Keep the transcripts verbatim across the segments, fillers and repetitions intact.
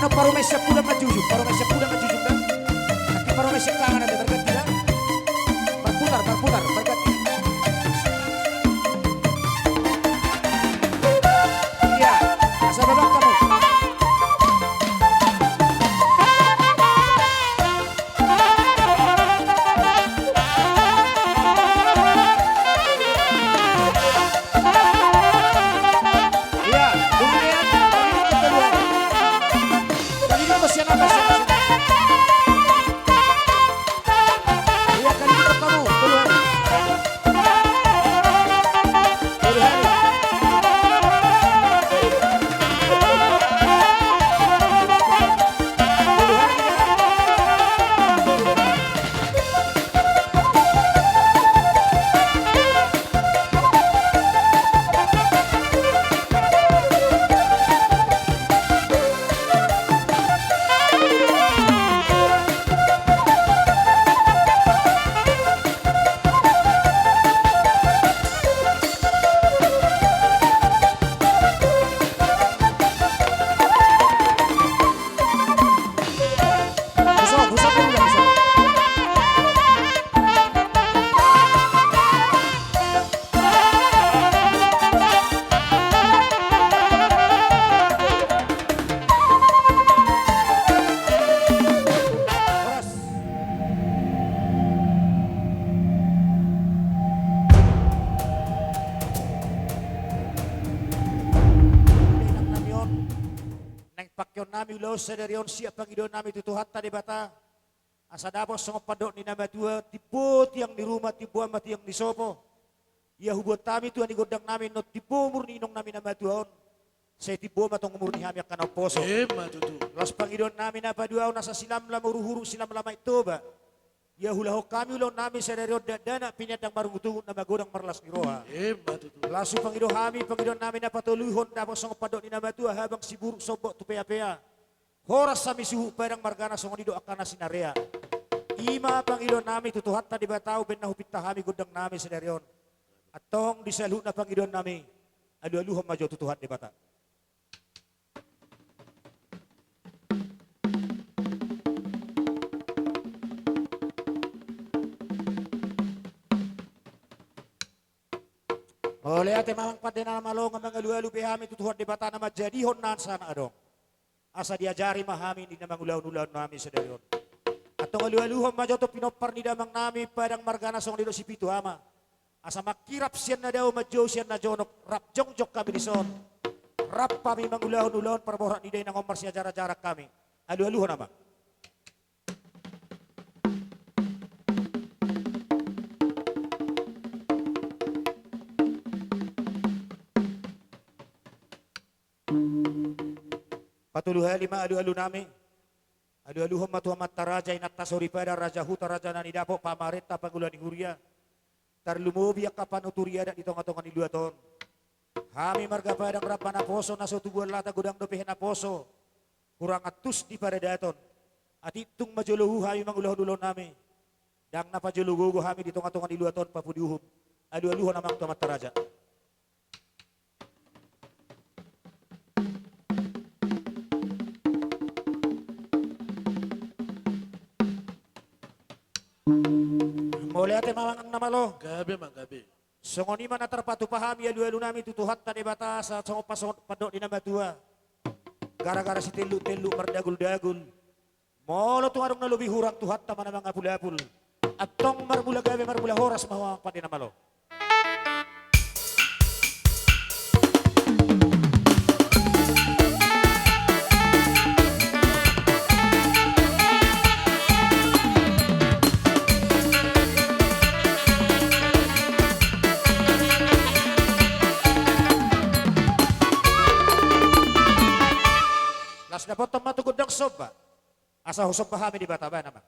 Parumaen sian pudang manjujung, parumaen sian pudang manjujung da. Nangkin parumaen sian tangan ate, berganti da. Berputar, berputar, berganti. Iya, asa babak hamu. Iya, kemudian, kemudian. Kemudian, kau siapa, siapa, siapa? Iya, kemudian, kamu, kemudian. Kemudian. Naeng pangkeon nami ulaon sadari on sian pangidoan nami tu Tuhanta Debata, asa dapot songon pandok ni na matua, timbo tiang ni ruma, timbo ma tiang ni sopo. Ia hubuat hami tua ni gondang nami, nunga timbo umur ni inong nami na matua on, sai timbo ma tong umur ni hami angka na umposo. Emma tutu. Laos pangidoan nami na paduahon, asa silamlam uruhuru, silamlam aek Toba. Ia huulahon hami ulaon nami sadari on dakdanak piniandang marungutungut, na magodang marlas ni roha. Emma tutu. Laos hupangido hami pangidoan nami na patoluhon, dapot songon pandok ni na matua, habang siburuk sombok tu peapea. Horas hami suhut padang margana, songon i do angka na sinarea. I ma pangidoan nami tu Tuhanta Debata, umbaen na hupinta hami gondang nami sadari on. Antong di saluhutna pangidoan nami, alualuhon ma jo tu Tuhan Debata. Mauliate ma amang pande na malo, nga mangalualu pe hami tu Tuhan Debata na manjadihon na sahat adong. Asa diajari ma hami di na mangulahon ulaon nami sadari on. Antong alualuhon ma jo tu pinompar ni damang nami padang margana, songon i do si Pitu Ama. Asa mangkirap sian na dao, manjou sian na jonok, rap jongjong hami dison. Rap hami mangulahon ulaon parborat ni dainang on, marsiajarajaran hami. Alualuhon amang. Patolu hali ma alualu nami. Alualuhon ma tu amanta raja, inanta soripada, raja huta, raja na nidapot, pamarenta, pangula ni huria. Tarlumobi angka panuturi adat di tongatonga ni luat on. Hami marga Padang rap ma naposo, na so tubuan lata godang dope naposo. Hurang antus di paradaton. Atik tung ma jolo uhum hami mangulahon ulaon nami. Ndang na pajolo gogo hami di tongatonga ni luat on, papudi uhum. Alualuhon amang tu amanta raja. Mauliate ma amang na malo. Gabe ma, gabe. Songon i ma na tarpatupa hami alualu nami tu Tuhanta Debata, asa songon pasongon pandok ni na matua. Gara-gara sitelluk-telluk mardagul-dagul. Molo tung adong na lobi hurang, Tuhanta ma na mangapul-apul. Antong marmula gabe, marmula horas ma ho amang pande na malo. Laos dapothon ma tu gondang somba. Asa husomba hami Debata, baen amang.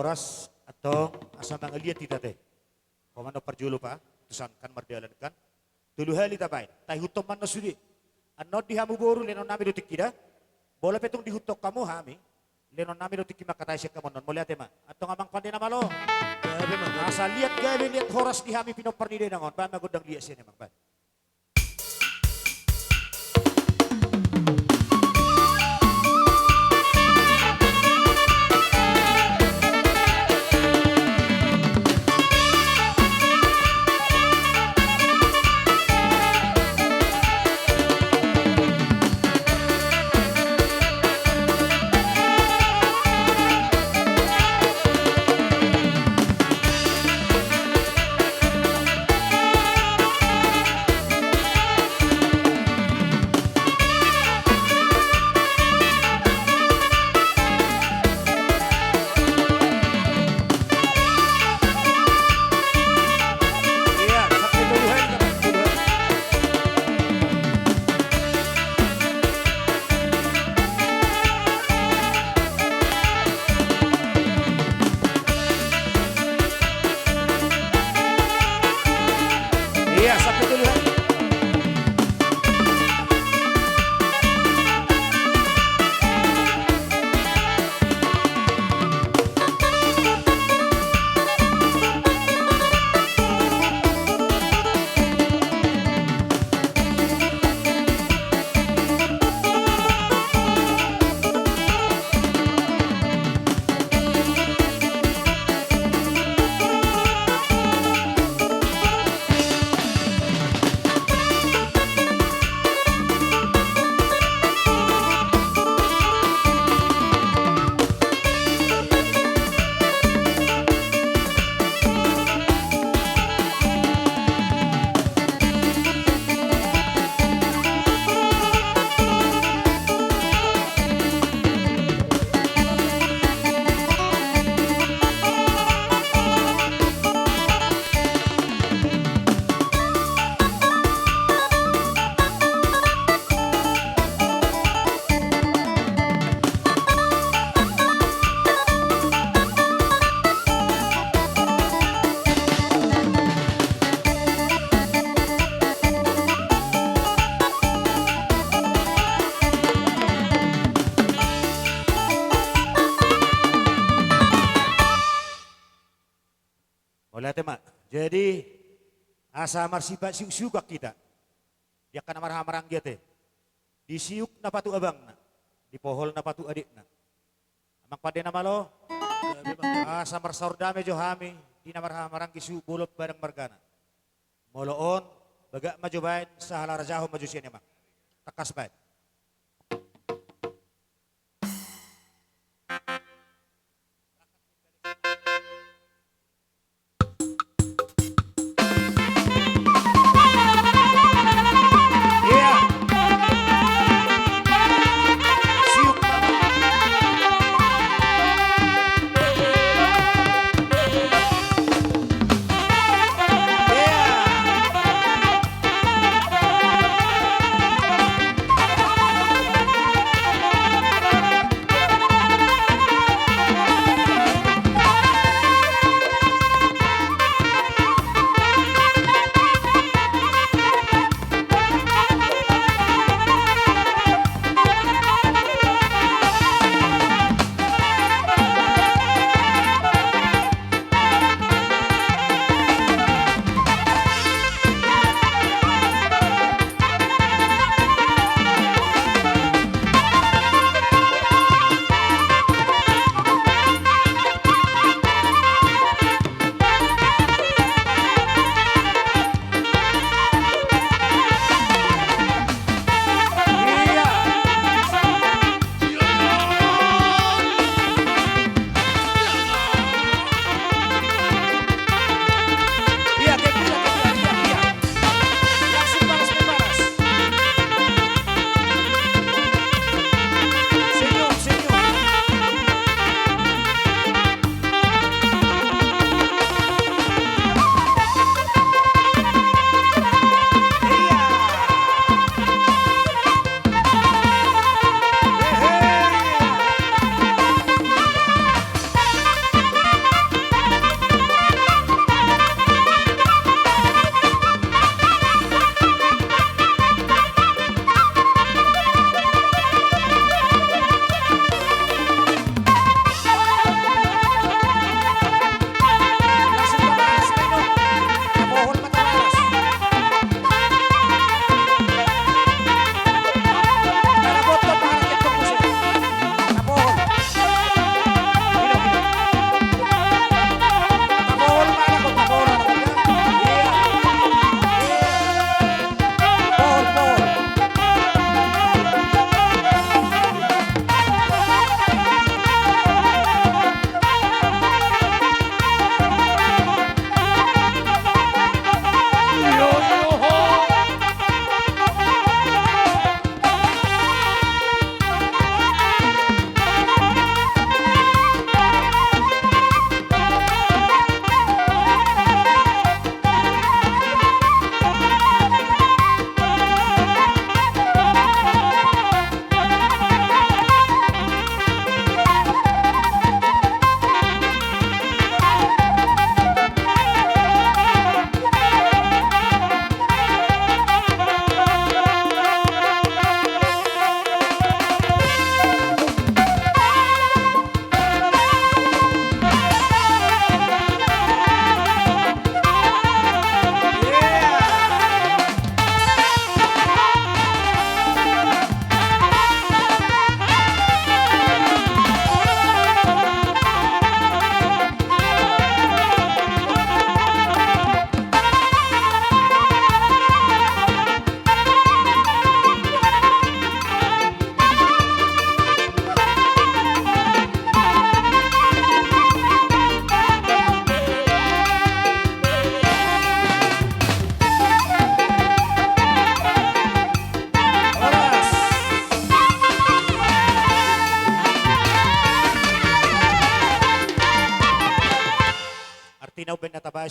Pas, antong, asa mangaliat hita ate. Ho ma annon parjolo, Pak, tu san kan mardalan kan. Tolu hali tabaen, taihuthon ma annon sude. Annon di hamu boru, lehonon nami do tingki da. Molo pe tung diihuthon hamu hami, lehonon nami do tingki mangkatai sian hamu annon. Mauliate ma. Antong amang pande na malo. Gabe ma, gabe. Asa liat gabe, liat horas di hami pinompar ni dainang on. Baen ma gondang liat sian i amang, baen. Iya, satu dulu, ya. Mauliate ma. Jadi, asa marsipat siuksiukan hita. Di angka na marhahamaranggi ate. Di siuk na patu abangna, di pohol na patu adikna. Amang pande na malo. Asa marsaor dame jo hami di na marhahamaranggi siuk bolon Badang margana. Molo on, bagak ma jo baen, sahala rajahon ma jo sian i amang. Tangkas baen.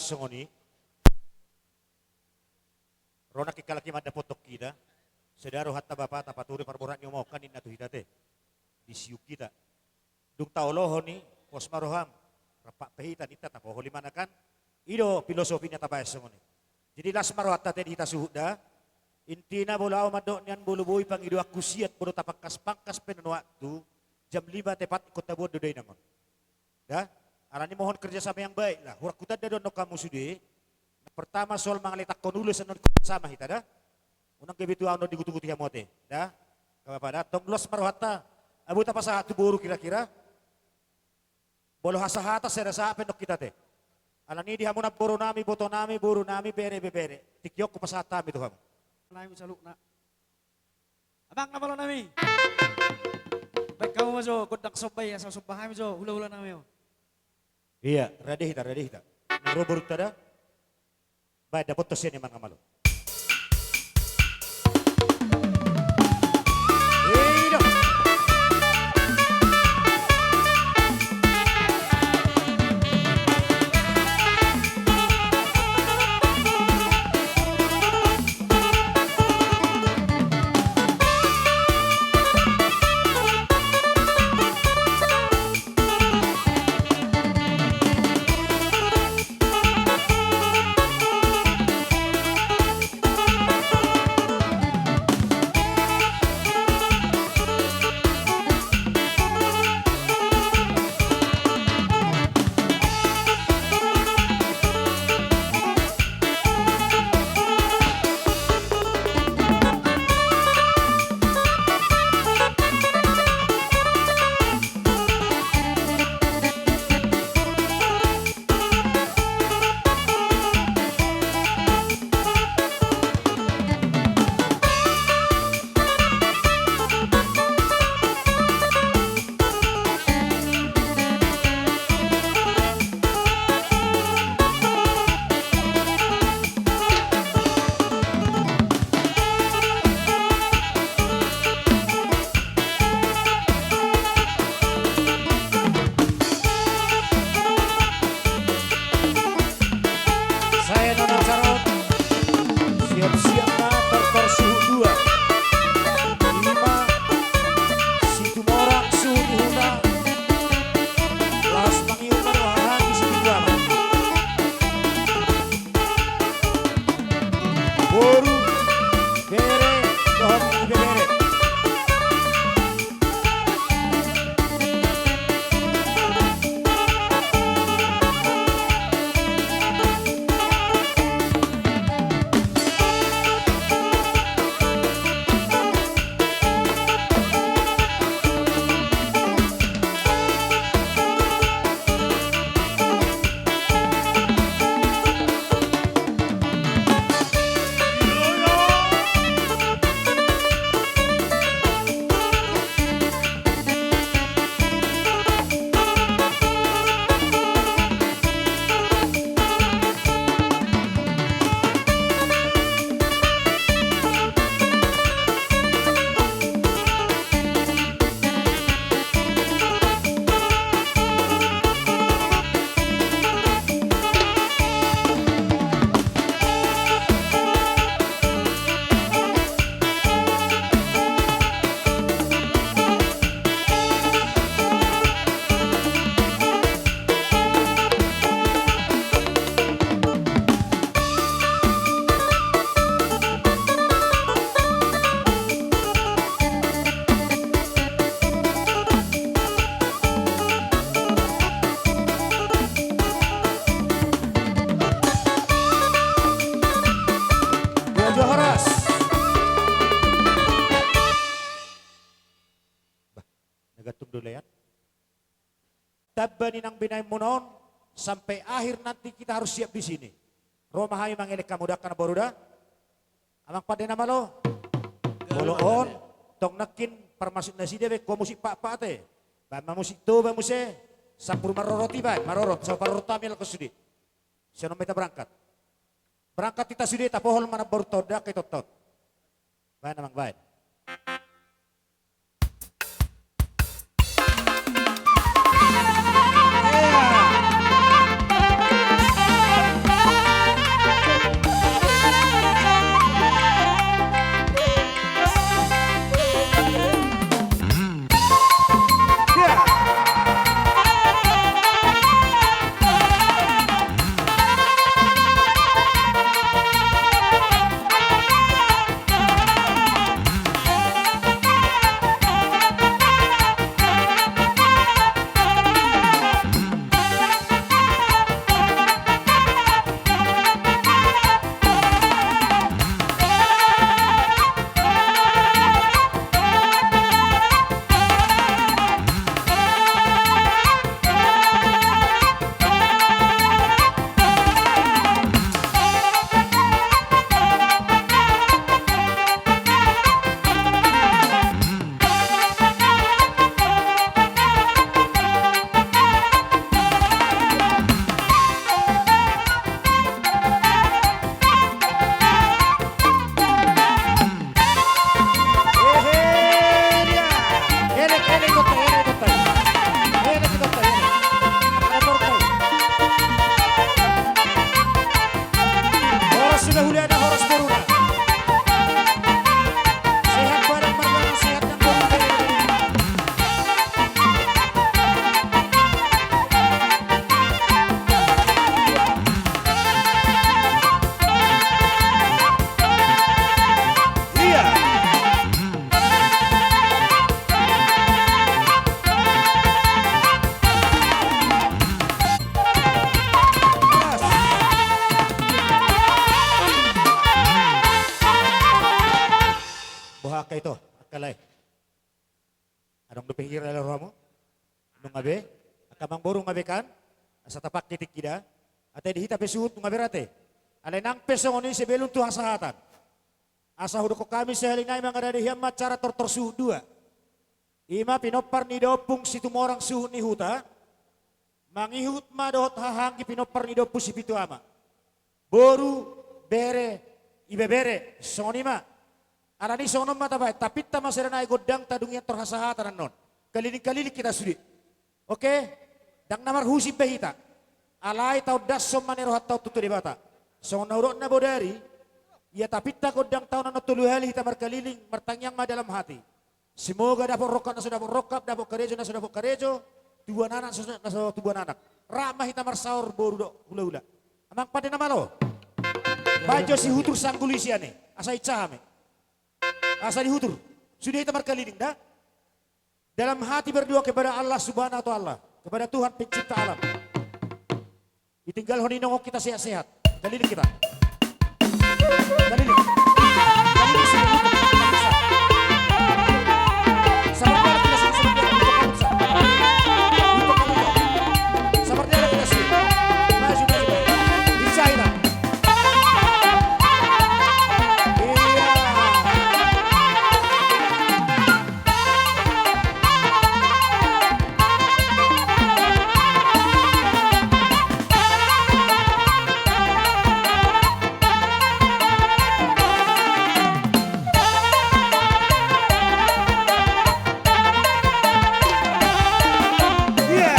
songon i. Ro nangkin halak i mandapothon hita. Sada rohanta bapa, tapaturi parboruon ni omoan ninna tu hita te. Disiuk hita. Dung taolohon i, pos ma roham. Rap pe hita ninna tapoholi ma na kan. I do filosofi na tabaen songon i. Jadi las ma rohanta te di hita suhut da. Intina molo au mandok nian molo boi pangidoanku siat molo tapangkas-pangkas pe nuaeng tu jam lima tepat ingkon taboan do da inang on. Da, alani mohon kerjasama yang baik lah. Hurang hutanda do annon hamu sude. Yang pertama soal mangalehon ulos annon kerjasama hita da. Unang gabe tu au annon diguti-guti hamu ate. Da. Nga apa da. Tong las ma rohanta. Abu tapasahat tu boru kira-kira. Molo hasahatan sada sahat pe annon hita te. Alani di hamu namboru nami, boto nami, boru nami, bere, bebere. Tingki on hupasahat hami tu hamu. Nami saluhutna. Amang na malo nami. Baen hamu ma jo gondang somba i asa somba hami jo hula-hula nami on. Ia, rade hita, rade hita. Nunga ro borunta da. Baen dapothon sian i amang na malo. Ia. Saya nona carot. Siap-siap na tortor suhut dua. Ima Situmorang suhut ni huta. Laos mangihuthon roha di Situmorang. Boru, bere, dohot ibebere. Ia jo horas. Bah, na gantung do lean. Tamba ni nang binaenmuna on, sampai akhir nanti kita harus siap di sini. Ro ma hami mangelek hamu da angka na boru da. Amang pande na malo. Molo on, tong nangkin parmasuk nasida baen ho musik pakpak ate. Baen ma musik Toba muse, sampur marorot i baen, marorot, sampur marorot hami alai sude. Sian on ma hita berangkat. Berangkat hita sude, tapohol ma namborunta on da angka itontong. Baen amang, baen. Ndang dope hira ale rohamu? Nunga be? Angka amangboru nunga be kan? Asa tapangke tingki da. Ate di hita pe suhut nunga be rate. Alai nang pe songon i sebelum tu hasahatan. Asa hudokkon hami sahali nai mangaradei hian ma acara tortor suhut dua. I ma pinompar ni da Ompung Situmorang suhut ni huta. Mangihut ma dohot hahaanggi pinompar ni da Ompung Sipitu Ama. Boru, bere, ibebere, songon i ma. Alani songon on ma tabaen, tapinta ma sada nai gondangta dung i antor hasahatan annon. Kaliling-kaliling hita sude. Oke? Ndang na marhusip be hita. Alai taondashon ma ni rohanta on tu Debata. Songon na hudok na bodari, ia tapinta gondangta on annon tolu hali hita markaliling, martangiang ma dalam hati. Semoga dapot rongkap na so dapot rongkap, dapot karejo na so dapot karejo, tubuan anak na so, na so tubuan anak. Rap ma hita marsaor boru dohot hulahula. Amang pande na malo. Baen jo sihutur sanggul i sian i. Asa hinsa hami. Asa dihutur. Sude hita markaliling da. Dalam hati berdoa kepada Allah Subhanahu wa Ta'ala, kepada Tuhan pencipta alam. Ditinggalhon i nongok hita sehat-sehat. Kaliling hita. Kaliling. Kaliling sini. Sabar, sabar, sabar. Sabar, sabar, sabar. Maju, maju, maju. Di China. Iya.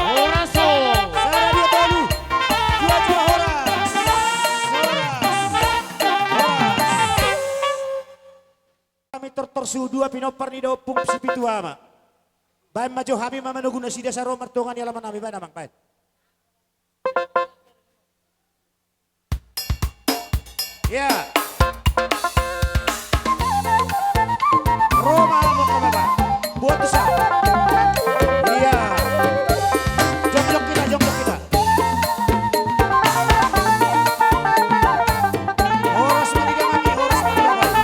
Horas, ho. Sada, dua, tolu. Dua, dua, horas. Horas. Horas. Hami tortor suhut dua pinompar ni da Ompung Sipitu Ama. Baen ma jo hami ma manogu nasida saro martonga ni alaman nami, baen amang, baen. Ya. Roma mo ka baba. Buat sa. Iya. Jongjong hita, jongjong hita. Horas ma di damami, horas ma di damami.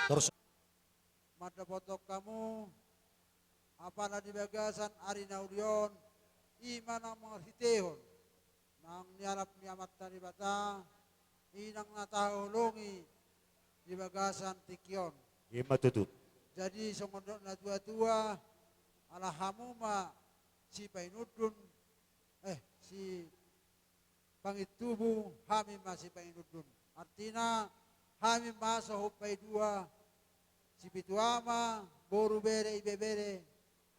Torus. Mandapothon hamu apala di bagasan ari na uli on, i ma na marhitehon naung nialap ni Amanta Debata, i nang na tahaholongi di bagasan tingki on. I ma tutu. Jadi songon dok na tua-tua, ala hamu ma sipainundun, eh, si pangintubu, hami ma sipainundun. Artina, hami ma so hombai dua, sipitu ama, boru, bere, ibebere,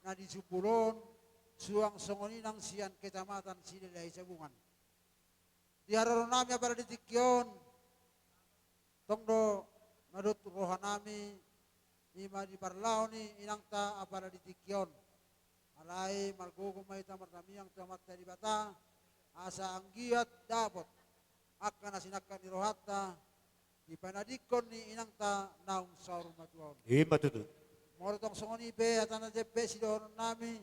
na di Sumbul on, suang songon i nang sian Kecamatan Silalahi Sabungan. Di haroro nami apala di tingki on, tong do na dot roha nami, i ma di parlao ni inangta apala di tingki on. Alai margogo ma hita martamiang tu Amanta Debata, asa anggiat dapot angka na sinangkap ni rohanta, di panadingkon ni inangta naung saur matua on. I ma tutu. Molo tong songon i pe hata na jempek sidohonon nami,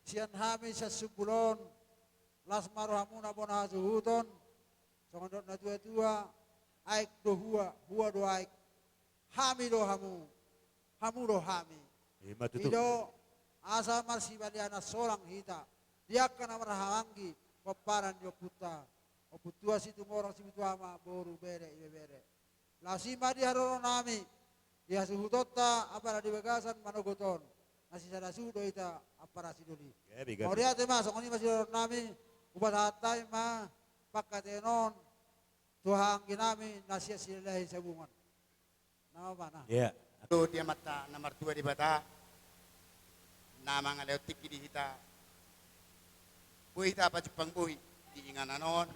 sian hami sian Sumbul on, las ma rohamuna bona hasuhuton, songon dok na tua-tua, aek do hua, hua do aek. Hami do hamu, hamu do hami. I ma tutu. I do asa marsibalianan solang hita di angka na marhahaanggi pomparan ni ompunta, Ompu Tuan Situmorang, sipitu ama, boru, bere, ibebere. Laos i ma di haroro nami, di hasuhutonta apala di bagasan manogot on, na sisada suhut do hita ampara sidoli. Gabe, gabe. Mauliate ma, songon i ma sidohonon nami, hupasahat hami ma pangkataion on tu haha anggi nami na sian Silalahi Sabungan. Nama mana? Iya. Tu di Amanta na martua Debata, na mangalehon tingki di hita, boi hita pajumpang bohi di inganan on,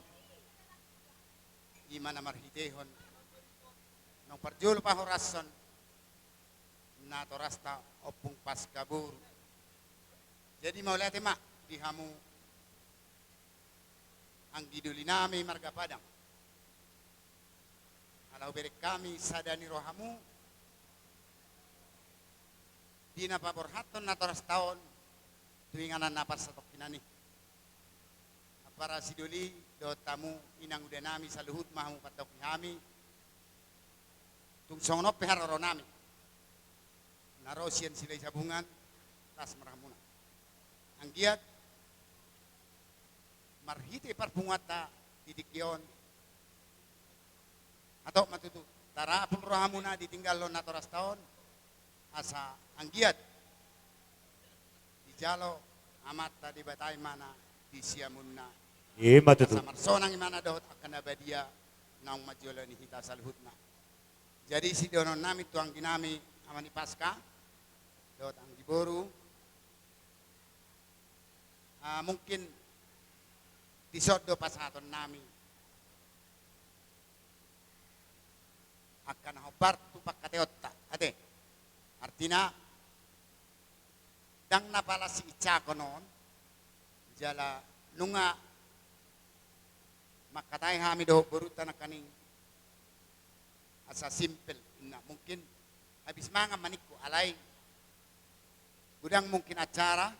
i ma na marhitehon naung parjolo pahorashon natorasta Ompung Paska boru. Jadi mauliate ma di hamu anggi doli nami marga Padang. Ala hubereng hami sada ni rohamu di na paborhathon natorasta on tu inganan na parsatongkinan i. Ampara sidoli dohot hamu inang uda nami saluhut ma hamu pandoki hami. Tung songon on pe haroro nami na ro sian Silalahi Sabungan, las ma rohamuna. Anggiat marhite parpunguanta di tingki on, hatop ma tutu tarapul rohamuna ditinggalhon natorasta on, asa anggiat dijalo Amanta Debata imana di siamunna. I ma tutu. Asa marsonang imana dohot angka na badia naung manjolani hita saluhutna. Jadi sidohonon nami tu anggi nami ama ni Paska dohot anggi boru, ah, mungkin dison do pasahaton nami angka na hombar tu pangkataionta, ate. Artina, ndang na pala siinsahon on, jala nunga mangkatai hami dohot borunta nangkaning asa simpel, na mungkin habis mangan ma ningku, alai godang mungkin acara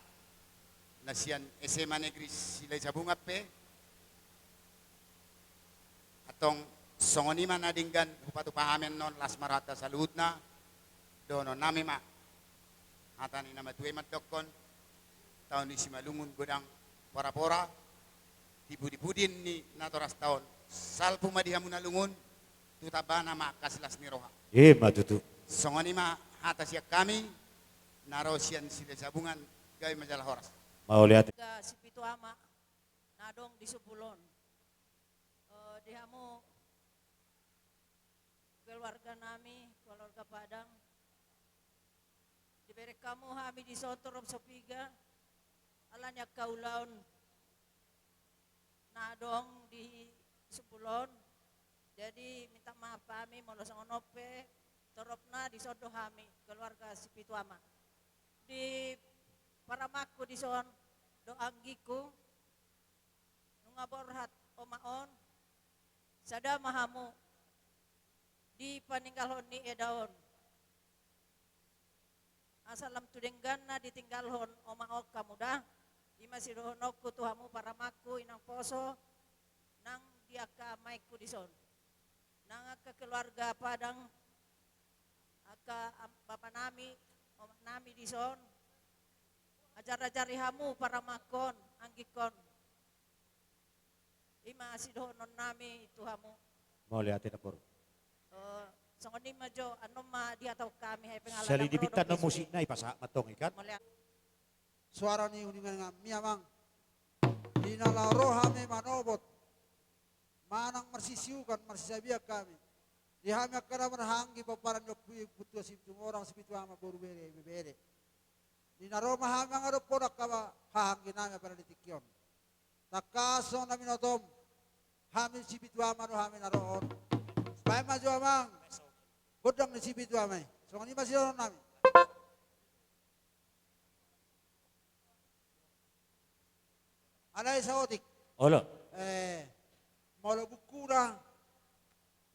na sian S M A Negeri Silalahi Sabungan pe, antong songon i ma na denggan hupatupa hami annon, las ma rohanta saluhutna. Dohonon nami ma hata ni na matua i mandokkon: Tao ni Simalungun godang pora-pora, di pudi-pudi ni natorasta on salpu ma di hamu na lungun, tu tambana ma angka silas ni roha. I ma tutu. Songon i ma hata sian hami na ro sian Silalahi Sabungan, gabe ma jala horas. Mauliate. Ga sipitu ama na adong di Sumbul on. Eh, di hamu keluarga nami, keluarga Padang, dibereng hamu hami dison torop so piga, ala ni angka ulaon na adong di Sumbul on. Jadi minta maaf hami molo songon on pe toropna dison do hami keluarga sipitu ama. Di paramangku dison dohot anggingku, nunga borhat oma on, sada ma hamu di paninggalhon ni eda on. Asa lam tu dengganna ditinggalhon oma on hamu da. I ma sidohononku tu hamu paramangku, inang poso, nang di angka amangku dison, nang angka keluarga Padang, Angka am-, bapa nami, omak nami dison. Ajar-ajari hamu parumaenhon, anggingkon. Ima sidohonon nami tu hamu. Mauliate, Namboru. Eh, songon i ma jo, annon ma dihatahon hami, hai pengalaman. Sali di ro pinta do non di musik sude. Na i pasahat ma tong i kan. Mauliate. Suara ni uningan nami, Amang. Di na laho ro hami manobot. Manang marsisiukan, marsisabian hami. Di hami angka na marhahaanggi pomparan ni ompu i, ompu tuan, sipitu morang, sipitu ama, boru, bere, ibebere. Di na ro ma hami mangadophon angka hahaanggi nami apala di tingki on. Tangkas songon na binotom, hami sipitu ama do hami na ro on. Baen ma jo, Amang. Gondang ni sipitu ama i. Songon i ma sidohonon nami. Alai saotik. Olo. Eh, molo buku na.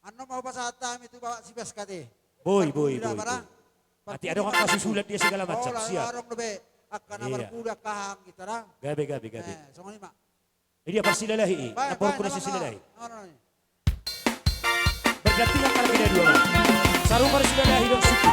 Annon ma hupasahat hami tu bapak Sibaskate. Boi, boi, boi, boi. Ati adong angka susulan dia segala macam, siap. Adong dope angka na marpudi, angka hahaanggi, tara. Gabe, gabe, gabe. Eh, songon i ma. Dia parsilalahi i, baen, na porku baen, na silalahi. Berdampingan kami dua. Sarung parsilalahi dong suku.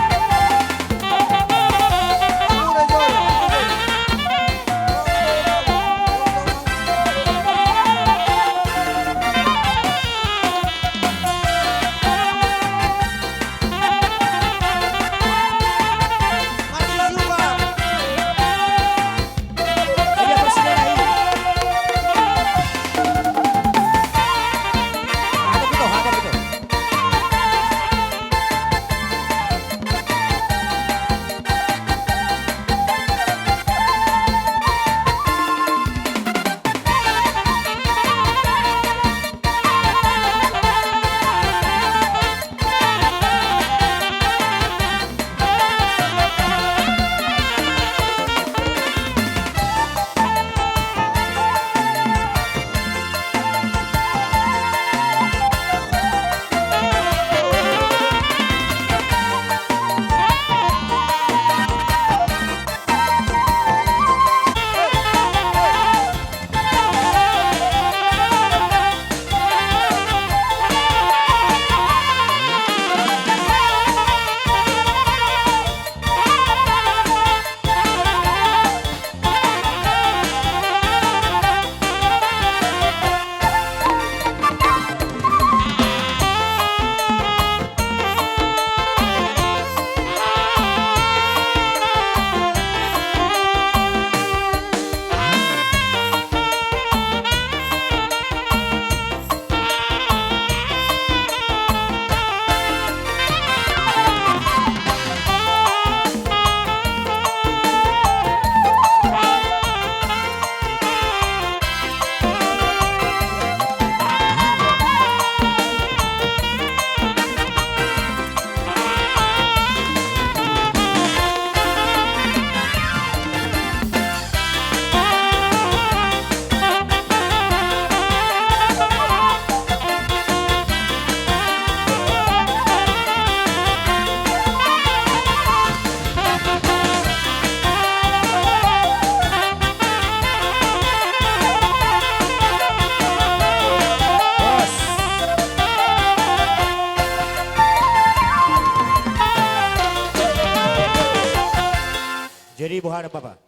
Jadi boha do, Bapa?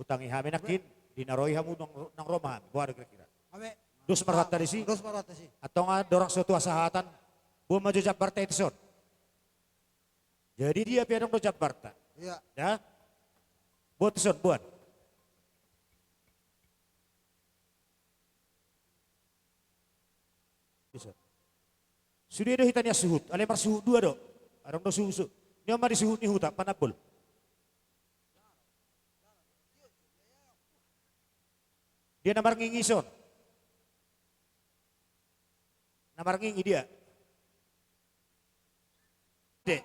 Utangi hami nangkin, di na ro i hamu nang, nang ro ma hami, boha do kira-kira? Hami. Dos ma rohanta disi. Dos ma rohanta disi. Antong andorang so tua sahatan, boan ma jo jambarta i tuson. Jadi dia pe adong do jambarta. Iya. Ya. Boan tuson, boan. Bisa. Sude do hita nian suhut, alai marsuhut dua do. Adong do suhut, suhut. Nion ma di suhut ni huta, Panambol. Dia na marngingi son. Na marngingi dia. De.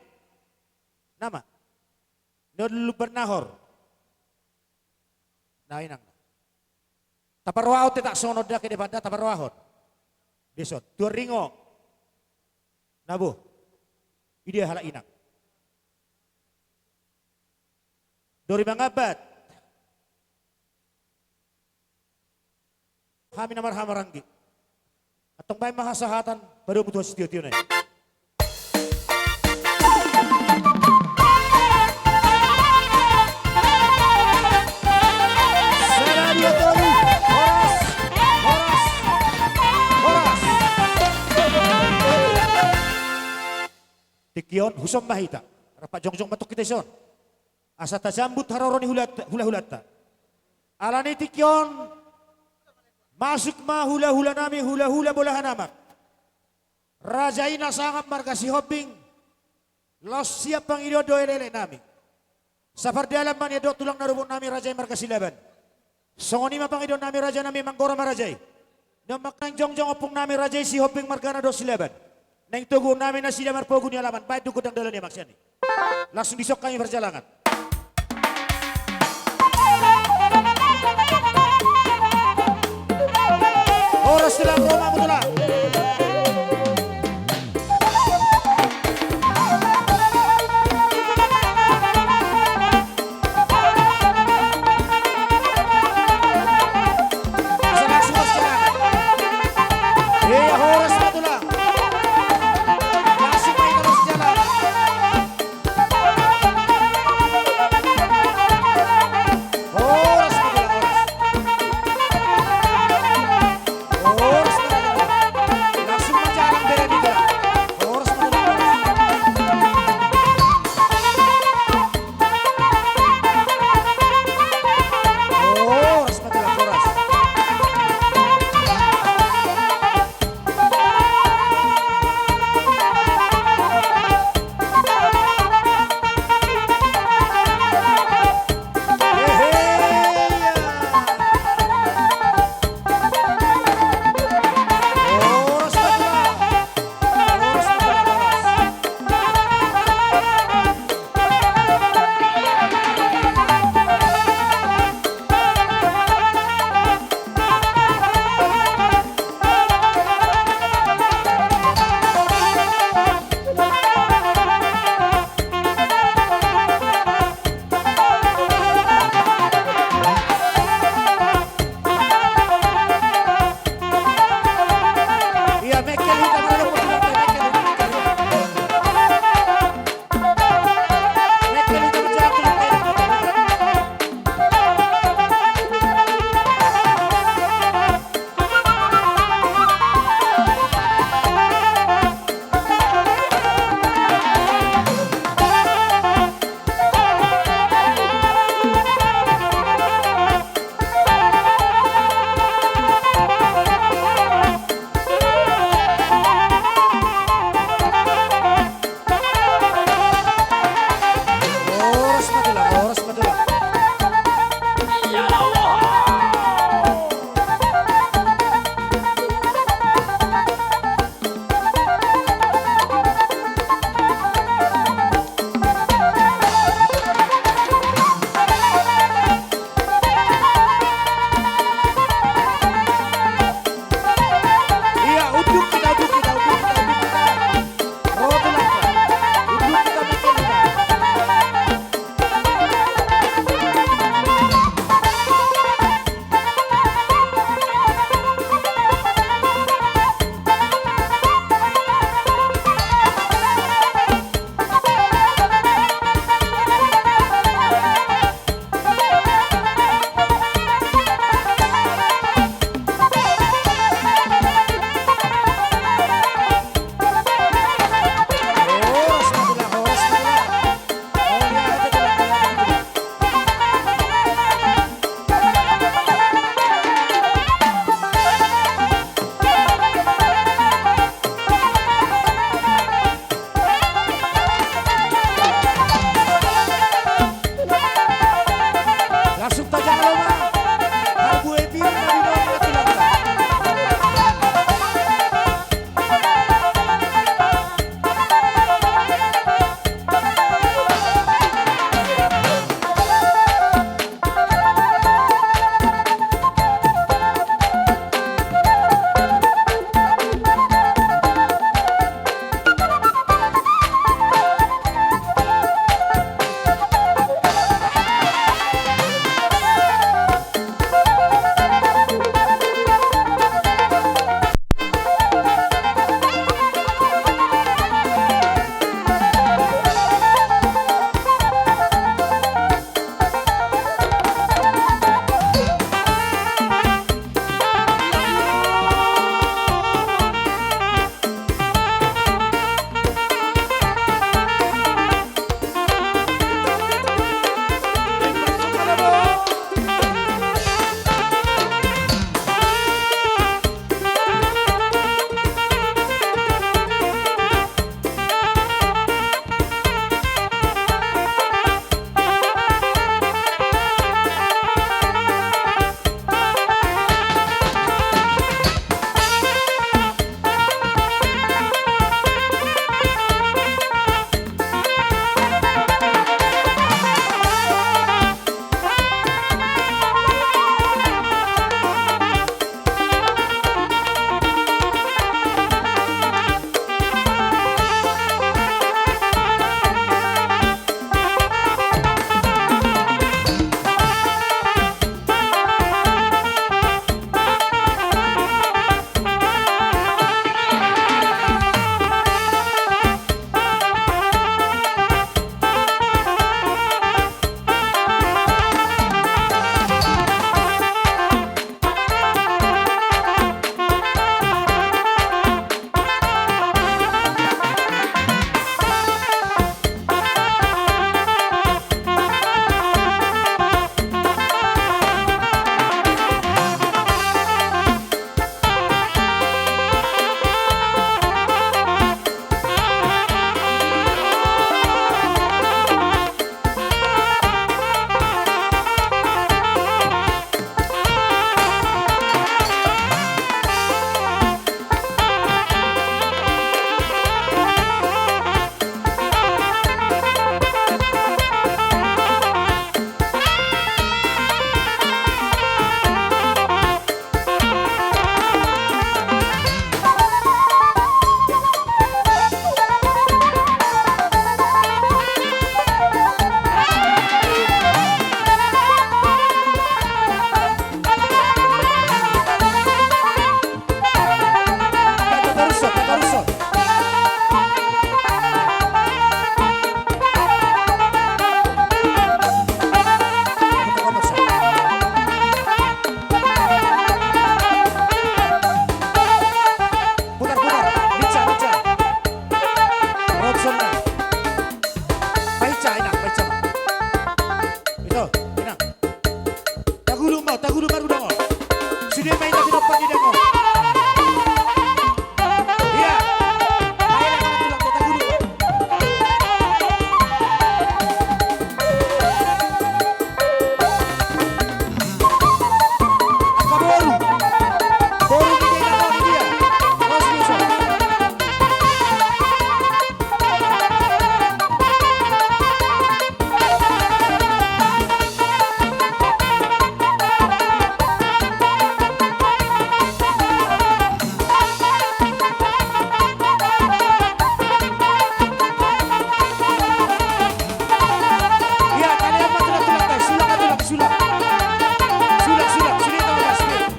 Nama. Nion Lumban Nahor. Na inang. Taparrohahon te tak songon on da ke depan da, taparrohahon. Dison. Tuan Ringo. Na bo. Idia halak inang. Dori mangambat. Hami na marhahamaranggi. Antong baen ma hasahatan, padomu tu hasitiotion i. Tingki on husomba hita. Rap jongjong ma tong hita dison. Asa tajambut haroro ni hula-, hula-hulanta. Alani i tingki on, masuk ma hula-hula nami, hula-hula bolahan amak. Raja i na sangap marga Sihombing, laos sian pangidoan do elek-elek nami. Sapardalan ma nian dohot tulang na rumbuk nami raja i marga Silaban. Songon i ma pangidoan nami raja nami, manggora ma raja i. Naung mangkaning jongjong ompung nami raja i Sihombing margana dohot Silaban. Naeng toguon nami nasida marpogu ni alaman, baen do gondang dalan i amang sian i. Langsung dison hami marjalangan. Horas tulang, ro ma hamu tulang. Asa langsung marjalangan. Iya, horas ma tulang. Langsung ma hita marjalangan. Horas ma tulang, horas. Horas ma tulang. Inang, baen sama. Ito, Inang. Tagudu ma, tagudu ma rudang on. Sude ma inang pinompar ni dang on. Ia. Ayo, Inang, tulang, tagudu. Angka boru. Boru ni dia, boru ni dia. Awas, bisa. Ia, tali apa tulang-tulang, guys? Sulak, tulang, sulak. Sulak, sulak, sulak, sulak, sulak.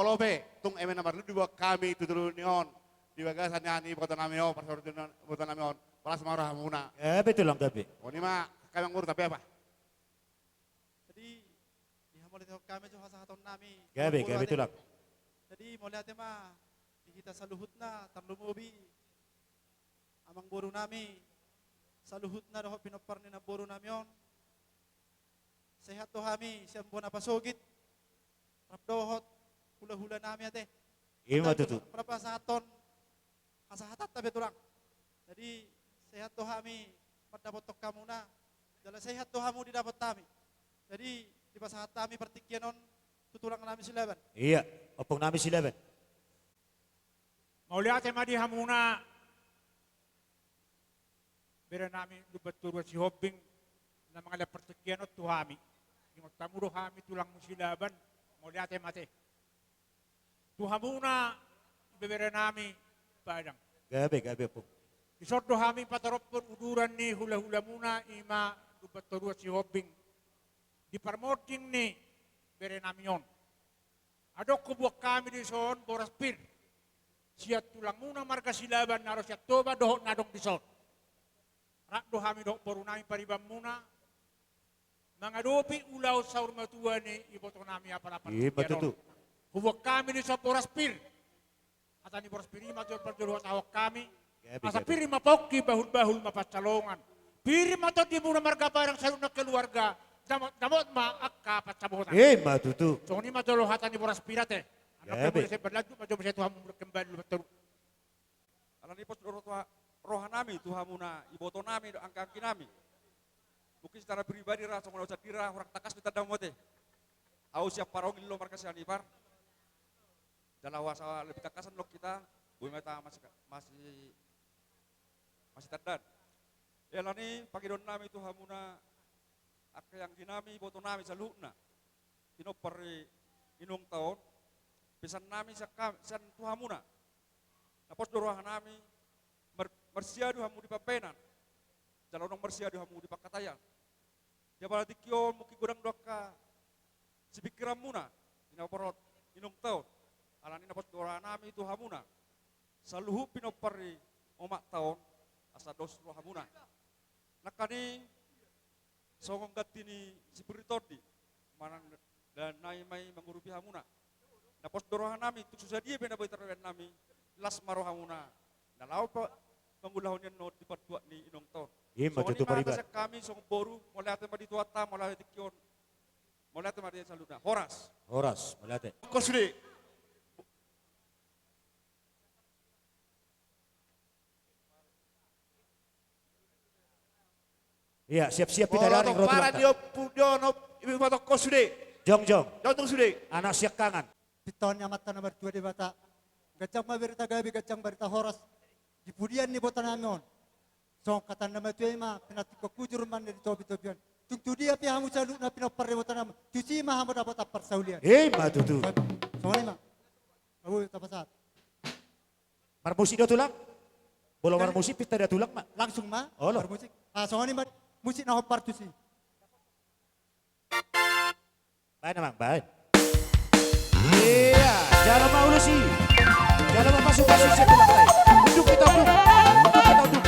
Olo pe, tung eme na marlundu buat hami tu joloan on, di bagasan nian ibebere nami on, parsaulian nami on, palas ma rohamuna. Gabe tulang, gabe. Oni ma, hami anggur tapi apa? Jadi, dihamauliatehon hami jo hasahaton nami. Gabe, gabe tulang. Jadi, mauliate ma di hita saluhutna, tarlumobi amangboru nami saluhutna dohot pinompar ni namboru nami on. Sehat do hami sian bona pasogit, rap dohot hulahula nami ate. Ima tutu. Rap pasahathon hasahatanta pe tulang. Jadi, sehat do hami mandapothon hamuna, jala sehat do hamu didapot hami. Jadi, dipasahat hami partingkian on Tu tulang nami Silaban. Ia, ompung nami Silaban. Mauliate ma di hamuna, bere nami Lumban Toruan Sihombing, na mangalehon partingkian on tu hami. Ingot hamu do hami tulangmu Silaban, mauliate ma ate. Tu hamuna, ibebere nami Padang. Gabe, gabe, ompung. Dison do hami patorophon uduran ni hulahulamuna, i ma Lumban Toruan Sihombing, di parmonding ni bere nami on. Adong huboan hami dison boras pir sian tulangmuna marga Silaban na ro sian Toba dohot na adong dison. Rap do hami dohot boru nami paribanmuna mangadopi ulaon saur matua ni iboto nami Apalapat. Ima tutu. Huboan hami dison boras pir. Hata ni boras pir i ma jolo parjolo hatahon hami. Gabe, gabe. Asa pir ma pongki, bahulbahul ma pansalongan. Pir ma tondimuna marga Padang saluhutna keluarga. Damotdamot ma angka pansamotan. Ima tutu. Songon i ma jolo hata ni boras pir ate. Gabe. Andorang muna sai berlanjut ma jolo sai tu hamu kembali Lumban Toru. Alani pos do roha, roha nami tu hamuna iboto nami dohot anggianggi nami. Mungkin secara pribadi ra songon au sandiri ra hurang tangkas do tandam ate. Au sian Parongil do marga Sianipar. Jala asa lebih tangkasan do hita, boi ma hita masi, masi, masitandaan. Alani pangidoan nami tu hamuna anggianggi nami, iboto nami saluhutna pinompar ni inongta on, pesan nami sian, sian tu hamuna. Na pos do roha nami, mar-, marsiadu hamu di pambahenan, jala unang marsiadu hamu di pangkataion. Di apala tingki on mungkin godang do angka sipingkiranmuna di na huparorot inongta on. Alani na pos do roha nami tu hamuna saluhut pinompar ni omakta on, asa dos rohamuna. Nangkaning songon ganti ni sipir ni tondi, manang dalan nami ma i mangurupi hamuna. Na pos do roha nami, tung so sadia pe na boi tarbahen nami, las ma rohamuna na laho pa-, mangulahon i annon di partuat ni inongta on. Ima tutu. Songon i ma hata sian hami songon boru, mauliate ma di Tuhanta, mauliate tingki on. Mauliate ma di saluhutna. Horas. Horas, mauliate. Kos sude. Ia, siap-siap hita. Molo dari tong rotu paran langka. Di ompung, di onom, ibu matongko sude. Jongjong. Jongjong sude. Anak siangkangan. Pintoan ni Amanta na martua Debata. Ganjang ma barita gabe, ganjang barita horas. Di pudian ni iboto nami on. Songon hata ni na matua i ma, pinantikhon hujur ma na di topi-topian. Tung tu dia pe hamu saluhutna pinompar ni iboto nami on, tusi ma hamu dapotan parsaulian. Ima tutu. Songon i ma. Abu, tapasahat. Marmusik do tulang? Molo marmusik pinta da tulang ma. Langsung ma. Olo. Marmusik. Ah, songon i ma. Musik na hombar tusi. Baen amang, baen. Ia, jalo ma ulos i. Jalo ma pasu-pasu sian tulang i. Unduk hita unduk. Unduk hita unduk.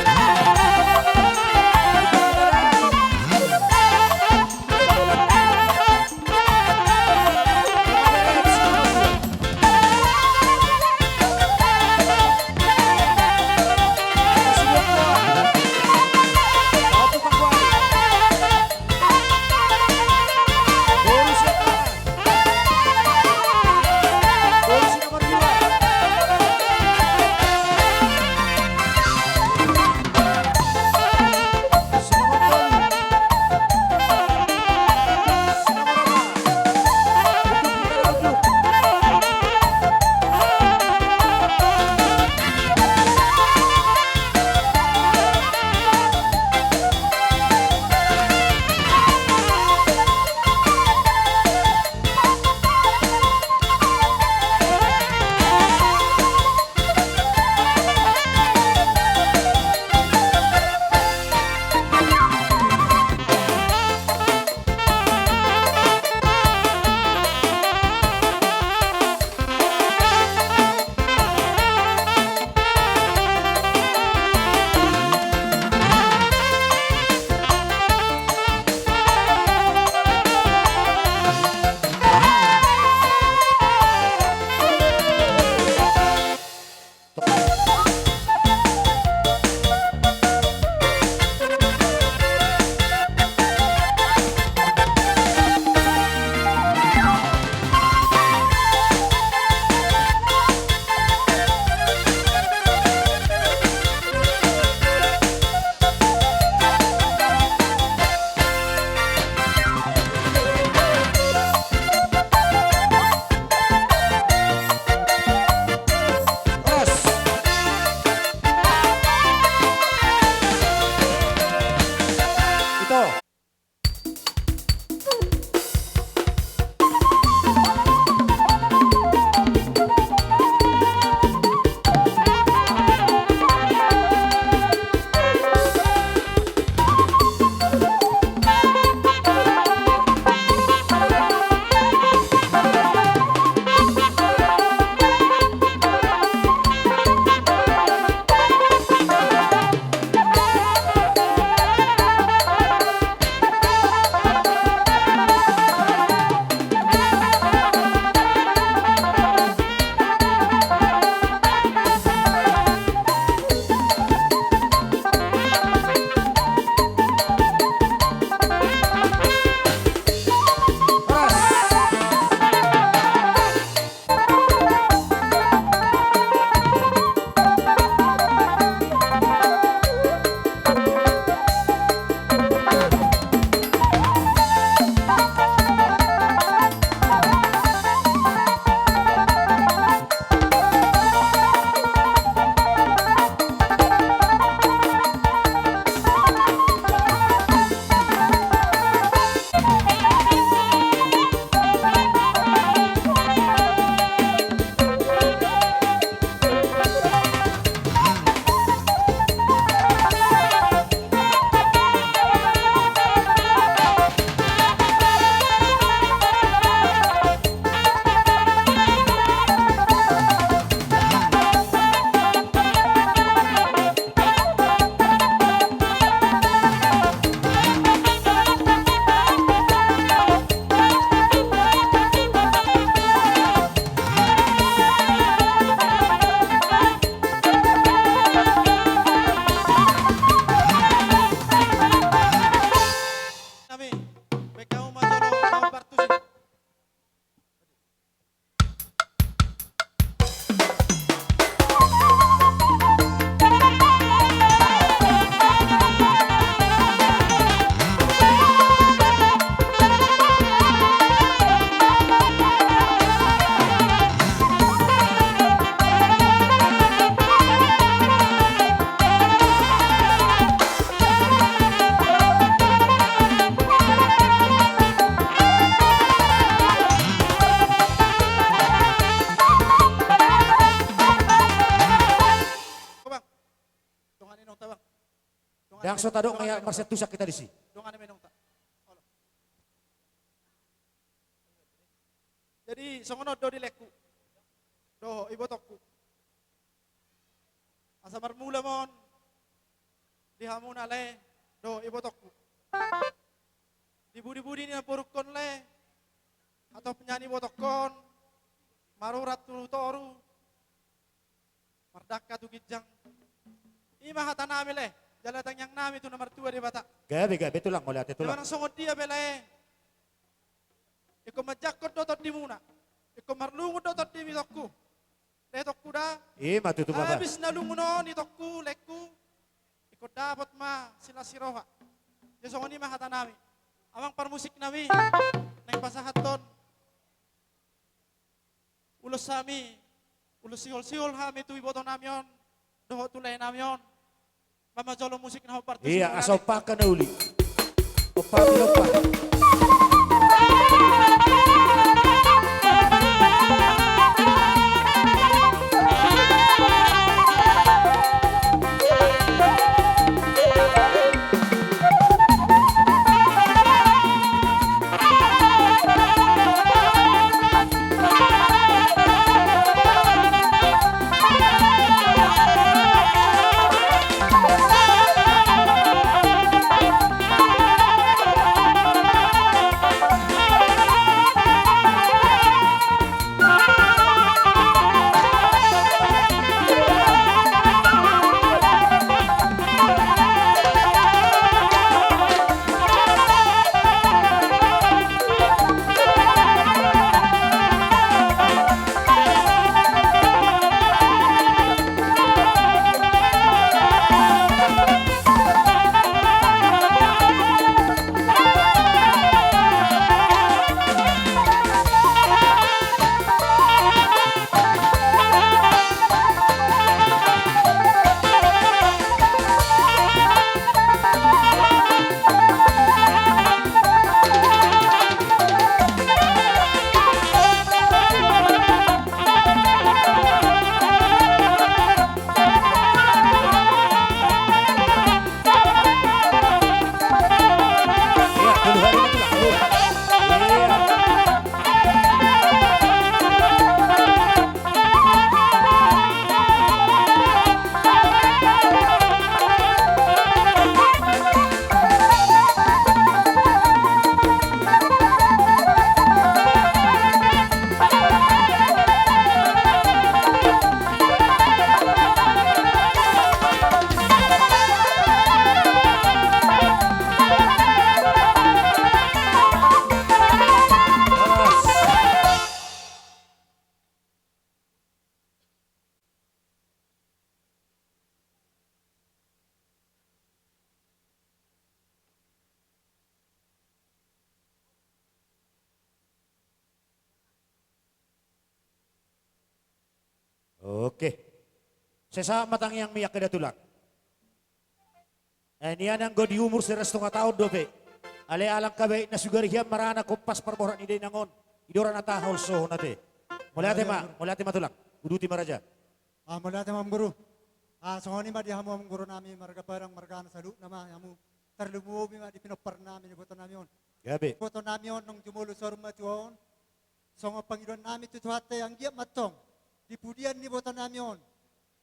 Langsung tadok nang ia marsentusan hita disi. Dongan eme nong ta. Olo. Jadi songon on do dilengku dohot ibotongku. Asa marmula ma on di hamuna lae dohot ibotongku. Di pudi-pudi ni namborungkon lae, hatop nian ibotongkon, marurat tu toru, mardangka tu ginjang. I ma hatanami lae, jala tangiangnami tu na martua Debata. Gabe, gabe tulang, mauliate tulang. Manang songon dia pe lae, ingkon manjangkon do tondimuna, ingkon marlungun do tondimi tongku. Lae tongku da. I ma tutu bapa. Habis na lungun on i tongku, laengku, ingkon dapot ma silas ni roha. Jadi songon i ma hatanami. Amang parmusiknami, naeng pasahathon ulos hami, ulos sihol-sihol hami tu ibotonami on dohot tu laenami on. Ba ma jolo musik na hombar tu ia, sihol asa hami. Ompang angka na uli. Ompang, ompang. Oke. Sai sahat ma tangiangmi angka da tulang. Eh, nian anggo di umur saratus tonga taon dope. Alai alangka baik na sugari hian maranak hompas parborat ni dainang on. Idora na taha holsohon ate. Mauliate ma, mauliate ma tulang. Uduti ma raja. Ah, mauliate ma amang boru. Ah, songon i ma di hamu amang boru nami marga Padang, marga na saluhutna ma hamu. Tarlumobi ma di pinomparnami, di ibotonami on. Gabe. Ibotonami on nunga jumolo saur matua on. Songon pangidoannami tu Tuhanta, anggiat ma antong di pudian ni ibotonami on.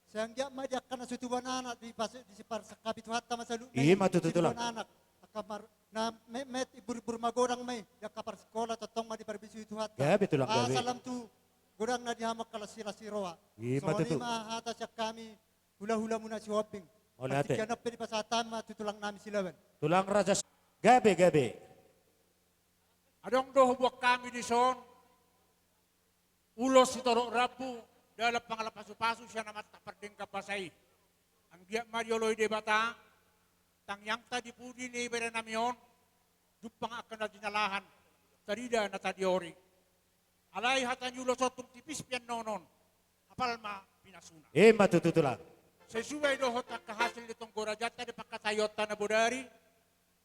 Sai anggiat ma di angka na so tubu anak, dipas-, diparsangkapi Tuhanta ma saluhutna i. I ma tutu tulang. Anak. Angka mar-, na metmet, imbur-imbur magodang ma i, di angka parsikola, tongtong ma diparbisui Tuhanta. Gabe tulang, gabe. Asa lam tu godangna di hamu angka las ni roha. I ma tutu. Songon i ma hata sian hami, hula-hulamuna Sihombing. Mauliate. Partingkian on pe dipasahat hami ma tu tulangnami Silaban. Tulang raja s-, gabe, gabe. Adong do huboan hami dison ulos sitorop rambu dalan pangalapasu-pasu sian Amanta Pardenggan Basa i. Anggiat ma dioloi Debata tangiangta di pudi ni berenami on, jumpang angka na jinalahan, tarida na tadiori. Alai hata ni ulos on tung tipis pe annon on, apal ma pinasuna. I ma tutu tulang. Sesuai dohot angka hasil ni tonggo rajanta di pangkataionta na bodari,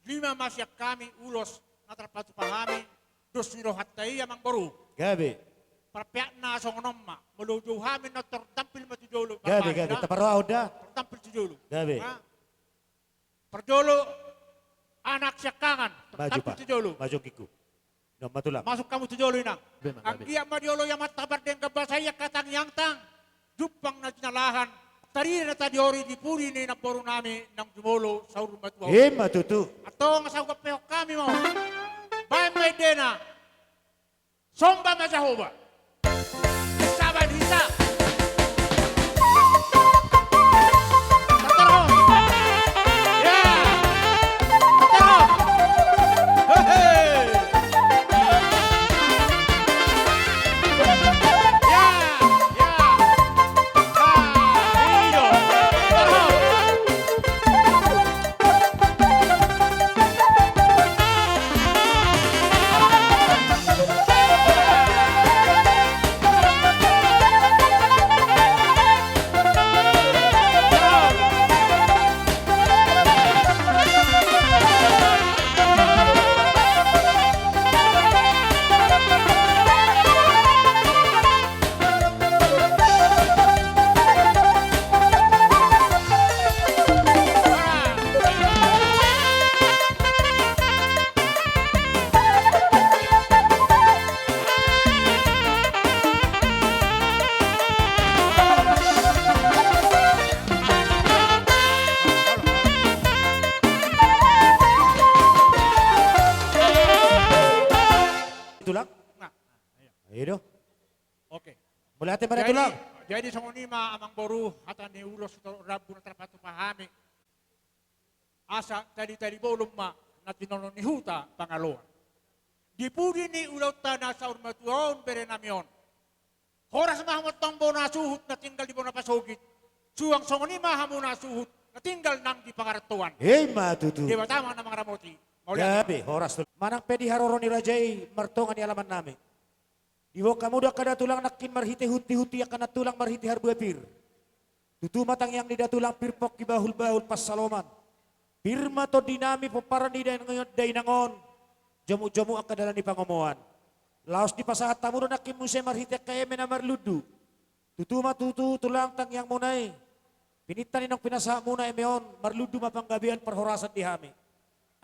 lima ma sian hami ulos na tarpatupa hami, dos ni rohanta i amang boru. Gabe. Parpeakna songon on ma, molo jou hami na tartampil ma tu jolo. Gabe, gabe, taparrohahon da. Tartampil tu jolo. Gabe. Ha? Parjolo, anak siangkangan. Maju, tampil Pak. Tu jolo. Maju, Kiku. Inang ma tulang. Masuk hamu tu jolo, Inang. Be, Mang, be. Anggiat ma dioloi Amanta pardenggan basa i angka tangiangta, jumpang na jinalahan, tarida na tadihori di pudi ni namboru nami naung jumolo saur matua on. Ima tutu. Antong asa hugampehon hami ma on. Baen ma endena. Somba ma Jahowa. Saba ni sa. Tarhon. Ya. Tarhon. Hehe. Ya, ya. Ah, i do. Tarhon. Tulang? Nah, iya. Ayo do. Oke. Mauliate ma da tulang. Jadi, jadi songon i ma amangboru, hata ni ulos tu rambu na tarpatupa hami. Asa tali-tali bolon ma na tinono ni huta Pangaloan. Di pudi ni ulaonta na saur matua on bere nami on. Horas ma hamu antong bona suhut na tinggal di bona pasogit. Suang songon i ma hamu na suhut na tinggal nang di pangarantoan. Ima tutu. Debata ma na mangaramoti. Mauliate. Gabe, horas tulang. Manang pe di haroro ni raja i martonga ni alaman nami. Diboan hamu do angka da tulang nangkin marhite hunti-hunti angka nantulang marhite harbua pir. Tutu ma tangiang ni da tulang pir pongki bahul-bahul pansalongan. Pir ma tondi nami pomparan ni dainang, dainang on. Jomuk-jomuk angka dalan ni pangomoan. Laos dipasahat hamu do nangkin muse marhite angka eme na marlundu. Tutu ma tutu tulang tangiangmuna i. Pinangido ni naung pinasahatmuna eme on, marlundu ma panggabean parhorasan di hami.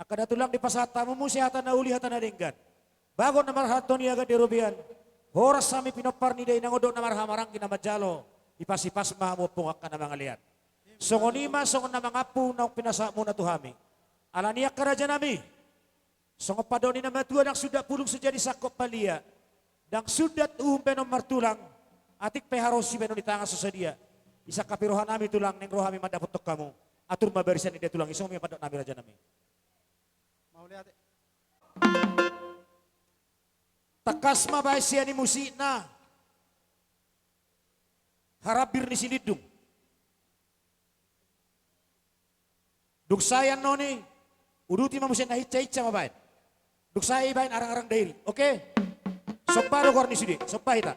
Angka da tulang dipasahat hamu muse hata na uli hata na denggan. Bagot na marhalto niaga di robean. Horas hami pinompar ni dainang on dohot na marhahamaranggi na manjalo. Ipas-ipas ma hamu ompung angka na mangalean. Songon i ma songon na mangampu naung pinasahatmuna tu hami. Alani i angka raja nami. Songon pandok ni na matua ndang sundat pulung so jadi sangkot palia. Ndang sundat uhum baenon martulang. Atik pe harosi baenon ni tangan so sadia. Isangkapi roha nami tulang naeng ro hami mandapothon hamu. Atur ma barisan ni da tulang i songon i ma pandok nami raja nami. Mauliate. Tangkas ma baen sian i musikna. Harambir ni Silindung. Dung sae annon i, uduti ma muse na hinsa-hinsa ma baen. Dung sae i baen arang-arang dairi. Oke? Somba do goar ni sude, somba hita.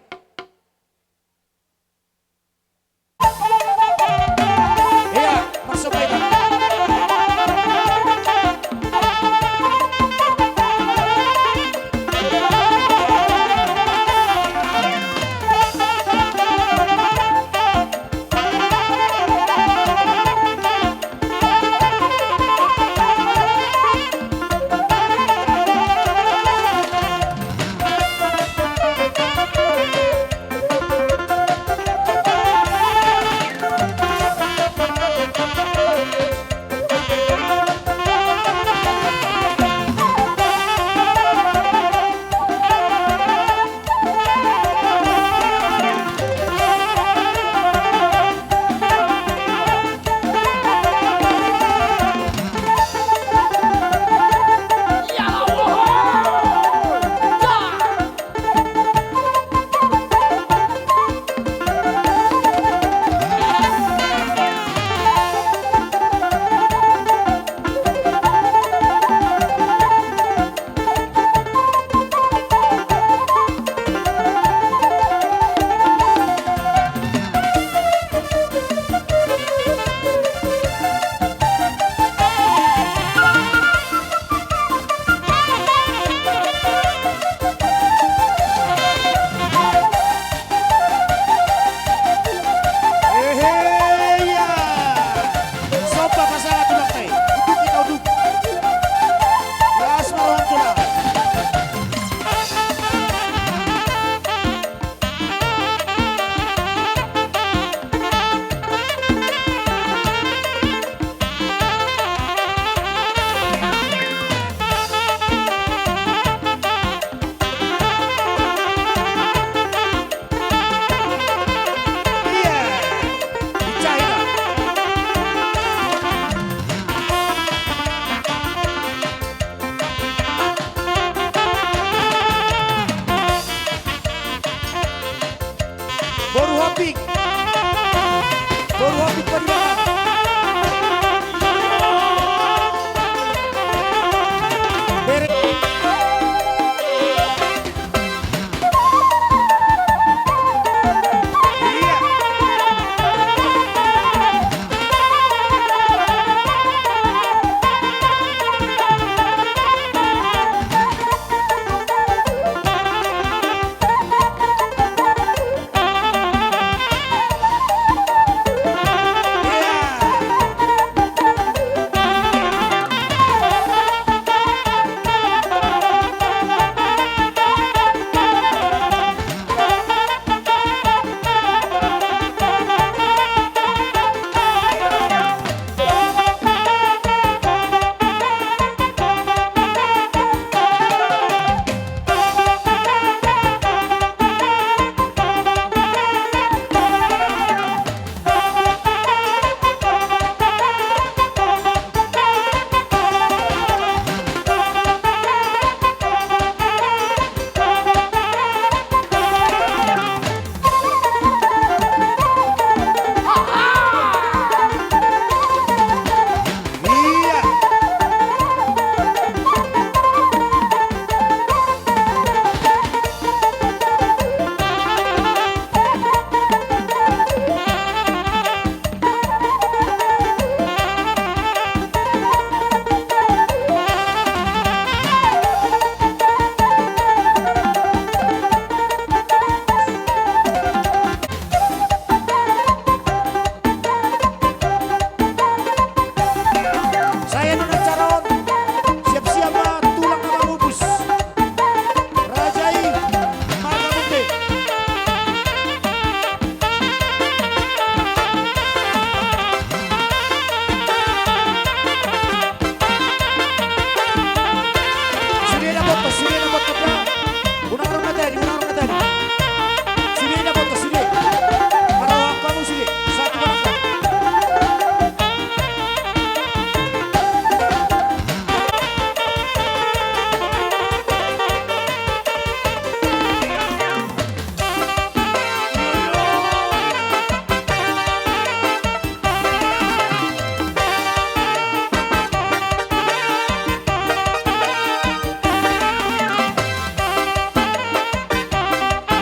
Ia, marsomba hita. Boru Hopik. Boru Hopik Padibaga. Bere- Sai annon acara on, siap-siap ma tulang na mangupus. Raja i marga Bombe. Sude dapothon, sude dapothon da. Unang adong na jadi, unang adong na jadi. Sude dapothon, sude. Marroha hamu sude. Satu barang satu.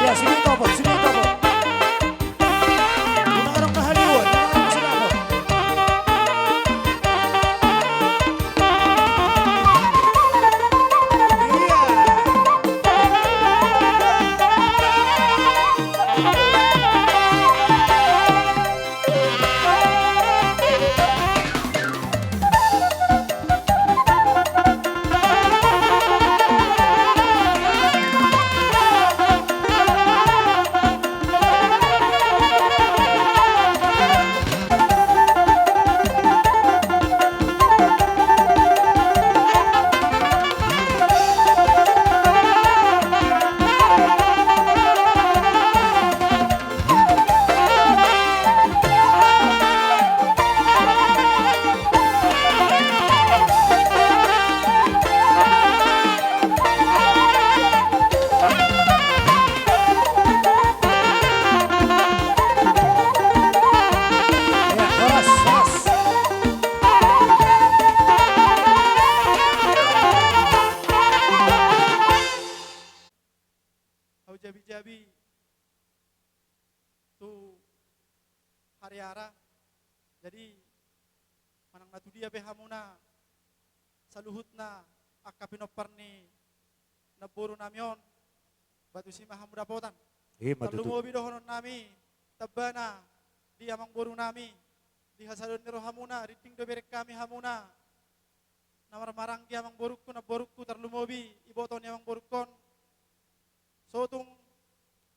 Ia, sude topot, sude topot. Unang adong na haliuan, unang adong na sinapot. Ia. Au jabi-jabi tu hariara. Jadi, manang na tudia pe hamuna saluhutna angka pinompar ni namboru nami on, ba tusi ma hamu dapotan. Ima tutu. Tarlumobi dohonon nami, tambana di amang boru nami, di hasadon ni rohamuna, rinding do bereng hami hamuna. Na marmaranggi amang borungku, namborungku, tarlumobi iboto ni amang borungkon. So tung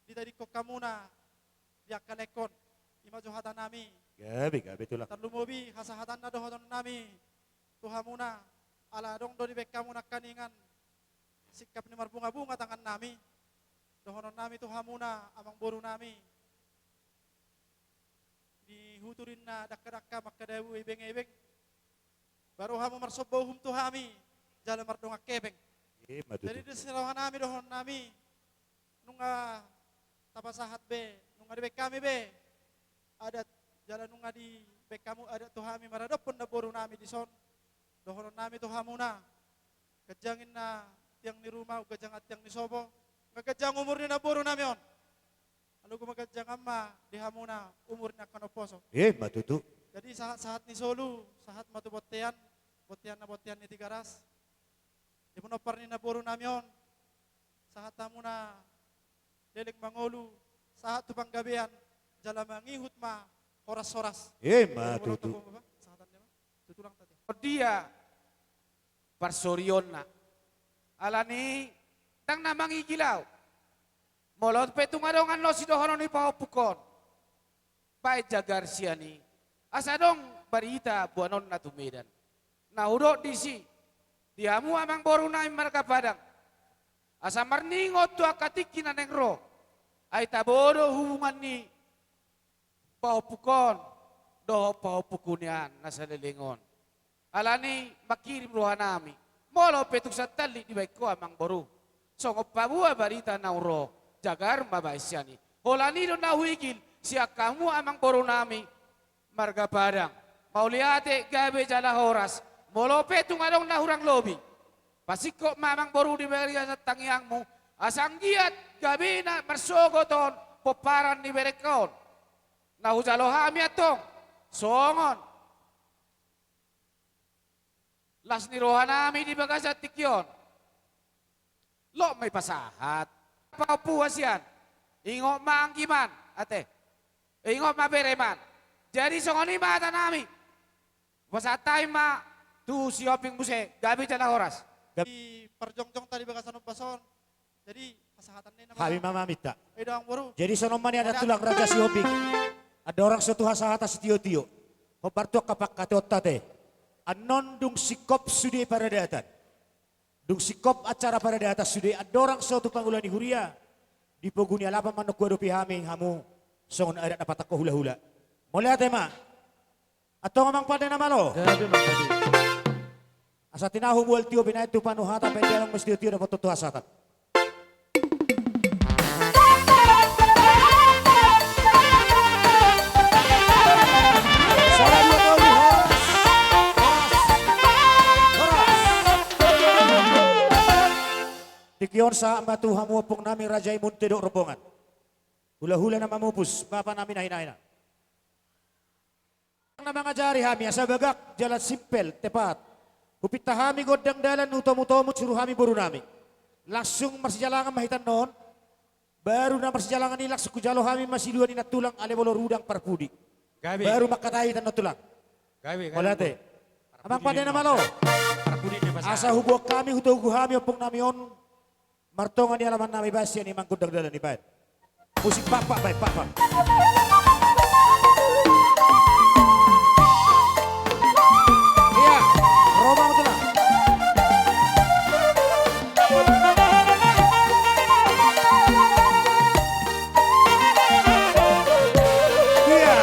ditadingkon hamuna di angka laengkon, ima jo hata nami. Gabe, gabe tulang. Tarlumobi hasahatanna dohonon nami tu hamuna, ala adong do dibaen hamu nangkaningan singkap ni marbunga-bunga tangan nami. Dohonon nami tu hamuna, amang boru nami. Di huturinna dangka-dangka mangkadabu ebeng-ebeng. Baru hamu marsomba uhum tu hami, jala mardongan hepeng. Ima tutu. Jadi di siroha nami dohonon nami, nunga tapasahat be, Nunga dibaen hami be adat, jala nunga dibaen hamu adat tu hami maradophon namboru nami dison. Dohonon nami tu hamuna, ganjang ninna tiang ni ruma, umganjang tiang ni sopo, nunga ganjang umur ni namboru nami on. Alai umganjang ma di hamuna umur ni angka na umposo. Ima tutu. Jadi sahat-sahat ni solu, sahat ma tu bontean, bontean na bontean ni Tigaras. Di pinompar ni namboru nami on, sahat hamuna leleng mangolu, sahat tu panggabean, jala mangihut ma horas-horas. Ima tutu. Sahatan dia ma tu tulang tadi. Dia parsorionna. Alani ndang na mangigil au. Molo pe tung adong annon sidohonon ni pahompungkon, baen jagar sian i, asa adong barita boanonna tu Medan. Na hudok disi, di hamu amangboru nami marga Padang, asa marningot tu angka tingki na naeng ro, ai tabo do hubungan ni pahompungkon dohot pahompungku nian na saleleng on. Alani mangkirim roha nami, molo pe tung santalit dibaen ho amangboru, songon paboa barita naung ro, jagar ma baen sian i. Holan i do na huigil sian hamu amangboru nami marga Padang. Mauliate, gabe jala horas. Molo pe tung adong na hurang lobi, pasingkop ma amangboru di bagasan tangiangmu, asa anggiat gabe na marsogot on pomparan ni berengka on. Na hujalo hami antong songon las ni roha nami di bagasan tingki on, lot ma i pasahat. Pahompu hasian, ingot ma anggiman ate, ingot ma bereman. Jadi songon i ma hata nami. Pasahat hami ma tu Sihombing muse, gabe jala horas. Di parjongjong tadi bagasan ombas on. Jadi pasahatan ni nama hami ma maminta. Jadi songon on ma nian tulang, Raja Sihombing. Andorang so tu hasahatan sitiotio, hombar tu angka pangkataionta ate. Annon dung singkop sude paradatan, dung singkop acara paradatan sude, andorang so tu pangula ni huria, di pogu ni alapan ma annon huadopi hami hamu songon adat na patangko hulahula. Mauliate ma. Antong amang pande na malo. Gabe ma pande. Asa tinahu mual tio binaen tu panuhatan, baen damang ma sitiotio dapothon tu hasahatan. Sada dua tolu, horas. Horas. Horas. Tingki on sahat ma tu hamu ompung nami raja i, munte dohot rombongan, hulahula na mamupus, bapa nami na hinahinan. Na mangajari hami asa bagak, jala simpel, tepat. Hupinta hami gondang dalan, hutomutomu suru hami boru nami. Langsung marsijalangan ma hita annon. Baru na marsijalangan i langsung hujalo hami ma silua ni nantulang, ale molo rudang parpudi. Gabe. Baru mangkatai hita annon tulang. Gabe, gabe. Mauliate. Amang pande na malo. Parpudi ni pasahat. Asa huboan hami, hutogu hami ompung nami on. Martonga ni alaman nami, baen sian i ma gondang dalan i, baen. Musik pakpak, baen pakpak. Iya, ro ma tulang. Iya.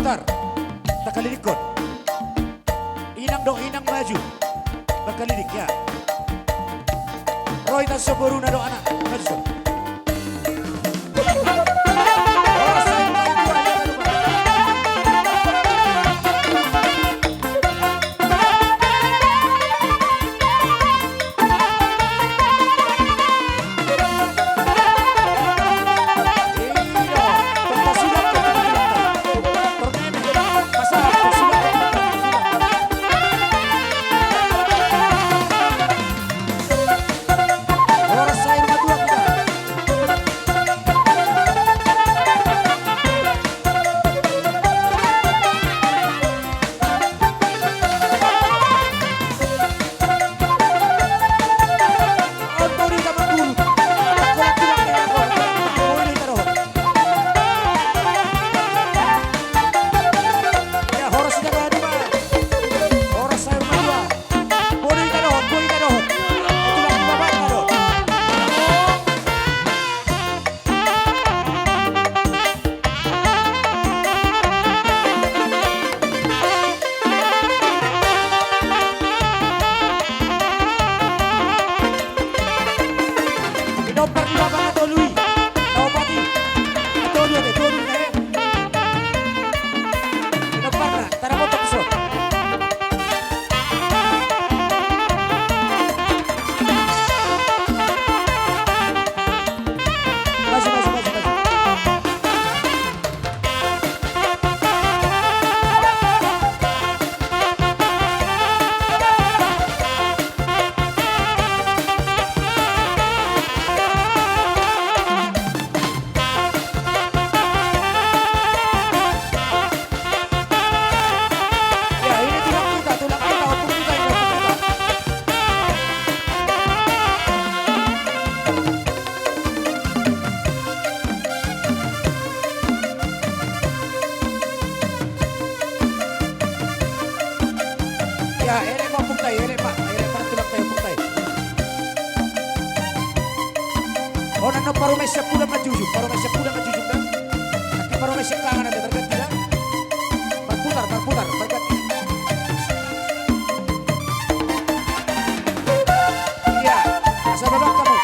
Putar. Takalidikkon. Inang do, inang maju. Bakalidik ya. Ro hita so, boruna do anak. Maju so. Pinompar ni bapa na tolu i, na opat i. Na tolu ate, tolu na e. Pinomparna, tara botok so. Maju, maju, maju, maju. Ia, elek ma ompung ta i, elek ma, elek ma tulang ta i, ompung ta i. Onan no parumaen siampudan ma jujung, parumaen siampudan ma jujung da. Nangkin parumaen siangkangan ate, berganti da. Berputar, berputar, berganti. Ia, asa babak hamu.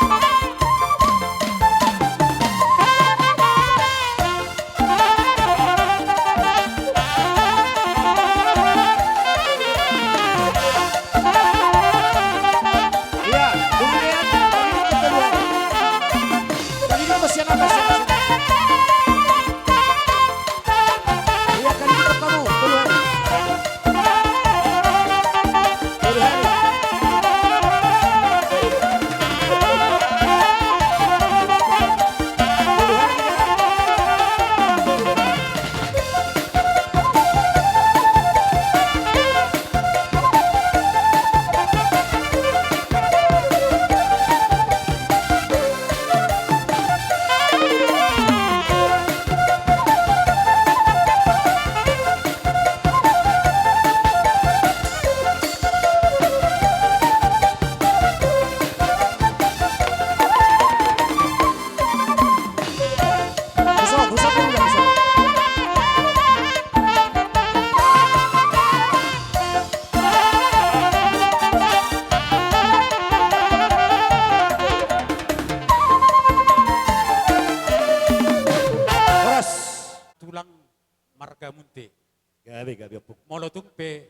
Horas. Tulang marga Munte. Gabe, gabe, ompung. Molo tung pe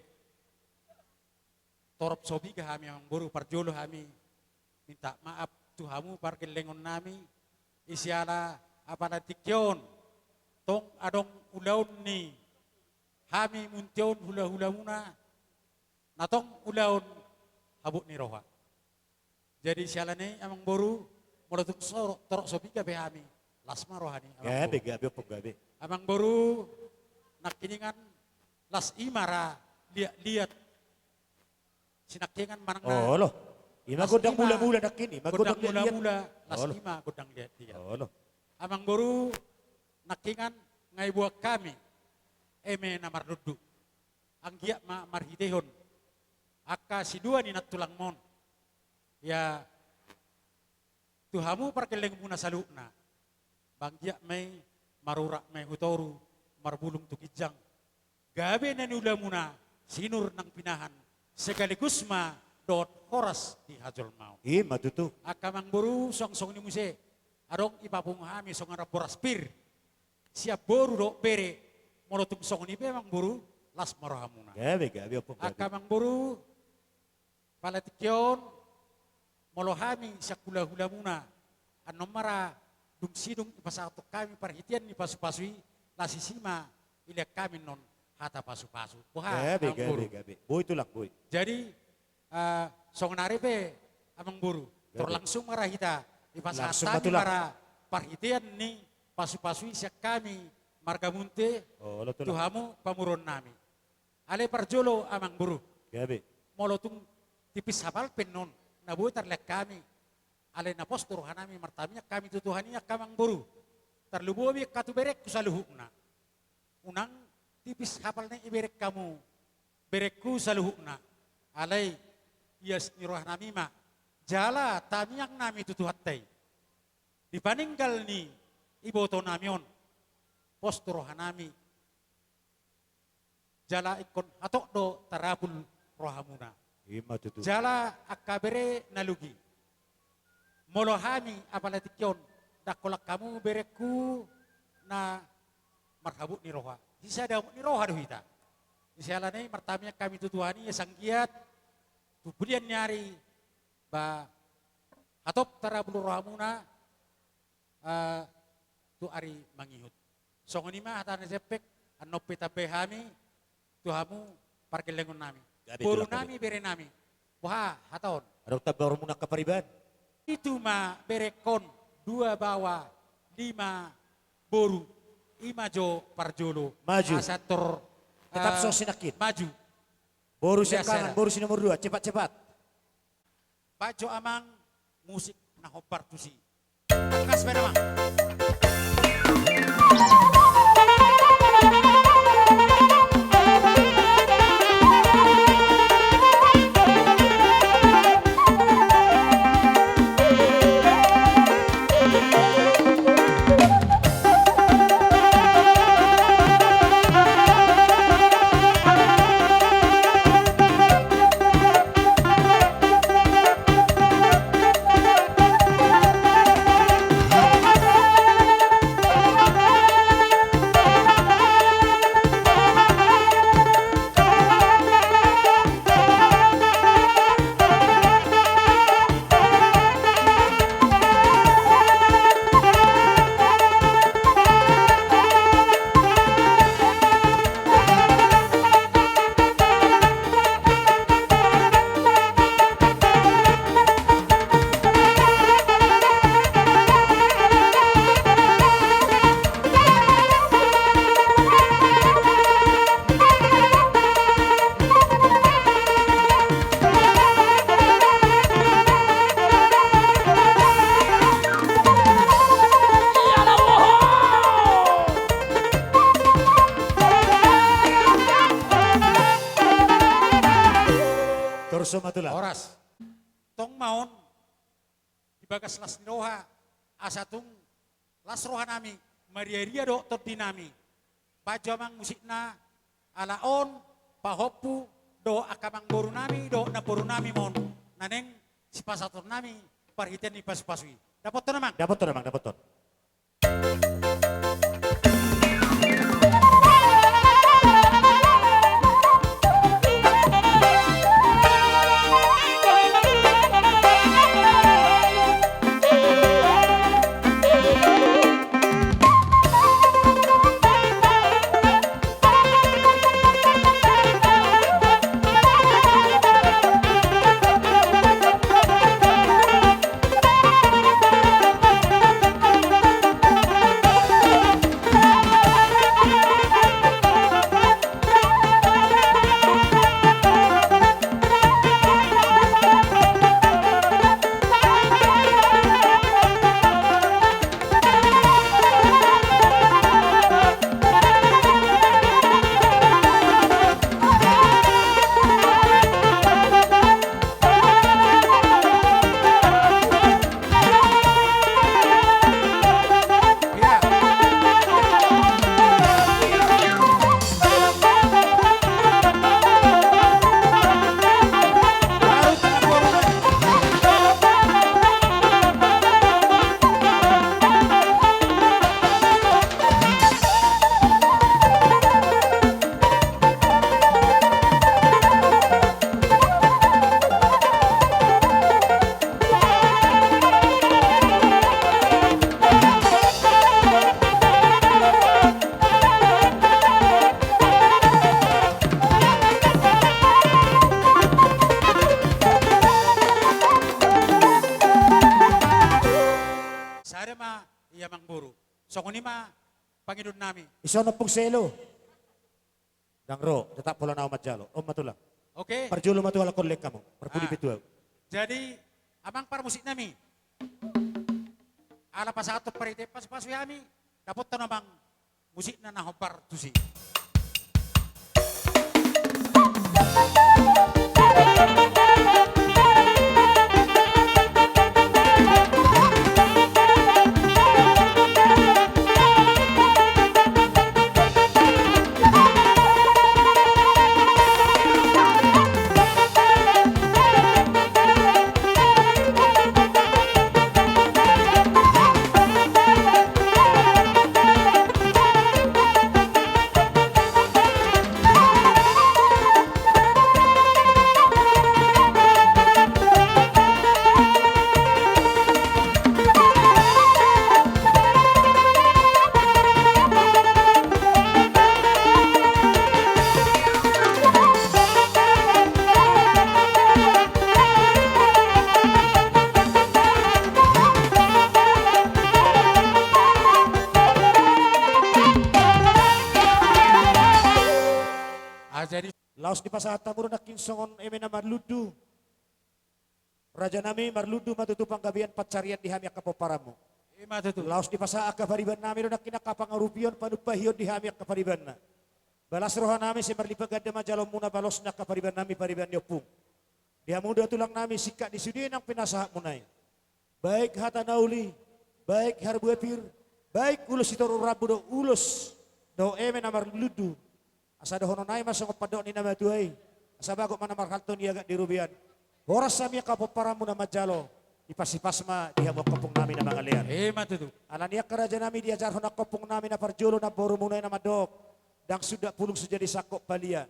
torop so piga hami, amangboru, parjolo hami minta maaf tu hamu pargellengonnami, i siala apala tingki on tong adong ulaon ni hami Munte on, hulahulamuna, na tong ulaon habot ni roha. Jadi siala ni i, amangboru, molo tung so, torop so piga pe hami, las ma roha ni amangboru. Gabe, gabe, ompung, gabe. Amangboru, nangkiningan las i ma ra liatliat. Sinangkiningan manang na. Olo. I ma gondang mulamula nangkin, i ma gondang liatliat. Las i ma gondang liatliat. Olo. Amangboru, nangkiningan nga diboan hami eme na marnundu. Anggiat ma marhitehon angka silua ni nantulangmon. Ia, tu hamu pargellengmuna saluhutna. Ba anggiat ma i marurat ma i hu toru, marbulung tu ginjang, gabe na niulamuna, sinur nang pinahan, sekaligus ma dohot horas di hajolmaon. I ma tutu. Angka amangboru, suang songon i muse, adong i papungu hami songon rap boras pir sian boru dohot bere. Molo tung songon i pe amangboru, las ma rohamuna. Gabe, gabe, ompung, gabe. Angka amangboru, pala tingki on, molo hami sian hulahulamuna, annon ma ra dung sidung dipasahathon hami parhitean ni pasupasu i, las disi ma dilean hami annon hata pasupasu. Boha, gabe, amangboru? Gabe, gabe. Boi tulang, boi. Jadi, eh, songon ari pe, amangboru, gabe, tor langsung ma ra hita, dipasahat hami ma ra parhitean ni pasupasu i sian hami marga Munthe, olo tulang, tu hamu pamoruon nami. Alai parjolo, amangboru. Gabe. Molo tung tipis hapal pe annon na boi tarlean hami, alai na pos do roha nami, martamiang hami tu Tuhan i, angka amangboru. Tarlumobi angka tu berengku saluhutna. Unang tipis hapal na i bereng hamu, berengku saluhutna. Alai ias ni roha nami ma, jala tamiang nami tu Tuhanta i. Di paninggal ni iboto nami on, pos do roha nami. Jala ingkon hatop do tarabul rohamuna. I ma tutu. Jala angka bere na logi, molo hami apala tingki on ndang holan hamu berengku na marhabot ni roha, sisada habot ni roha do hita. Siala ni i martamiang hami tu Tuhan i, asa anggiat tu pudian ni ari, ba, hatop tarabul rohamuna, eh, tu ari mangihut. Songon i ma hata na jempek, annon pe tambai hami tu hamu pargellengon nami. Gabe, boru tulang, gabe, nami, bere nami. Boha hata on? Adong tamba hormuna angka pariban. Itu ma berengkon, dua baoa, lima boru. I ma jo parjolo. Maju. Asa tor, tetap, eh, so sinangkin. Maju. Boru siangkangan, boru si nomor dua, cepat-cepat. Baen jo amang musik na hombar tusi. Tangkas baen amang. Torus ma tulang. Horas. Tong ma on di bagas las ni roha, asa tung las roha nami, mariaria dohot tondi nami. Baen jo amang musikna, ala on pahompu dohot angka amangboru nami dohot namboru nami ma on, na naeng sipasahaton nami parhitean ni pasupasu i. Dapothon amang. Dapothon amang, dapothon. pangidoannami. Ison Ompung Selo. Ndang ro, tetap pola na au manjalo. On ma tulang. Oke. Parjolo ma tu halak on, lehon hamu. Marpudi pe tu au. Jadi, amang parmusiknami. Ala pasahathon parhite pasupasu hami. Dapothon amang musikna na hombar tusi. Ah, jadi laos dipasahat hamu do nangkin songon eme na marlundu. Rajanami, marlundu ma tutu panggabean pansarian di hami angka pomparanmu. Ima tutu. Laos dipasahat angka paribanami do nangkin angka pangarupion panumpahion di hami angka paribanna. Balas rohanami sai marlipat ganda ma jaloonmuna balos ni angka paribanami, pariban ni ompung. Di hamu do tulangnami singkat ni sude nang pinasahatmuna i. Baik hata na uli, baik harbue pir, baik ulos sitorop rambu dohot ulos dohot eme na marlundu. Asa dohononnami ma songon pandok ni na matua i, asa bagot ma na marhalto ni agat di robean. Horas hami angka pomparanmu na manjalo, dipas-ipas ma di hamu angka ompungnami na mangalean. Ima tutu. Alani i angka rajanami, diajarhon angka ompungnami na parjolo namborumuna i na mandok: Ndang sundat pulung so jadi sangkot palia.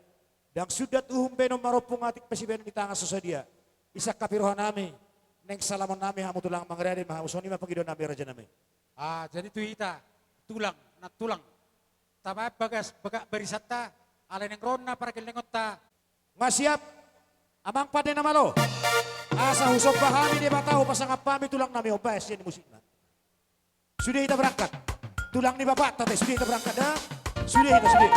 Ndang sundat uhum baenon marompung, atik pe sibaenon ni tangan so sadia. Isa angka pir rohanami, naeng salamonnami hamu tulang, mangarade ma hamu, songon i ma pangidoannami rajanami. Ah, jadi tu hita tulang, nantulang, tabaen bagas bagak barisanta, alai naeng ro na pargellengonta. Nga siap amang pande na malo? Asa husomba hami Debata, hupasangap hami tulangnami, hombar sian i musikna. Sude hita berangkat. Tulang ni bapakta, sude hita berangkat da. Sude hita, sude.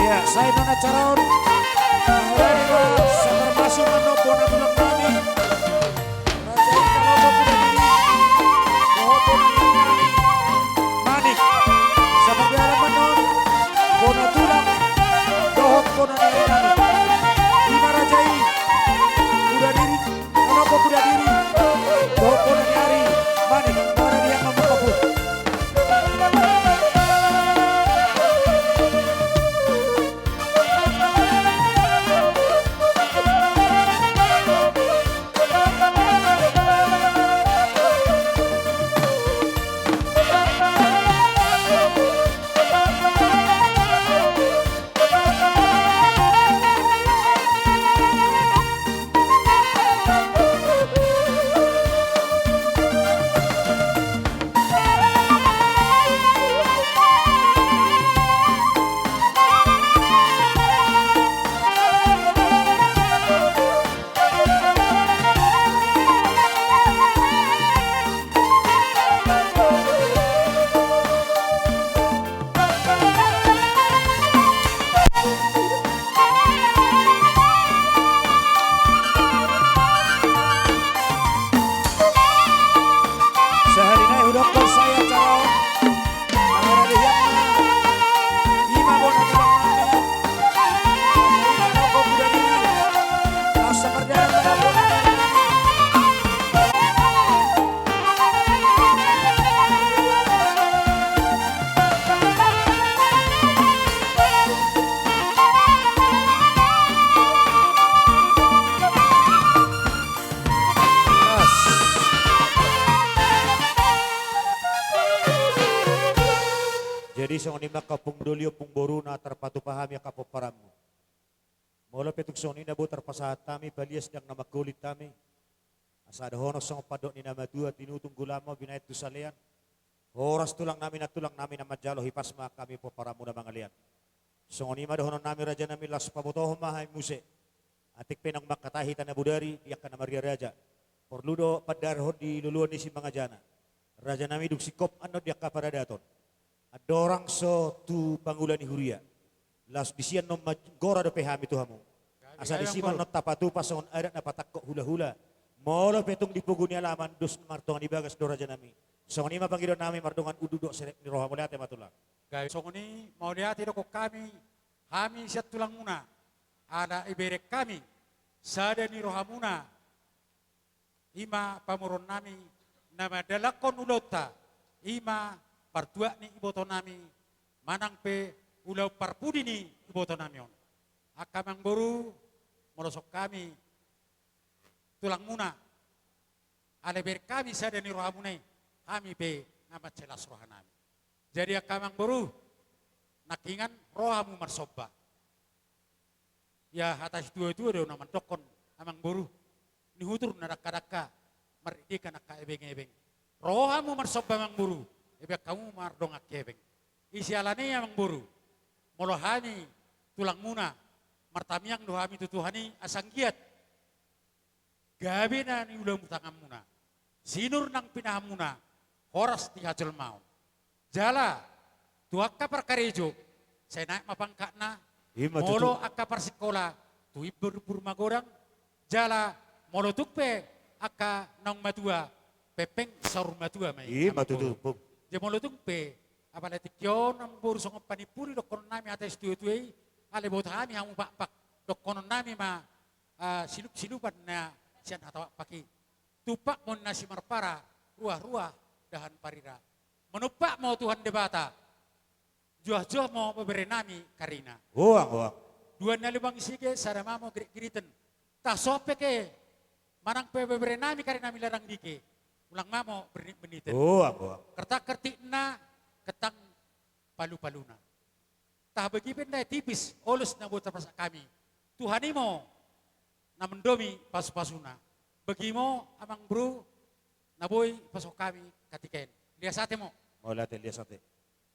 Ia, sai non acara on. Saparmasuk ma annon bona tulang nami. Raja i Kalopo Puda Diri dohot bona ni ari nami Manik. Sapardialan ma annon bona tulang dohot bona ni ari nami. Ima raja i Puda Diri, Kalopo Puda Diri dohot bona ni ari Manik. Maradiak ma mungkapu. Songon i ma angka ompung doli, ompung boru na tarpatupa hami angka pomparanmu. Molo pe tung songon i na boi tarpasahat hami, palias ndang na manggolit hami. Asa dohonon songon pandok ni na matua, tinutung gulam ma binahen tu salean. Horas tulang nami, nantulang nami na manjalo, hipas ma hami pomparanmu na mangalean. Songon i ma dohonon nami raja nami, laos pabotohon ma hami muse. Atik pe naung mangkatai hita na bodari di angka na maria raja, porlu do pandarhon di loloan ni Simanjujung. Raja nami, dung singkop annon di angka paradaton, andorang so tu pangula ni huria, laos disi annon manggora dope hami tu hamu. Asa disi ma annon tapatupa songon adat na patangkok hulahula. Molo pe tung di pogu ni alaman dos martonga ni bagas do raja nami. Songon i ma pangidoan nami mardongan unduk dohot serep ni roha. Mauliate ma tulang. Gabe songon i, mauliate dohonon hami, hami sian tulangmuna, ala ibereng hami sada ni rohamuna, i ma pamoruon nami na mandalanhon ulaonta, i ma partuat ni iboto nami, manang pe ulaon parpudi ni iboto nami on. Angka amangboru, molo songon hami tulangmuna, ala ibereng hami sada ni rohamuna i, hami pe nga mansai las roha nami. Jadi angka amangboru, nangkiningan ro hamu marsomba. Ia hata situatua do na mandokkon, amangboru, nihutur na dangkadangka, mardidikan angka ebeng-ebeng. Ro hamu marsomba, amangboru, ebean hamu mardongan hepeng. Siala ni i, amangboru, molo hami tulangmuna, martamiang do hami tu Tuhan i asa anggiat gabe na niula ni tanganmuna, sinur nang pinahanmuna, horas di hajolmaon. Jala tu angka parkarejo, sai naek ma pangkatna. I ma tutu. Molo angka parsingkola, tu imburumbur magodang. Jala molo tung pe angka naung matua, pengpeng saur matua ma i. I ma tutu, amangboru. Jadi molo tung pe, apala tingki on, amangboru, songon panimpuli dohonon nami hata situatua i, ala iboto hami hamu pakpak, dohonon nami ma, ah, silupsilupan na sian hata pakpak i. Tumpak ma ninna Simarpara, ruah-ruah dahan parira. Manumpak ma Tuhan Debata, juah-juah ma bebere nami karina. Hoang, hoang. Dua na lubang i sige, sada mamo giritgiriten. Tasope ke, manang pe bebere nami karina milarang dike, ulang mamo bernit-berniten. Hoang, hoang. Kertak-kertikna, ketang palupaluna. Taha bagi pe ndai tipis, olus na boi tarpasahat hami. Tuhan i ma na mandomi pasupasuna. Bagimo, amangboru, na boi pasahat hami katika i. Lias ate ma. Mauliate, lias ate.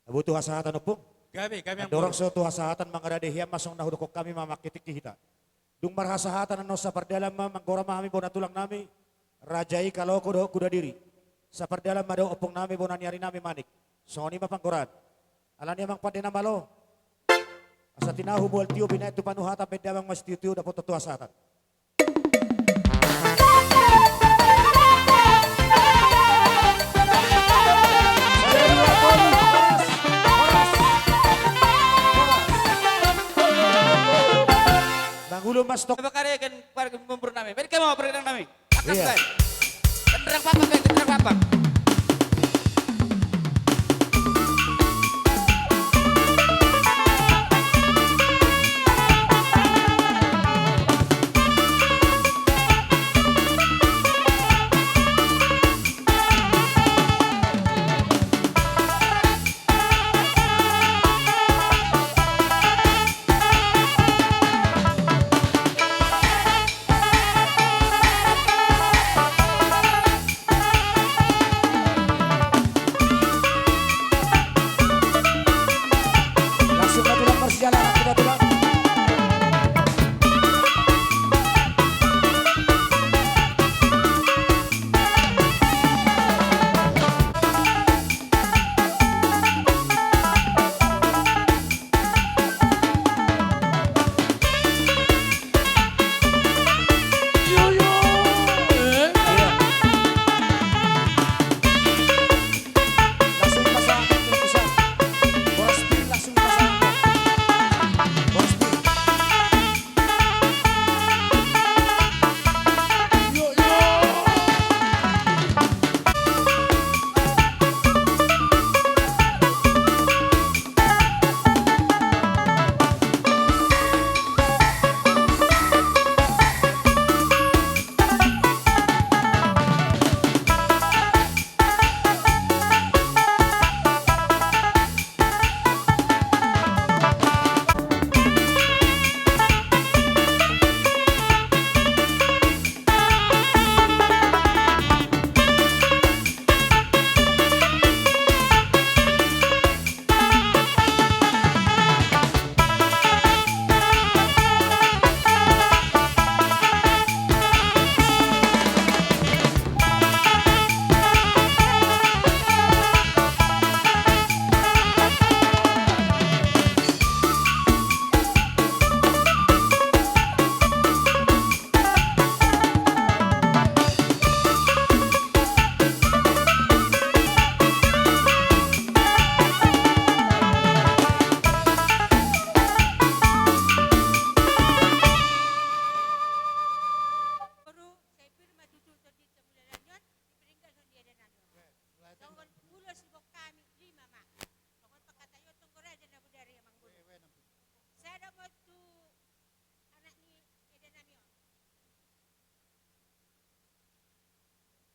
Na boi tu hasahatan, ompung. Gabe, gabe, amangboru. Andorang so tu hasahatan mangarade hian ma songon na hudokkon hami ma mangkitikki hita. Dung marhasahatan annon, sapardalan ma, manggora ma hami bona tulang nami, raja i Kaloko dohot Kudadiri. Sapardalan ma dohot ompung nami, bona ni ari nami Manik. Songon i ma panggoraan. Ala ni i, amang pande na malo, asa tinahu mual tio, binahen tu panuhatan, baen damang ma sitio-tio, dapotan tu hasahatan. Mangulon ma stok. Pakareken, pakareken membur nami. Baen ke ma, pakareken nami. Angkat, iya, baen. Tenderang papak, baen, tenderang papak.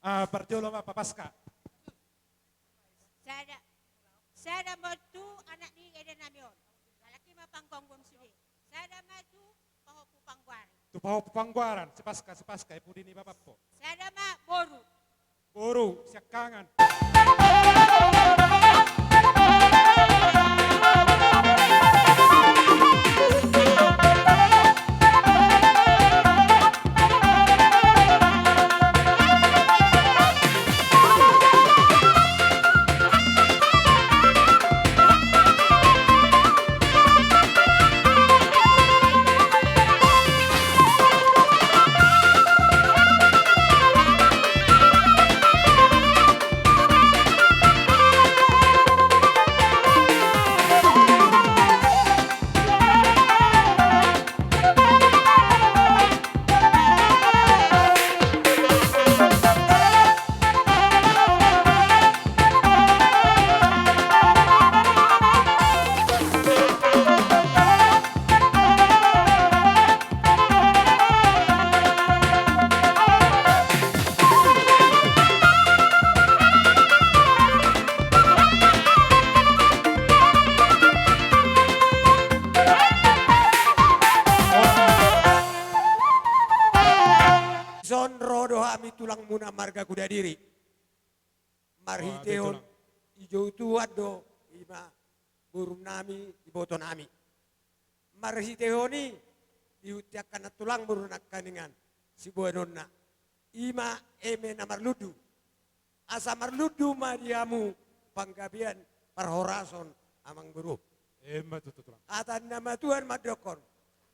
Ah, parjolo ma, Papaska. Sada, sada ma tu anak ni eda nami on. Alai ma panggomgom sude. Sada ma tu pahompu panggoaran. Tu pahompu panggoaran, si Paska, si Paska, i pudi ni bapakku. Sada ma boru. Boru, siangkangan. Dison ro do hami tulangmuna marga Kudadiri. Marhitehon, dijou Tuhan do, i ma borunami, ibotonami. Marhitehon i, dihuti angka na tulang boru nangkaningan, siboanonna. I ma eme na marlundu. Asa marlundu ma di hamu panggabean parhorason, amangboru. Emma tutu, tulang. Hata ni na matua mandokkon: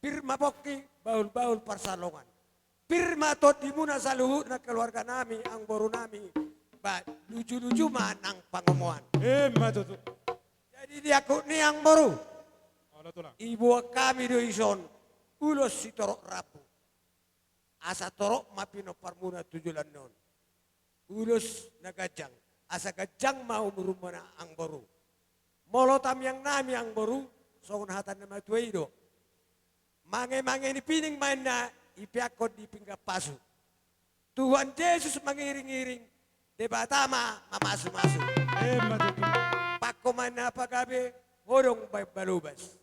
Pir ma pongki, bahul-bahul pansalongan. Pir ma tondimuna saluhutna, keluarganami, amangborunami, ba luju-luju ma nang pangomoan. Emma tutu. Jadi diangkut ni, amangboru, olo, tulang, diboan hami do dison ulos sitorop rambu. Asa torop ma pinomparmuna tu joloan on. Ulos na ganjang, asa ganjang ma umurmuna, amangboru. Molo tangiangnami, amangboru, songon hata ni na matua i do: Mange-mange ni pining ma inna, dipeakkon di pinggan pasu. Tuhan Jesus mangiring-iring, Debata ma mamasu-masu. Emma tutu. Pakko ma inna pagabe, hodong baen balobas.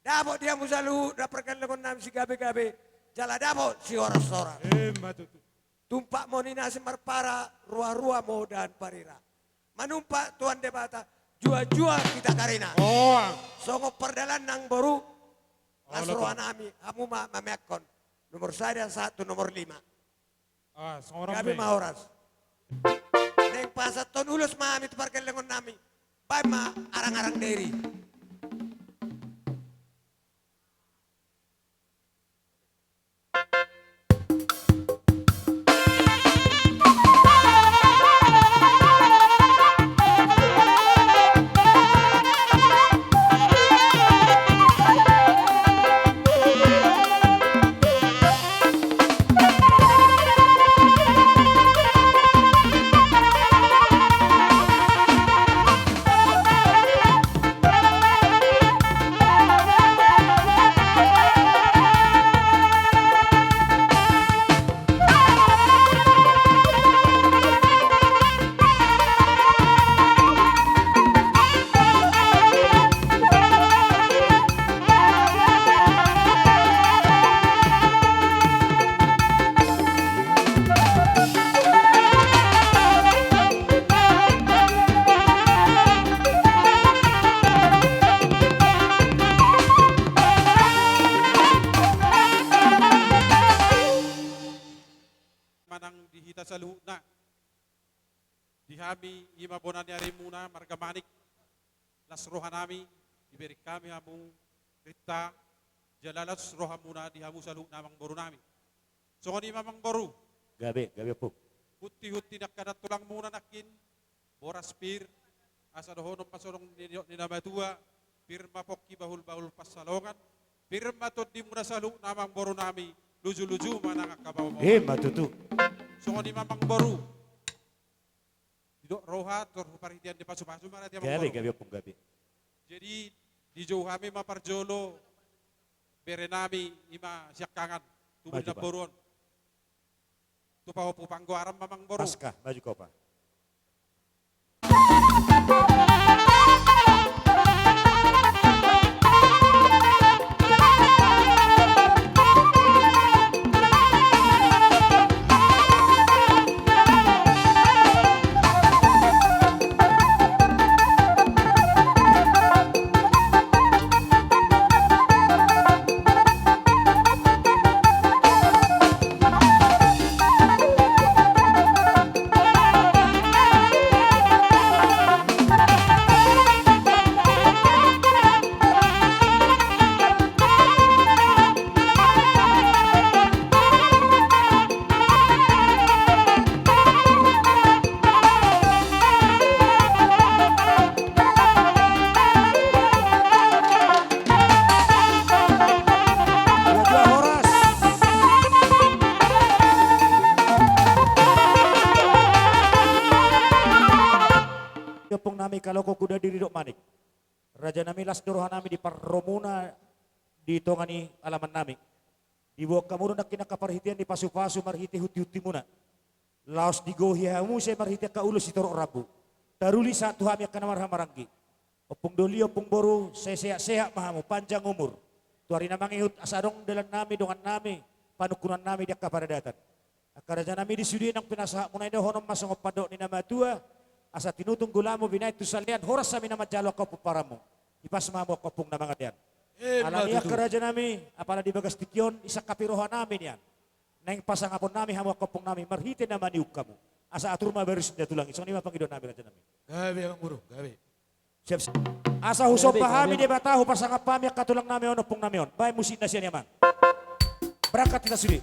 Dapot di hamu saluhutna pargellengonnami sigabe-gabe, jala dapot sihoras-horas. Emma tutu. Tumpak moni na simarpara, rua-rua ma dahan parira. Manumpak Tuhan Debata, jua-jua hita karina. Oa. Songon pardalanna, amangboru, las rohanami, hamu ma mameakkon nomor sada sahat tu nomor lima. Ah, songon on. Gabe ma horas. Naeng pasahathon ulos ma hami tu pargellengonnami. Baen ma arang-arang deri. Manang di hita saluhutna. Di hami i ma bona ni arimuna marga Manik. Las rohanami, dibereng hami hamu rinta, jala las rohamuna di hamu saluhutna, amangborunami. Songon i ma, amangboru. Gabe, gabe, Ompung. Hunti-hunti ni angka na tulangmuna nangkin, boras pir, asa dohonon ma songon nidok ni na matua: Pir ma pongki, bahul-bahul pansalongan. Pir ma tondimuna saluhutna, amangborunami, luju-luju ma nang angka pangomoan. Emma tutu. Songon i ma, amangboru. Didok roha, torop parhitean ni pasu-pasu ma rate, amangboru. Gabe, gabe, Ompung, gabe. Jadi, dijou hami ma parjolo berenami, i ma siangkangan, tubu ni namboru on. Tu pahompu panggoaran ma amangboru. Paska, maju kau pa. Dua-dua horas. Ompung nami, kaloku kuda diri dok manik. Raja nami, las do roha nami di parromuna di tonga ni alaman nami. Diboan hamu do nangkin angka parhitean ni pasu-pasu marhite hunti-huntimuna. Laos digohi hamu muse marhite angka ulos sitorop rambu. Taruli sahat tu hami angka na marhahamaranggi. Ompung doli, ompung boru, sai sehat-sehat ma hamu, panjang umur. Tu ari na mangihut asa adong dalan nami, dongan nami, panungkunan nami di angka paradatan. Angka raja nami, di sude naung pinasahatmuna i dohonon ma songon pandok ni na matua, asa tinutung gulamu binahen tu salean, horas hami na manjalo angka pomparanmu. Hipas ma hamu angka ompung na mangalean. Emma tutu. Alani i angka raja nami, apala di bagas tingki on disangkapi roha nami nian. Naeng pasangapon nami hamu angka ompung nami marhite na maniuk hamu. Asa atur ma baris ni tulang i, songon i ma pangidoan nami raja nami. Gabe amangboru, gabe. Siap, siap. Asa husomba hami Debata, hupasangap hami angka tulang nami on, ompung nami on. Baen musik na sian i amang. Berangkat hita sude.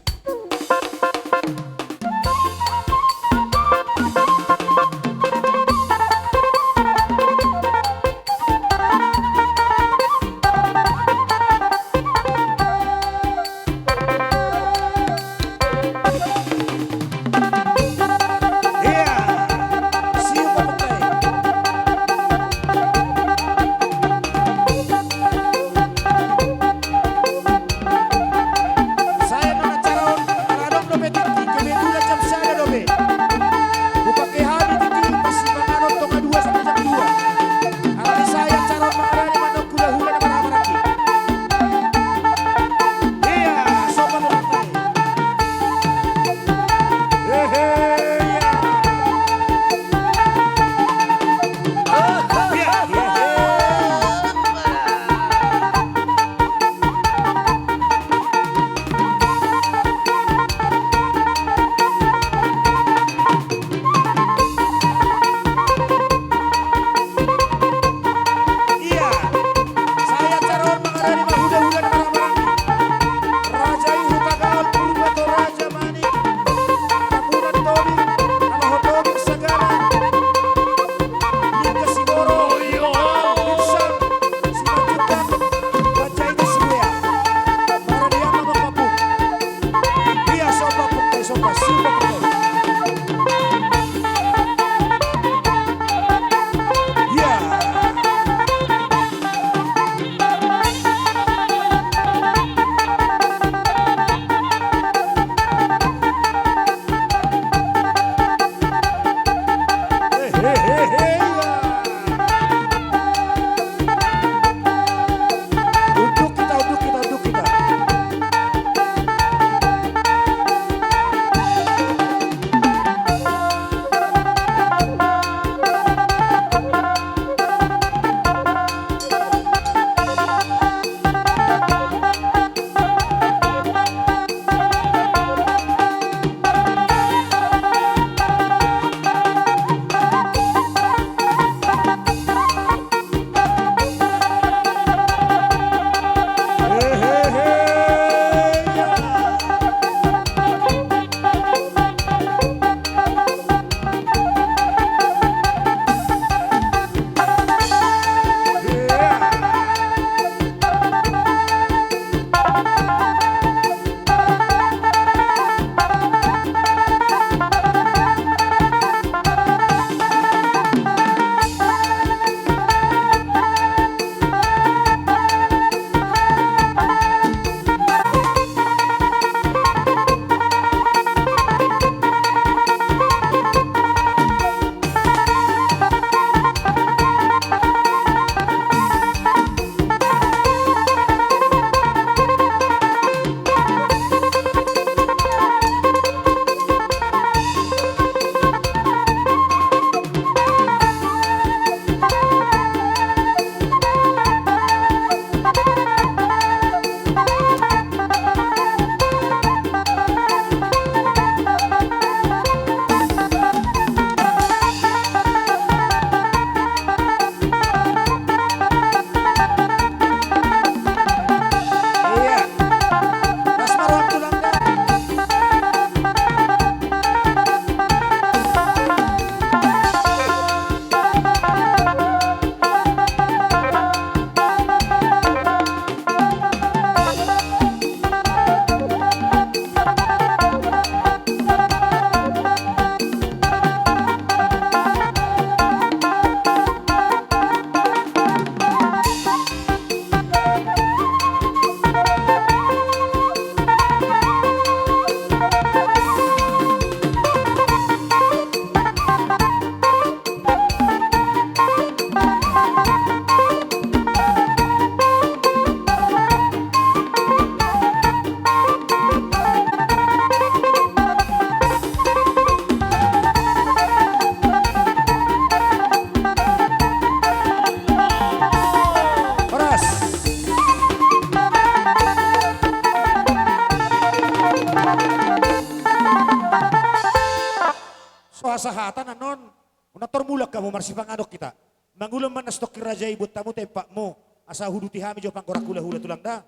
Tananon, unang tormulak hamu marsipanganon hita. Mangulon ma na sitongkin raja i buat hamu tempatmu, asa huduti hami jo panggorak hulahula tulang da.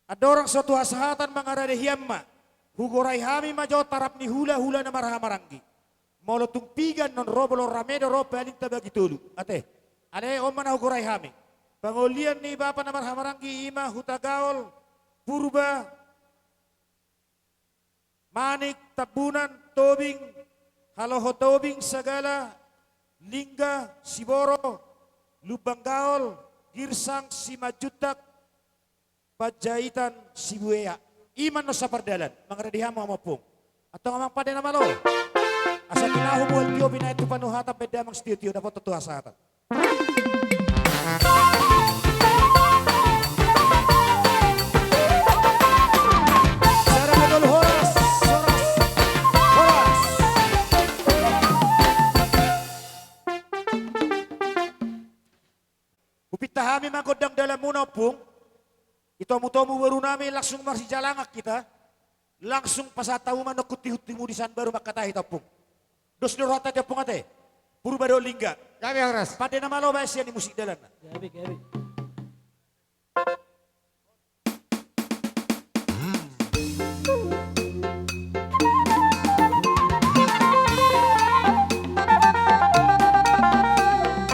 Andorang so tu hasahatan mangarade hian ma, hugorai hami ma jo tarap ni hulahula na marhahamaranggi. Molo tung piga annon ro molo rame do ro paling tabagi tolu. Ate, ale on ma na hugorai hami. Pangolian ni bapa na marhahamaranggi i ma Hutagaol, Purba, Manik, Tambunan, Tobing, Haloho Tobing, Sagala, Lingga, Siboro, Lumbang Gaol, Girsang, Simanjuntak, Panjaitan, Sibuea. I ma annon sapardalan, mangarade hamu hamu ompung. Antong amang pande na malo. Asa tinahu mual tio binaen tu panuhatan baen damang sitio-tio dapotan tu hasahatan. Sada, dua, tolu, horas, horas, horas. Hupinta hami ma gondang dalanmuna ompung. Itomu-tomu boru nami langsung marsijalangan hita. Langsung pasahat hamu ma annon hunti-huntimu di san baru mangkatai hita ompung. Dos do rohanta di ompung ate. Purba dohot Lingga. Gabe horas. Pande na malo baen sian i musik dalanna. Gabe, gabe.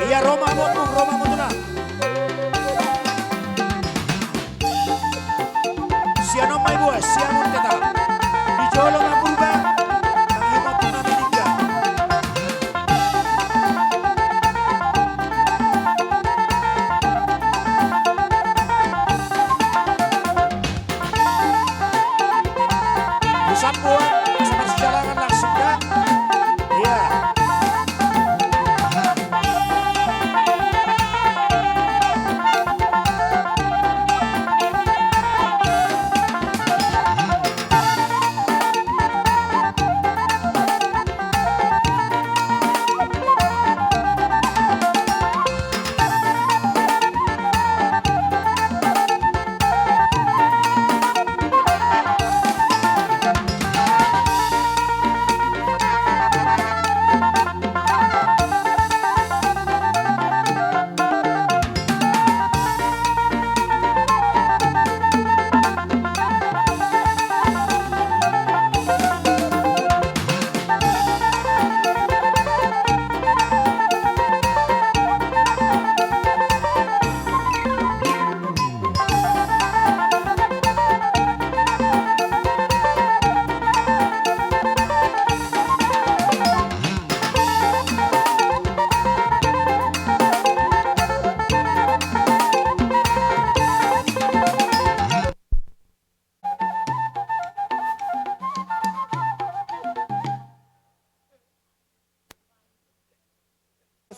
Ia Roma mo, Roma mo tulang. Sian on ma iboan, sian on tetap. Di jolo ma Purba, mangihuthon tu na maninggal. Sambuan, seperti jalangan langsung ya. Iya.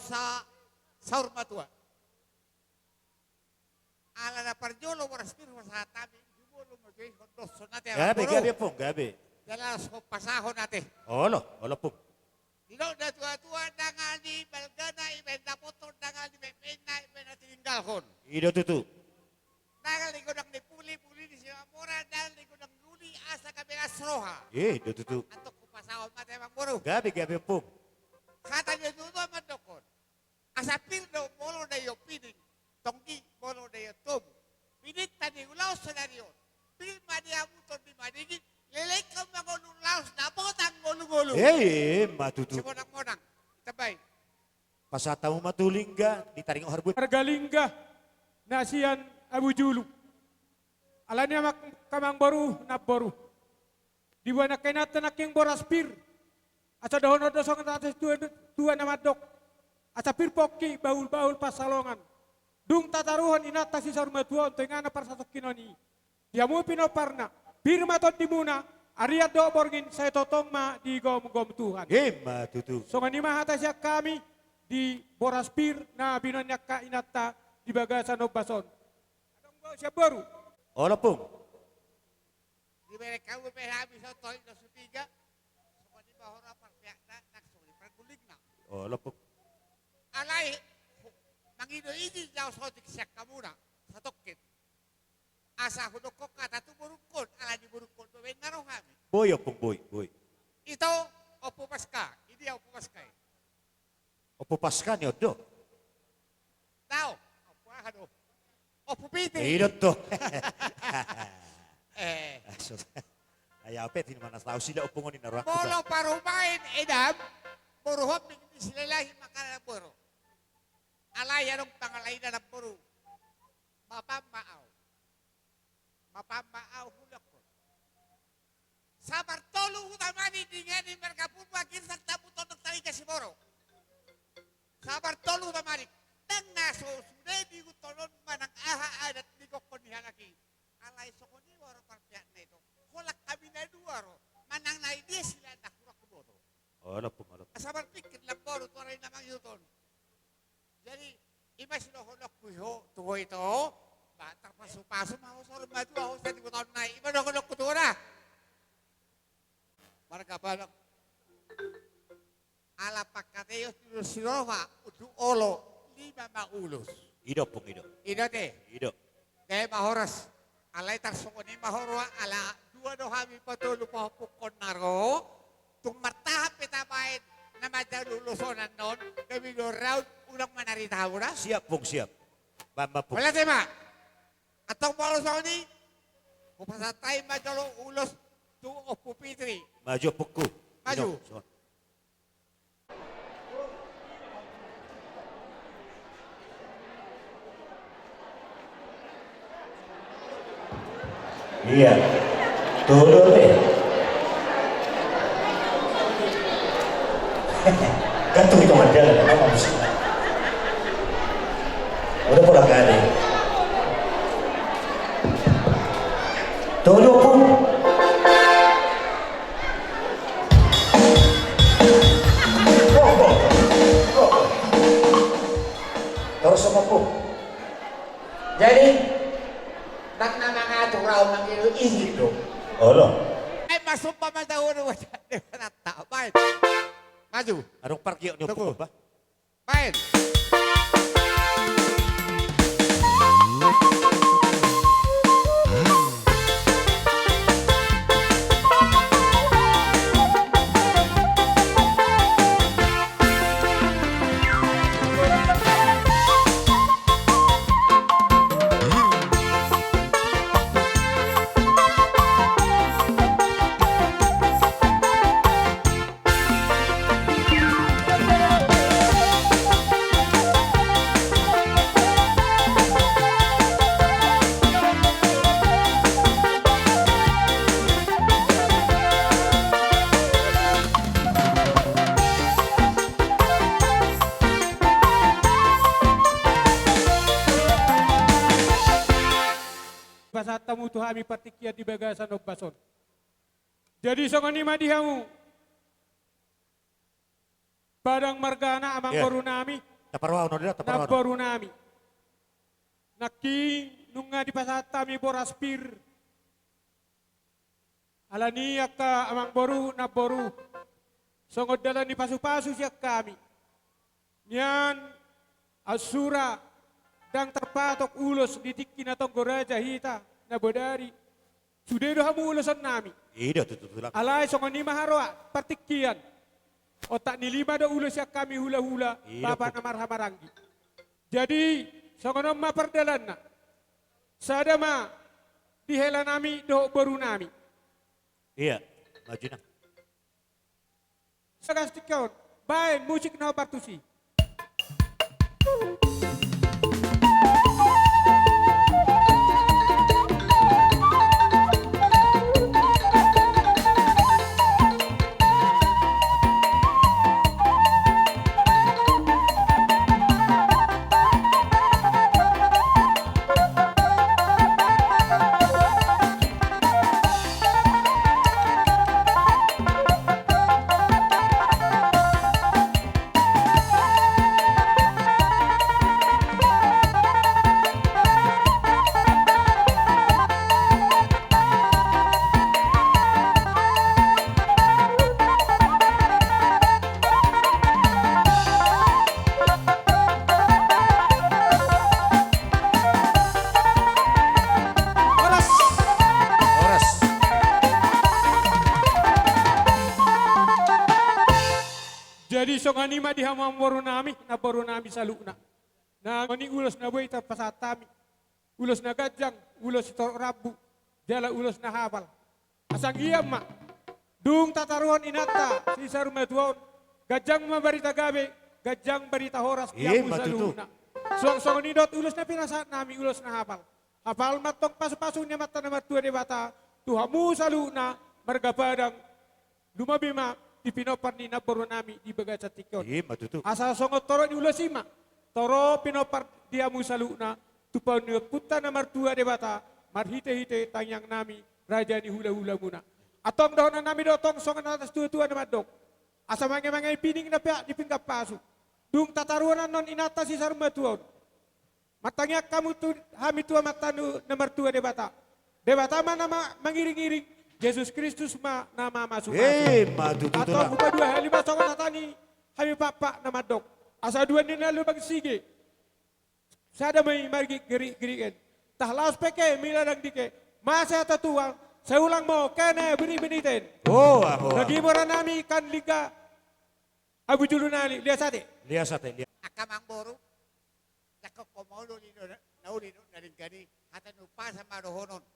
Sa-, saur matua. Ala na parjolo boras pir pasahat hami, jumolo ma jo i hon doshon ate. Gabe, amang boru. Gabe ompung, gabe. Jala so pasahon ate. Olo, olo ompung. Didok na tua-tua, dang na nibalgana ibaen dapothon, dang na nibaen-baenna ibaen na tininggalhon. I do tutu. Dang na di godang ni puli, puli ni simanjamora, dang na di godang ni uli, asa gabe las roha. I do tutu. Antong hupasahon ma ate amang boru. Gabe, gabe ompung. Hata ni natuatua mandokhon. Asa pir do molo na i on pining, tonggi molo na i on tobu. Pininta ni ulaon sadari on. Pir ma di hamu tondi madingin, lelengkon ma ngolu laos dapotan ngolu-ngolu. Eh, eh, ma tutu. Simonang-monang. Tambai. Pasahat hamu ma tu Lingga, di taringot harbuan. Marga Lingga, na sian Abu Julu. Alani amang, amang boru, namboru. Diboan angka inanta nangkin boras pir. Asa dohonon do songon hata ni tua, tua na mandok. Asa pir pongki bahul-bahul pansalongan. Dung tataruhon inanta si saur matua on tu inganan parsatongkinon i. Di hamu pinomparna, pir ma tondimuna, arian dohot borngin, sai tongtong ma digomgom Tuhan. I ma tutu. Songon i ma hata sian hami, di boras pir, na binoan ni angka inanta, di bagasan ombas on. Adong do sian boru. Olo ompung. Dibereng hamu pe hami songon i do sutiga, songon i ma hora parpeakna, nang songon i pargulingna. Olo ompung. Alai, mangido izin jo au sotik sian hamuna, satongkin. Asa hudokhon hata tu borungkon, ala ni borungkon do baen na ro hami. Boi ompung, boi, boi. Ito, Ompu Paska, i Dia Ompu Paska i? Ompu Paska ni on do. Tau, Ompu aha do? Ompu Piti. I do tong. Eh. Ai au pe di mana tau sila ompung on i na rohangku. Molo parumaen edam, boru hombing di silalahi mangkalamboru. Alai adong pangalaina namboru. Mapam ma au. Mapam ma au hulangkon. Sabar tolu huta Manik, dingani marga Purba, Girsang, Tambun Tondok, Tariga, Siborok. Sabar tolu huta Manik. Ndang na so sude diihuthonon manang aha adat ni gokhon ni halak i. Alai songon i ma ro parpeakna i do. Holan hami na dua ro. Manang na i dia silana hurang huboto. Olo, Pung, olo. Asa marpingkir namboru tu ari na mangihut on. Jadi, i ma sidohononku tu ho, tu ho ito, ba, tarpasupasu ma ho, saur matua ho, sian di huta on nai, i ma dohononku tu ho da. Marga Balak. Ala pangkataion tu ulos ni roha, tu olo, lima ma ulos. I do, Pung, i do. I do ate. I do. Gabe ma horas. Alai tarsongon i ma ho roha, ala dua do hami patolu pahompungkon na ro. Tung martahan pe tabaen na manjalo ulos on annon, gabe do raut unang manarita hamu da. Siap, Pung, siap. Bamba, Pung. Mauliate ma. Antong molo songon i, hupasahat hami ma jolo ulos tu Ompu Pitri. Maju, Ompungku. Maju. Ino, son. Iya. Tuh, tuh, tuh. Kan tuh itu model, apa maksudnya? Udah pulang gak ada. Tuh, tuh, tuh. Torus, Ompung. Jadi, nang na mangatur ahu mangido izin do. Olo. Ai masuk pa mata ulu wajah de nata. Baik. Maju. Adong pargiok ni Ompung, bah. Baen. Pasahat hamu tu hami partingkian di bagasan ombas on. Jadi songon i ma di hamu. Padang margana amangboru nami. Taparoha, taparoha. Namboru nami. Nangkin nunga dipasahat hami boras pir. Alani angka amangboru, namboru. Songon dalan ni pasupasu sian hami. Nian, ansura, ndang tarpatok ulos di tingki na tonggo raja hita, na bodari. Sude do hamu uloson nami. I do tutu tulang. Alai songon i ma haroa, partingkian. Otak ni lima do ulos sian hami hulahula, i do bapa na marhahamaranggi. Jadi, songon on ma pardalanna. Sada ma, di hela nami, dohot boru nami. Iya, maju nang. Sagas tingkaon, baen musik na hombar tusi. Jadi songon i ma di hamu amangboru nami, namboru nami saluhutna. Na songon i ulos na boi tapasahat hami. Ulos na ganjang, ulos sitorop rambu, jala ulos na hapal. Asa anggiat ma dung tataruhon inanta si saur matua on, ganjang ma barita gabe, ganjang barita horas di hamu saluhutna. Suang songon i dohot ulos na pinasahat nami, ulos na hapal. Hapal ma antong pasupasu ni Amanta na martua Debata tu hamu saluhutna marga Padang, lumobi ma di pinompar ni namboru nami di bagasan tingki on. Asa songon torop ni ulos i ma torop pinompar di hamu saluhutna tu paimaon ni Ompunta na martua Debata marhitehite tangiang nami, raja ni hulahulamuna. Antong dohonon nami do tong songon hata ni situatua na mandok: Asa mangemange pining na peak di pinggan pasu, dung tataruhon annon inanta si saur matua on. Martangiang hamu tu, hami tu Amanta na martua Debata. Debata ma na mangiringiring, Jesus Kristus ma na mamasumasu. Antong hupaduahali ma songon hata ni hami pakpak na mandok: Asa dua ni na lubang sige, sada ma i margitgitgiringan. Tah laos pe ke mila dang dike, masa hata Tuhan, sai ulang ma ho kene biri biniten. Daging mura nami, ikan lingga, abu julu nami, lias ate. Lias ate, lias. Angka amangboru, jangkon ho ma olo ni do na uli do na denggan i, hata ni umpasa ma dohonon.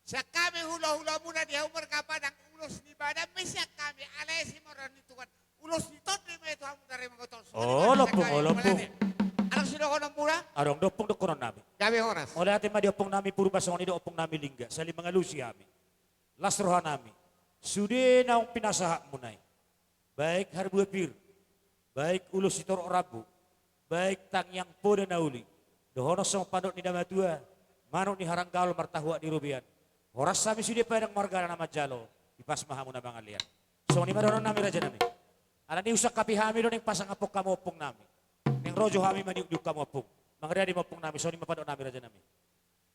Sian hami hulahulamuna di hamu marga Padang, ulos ni badan ma i sian hami, alai asi ma roha ni Tuhan, ulos ni tondi ma i tu hamu tarimaon. Olo ompung, olo ompung. Adong sidohononmuna? Adong do ompung dohonon nami. Gabe horas. Mauliate ma di ompung nami Purba, songon i do ompung nami Lingga, saling mangalusi hami. Las roha nami sude naung pinasahatmuna i. Baik harbua pir, baik ulos sitorop rambu, baik tangiang poda na uli, dohonon songon pandok ni natuatua: Manuk ni haranggaol martahuak di robean. Horas hami sude Padang margana na manjalo, dipas ma hamu na mangalean. Songon i ma dohonon nami raja nami. Alani i husangkapi hami do naeng pasangaphon hamu ompung nami. Naeng rojo hami maniukniuk hamu ompung. Mangariadi ma ompung nami, songon i ma pandok nami raja nami.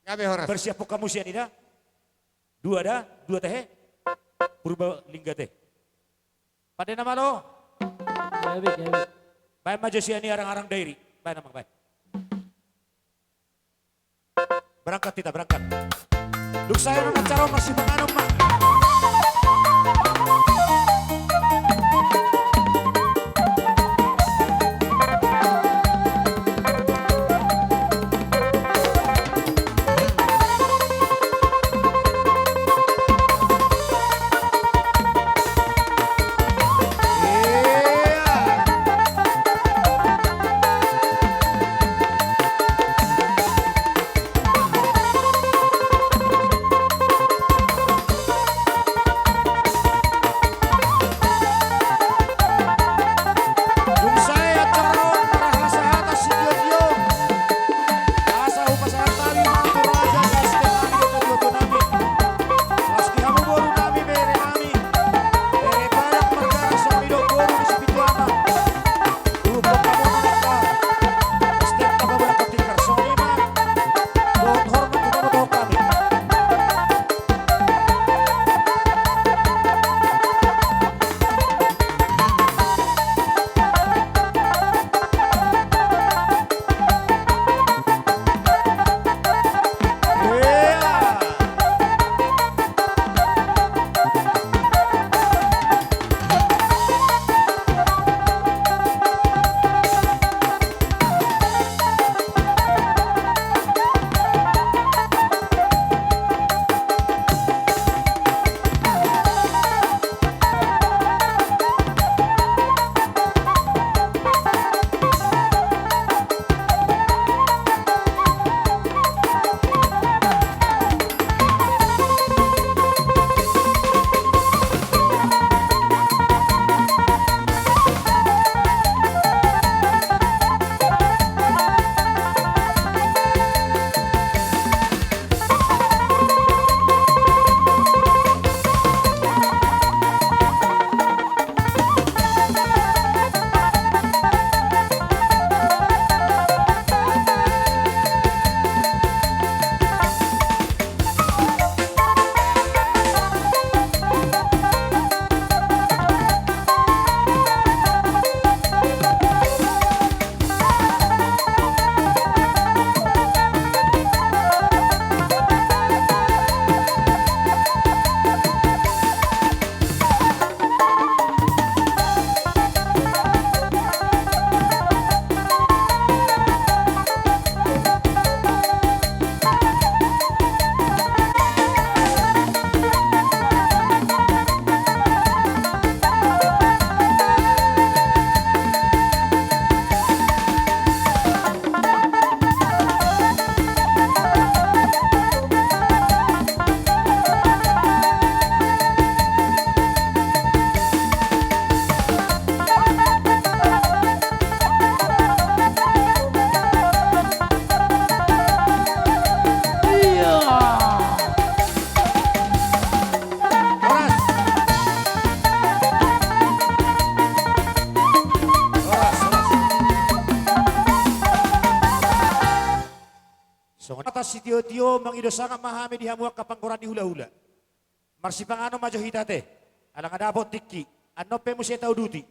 Gabe horas. Parsiaphon hamu sian i da. Dua da, dua tehe. Purba Lingga te. Pande na malo. Gabe, gabe. Baen ma jo sian i arangarang dairi. Baen amang, baen. Berangkat hita, berangkat. Dung sae on acara on, marsipanganon ma. Sitiotio mangido sangap ma hami di hamu angka panggoran ni hulahula. Marsipanganon ma jo hita ate. Ala nga dapot tingki. Annon pe muse tauduti.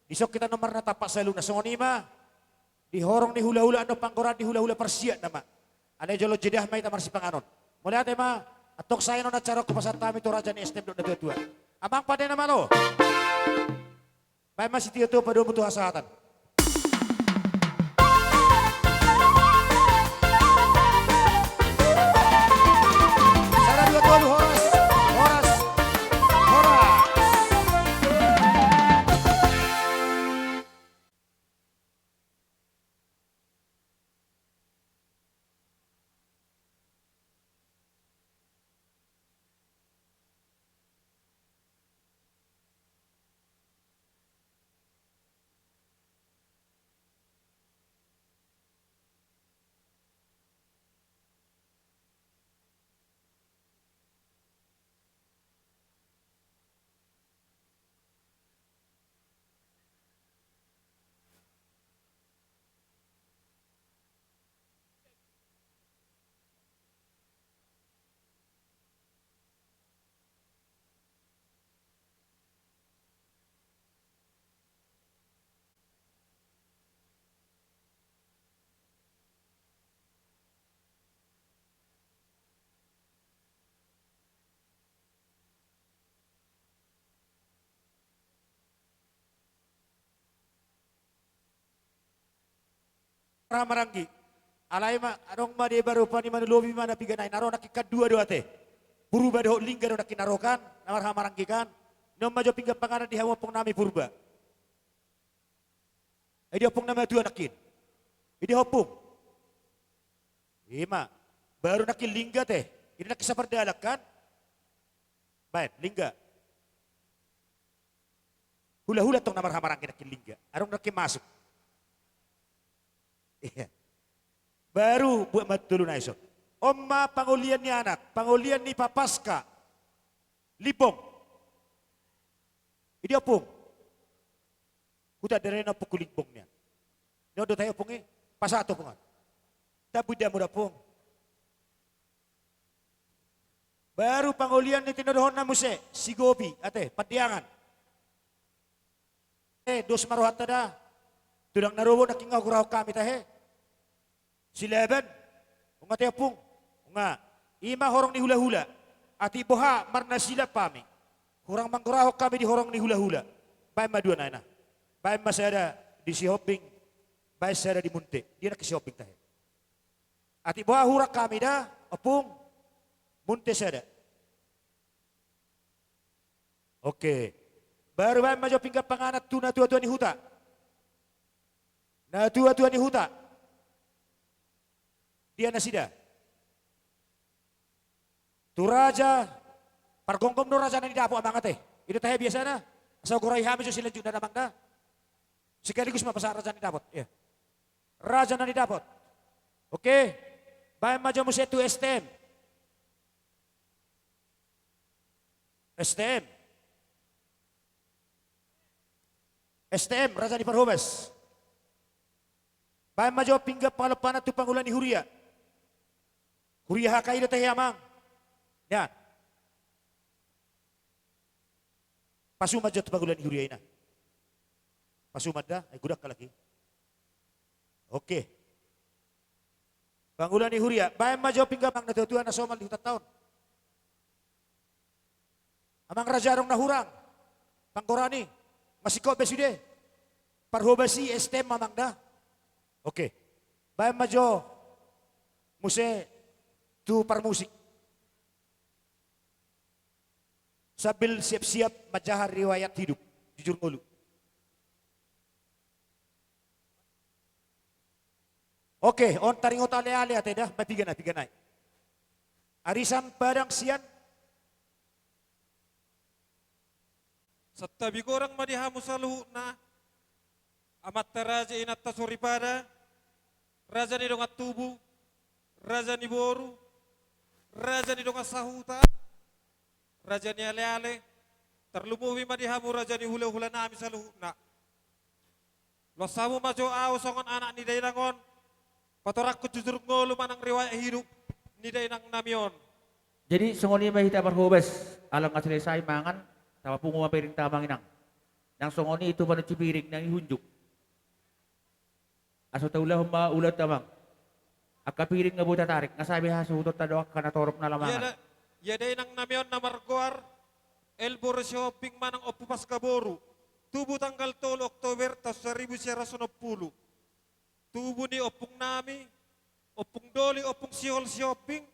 Dison hita annon marnatampak saluhutna songon i ma. Di horong ni hulahula annon panggoran ni hulahula parsiat nama. Alai jolo jeda ma hita marsipanganon. Mauliate ma. Antong sae annon acara on hupasahat hami tu raja ni S T M dohot natuatua. Amang pande na malo. Baen ma sitiotio padomu tu hasahatan. Sada dua tolu, horas, horas, horas. Marhahamaranggi. Alai ma, adong ma di baru pani manulobi ma na piga nai, na ro nangkin kan dua do ate. Purba dohot Lingga do nangkin na ro kan, na marhahamaranggi kan. Nion ma jo pinggan panganan di hamu ompung nami Purba. Ida ompung na matua nangkin. Ida ompung. Ima. Baru nangkin Lingga te. Ida nangkin sapardalan kan. Baen, Lingga. Hulahula tong na marhahamaranggi nangkin Lingga. Adong nangkin masuk. Iya. Baru buat matolu na ison. On ma pangolian ni anak, pangolian ni Papaska. Limbong. Ida ompung. Hutanda do na ompungku Limbong nian. Nion do tahe ompung i. Pasahat ompung an. Tabu indamu da ompung. Baru pangolian ni tinodohonna muse, Sigopi, ate, Pandiangan. Eh, dos ma rohanta da. Tulang na robo nangkin nga hurahon hami tahe. Silaban. Nunga te ompung. Nunga. Ima horong ni hulahula. Atik boha marnasilam hami. Hurang manggorahon hami di horong ni hulahula. Baen ma dua nai na. Baen ma sada di Sihombing. Baen sada di Munte. Dia nangkin Sihombing tahe. Atik boha hurang hami da, ompung, Munte sada. Oke. Baru baen ma jo pinggan panganan tu natuatua ni huta. Natuatua ni huta. Dia nasida. Tu raja, pargomgom do raja na nidapot amang ate. I do tahe biasana. Asa hugorahi hami jo silanjutna da amang da. Sekaligus ma pasahat raja na nidapot. Iya. Raja na nidapot. Oke. Baen ma jo muse tu S T M. S T M. S T M, raja ni Parhobas. Baen ma jo pinggan pangalompanan tu pangula ni huria. Huria H K I do tahe amang. Nian. Pasu ma jo tu pangula ni huria i na. Pasu ma da, ai godang halak i. Oke. Pangula ni huria, baen ma jo pinggan amang natuatua na somal di hutanta on. Amang raja adong na hurang. Panggoran i. Masingkop be sude. Parhobas i S T M amang da. Oke. Baen ma jo muse tu parmusik. Sambil siap-siap manjaha riwayat hidup. Jujur ngolu. Oke, on taringot aleale ate da, ma piga nai, piga nai. Arisan Padang sian. Santabi godang ma di hamu saluhutna. Amanta raja inanta soripada, raja ni dongan tubu, raja ni boru, raja ni dongan sahuta, raja ni aleale, tarlumobi ma di hamu raja ni hulahula nami saluhutna. Loas hamu ma jo ahu songon anak ni dainang on, patorangkon jujur ngolu manang riwayat hidup, ni dainang nami on. Jadi songon i ma hita marhobas, ala nga selesai mangan, tapapungu ma piring ta amang inang. Nang songon i tu panunci piring nang i hunjuk. Asa taulahon ma ulaonta amang. Angka piring nga boi tatarik, nga sabe hasuhutonta do angka na torop na lamangan. Ia da-, ia dainang nami on na margoar El Boru Sihombing manang Ompu Pasca Boru. Tubu tanggal tolu Oktober taon saribu sia ratus onom pulu. Tubu ni ompung nami, ompung doli, ompung sihol Sihombing,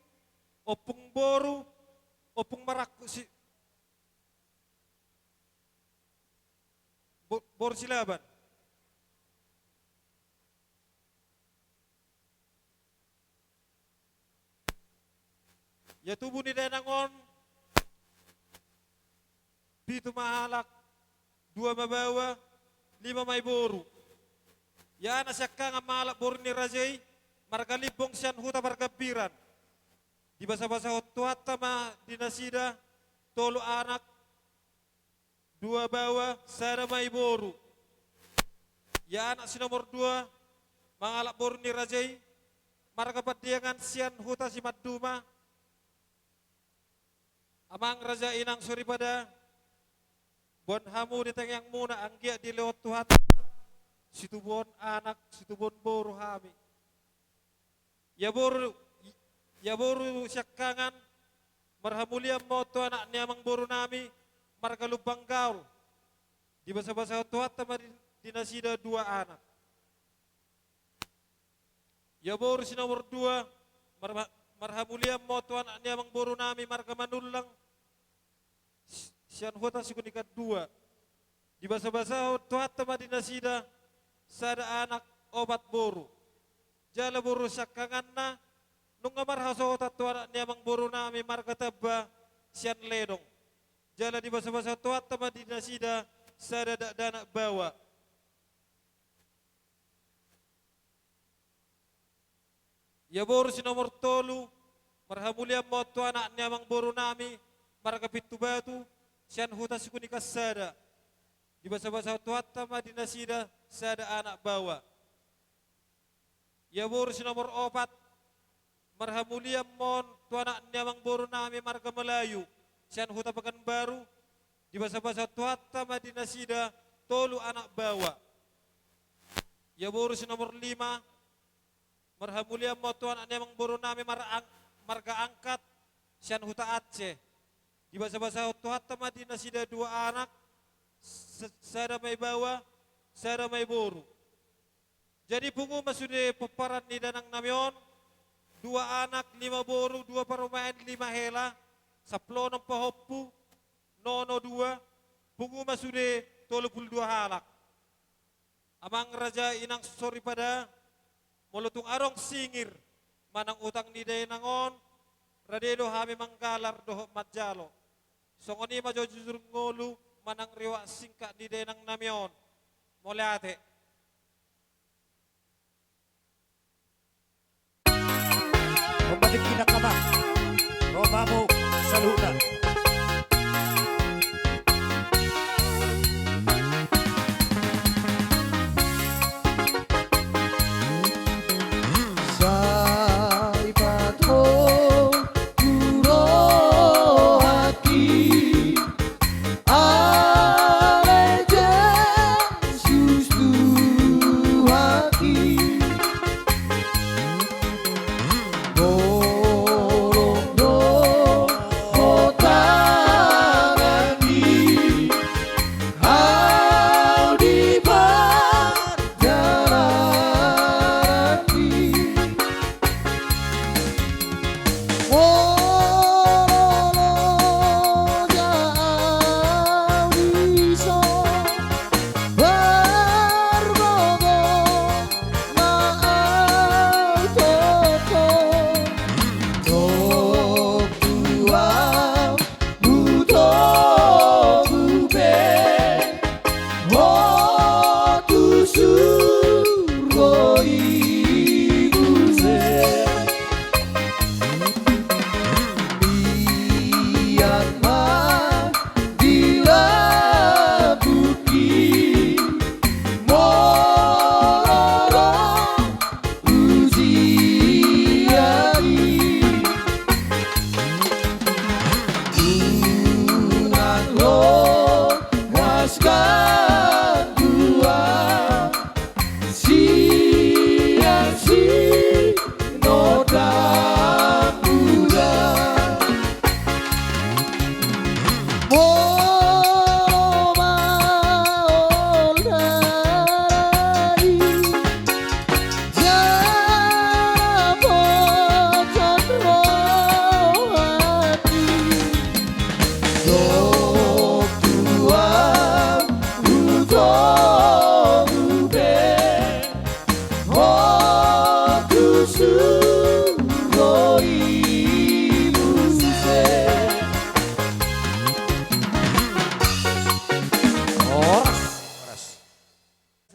ompung boru, ompung marangkup si, Bo-, Boru Silaban. Ia tubu ni dainang on pitu ma halak, dua ma baoa, lima ma i boru. Ia anak siangkangan ma halak boru ni raja i, marga Limbong sian huta Pargambiran. Dibasabasahon Tuhanta ma di nasida tolu anak, dua baoa, sada ma i boru. Ia anak si nomor dua, ma halak boru ni raja i, marga Pandiangan sian huta Simanduma. Amang raja, inang soripada, boan hamu di tangiangmuna anggiat dilehon Tuhanta situbuhon anak, situbuhon boru hami. Ia boru, ia boru siangkangan, marhamulian ma on tu anak ni amang boru nami, marga Lumban Gaol. Dibasabasahon Tuhanta ma di, di nasida dua anak. Ia boru si nomor dua, mar-, marhamulian ma on tu anak ni amang boru nami, marga Manullang, si-, sian huta Sigunikan dua. Dibasabasahon Tuhanta ma di nasida sada anak, opat boru. Jala boru siangkanganna, nunga marhasohotan tu anak ni amang boru nami, marga Tamba, sian Ledong. Jala dibasabasahon Tuhanta ma di nasida sada dakdanak baoa. Ia boru si nomor tolu, marhamulian ma on tu anak ni amang boru nami, marga Pintubatu, sian huta Sigunikan sada. Dibasabasahon Tuhanta ma di nasida sada anak baoa. Ia boru si nomor opat, marhamulian ma on tu anak ni amang boru nami, marga Melayu, sian huta Pekanbaru. Dibasabasahon Tuhanta ma di nasida tolu anak baoa. Ia boru si nomor lima, marhamulian ma on tu anak ni amang boru nami, mar-, ang-, marga Angkat, sian huta Aceh. Dibasabasahon Tuhanta ma di nasida dua anak, s-, sada ma i baoa, sada ma i boru. Jadi pungu ma sude pomparan ni dainang nami on, dua anak, lima boru, dua parumaen, lima hela, sampulu onom pahompu, nono dua, pungu ma sude tolu pulu dua halak. Amang raja, inang soripada, molo tung adong singir manang utang ni dainang on, rade do hami manggalar dohot manjalo. Songon i ma jujur ngolu manang riwayat singkat ni dainang nami on. Mauliate. Hombar tingki nangkin ma. Ro ma hamu saluhutna. Sai pathor tu rohangki, ale Jesus Tuhanki. Dohot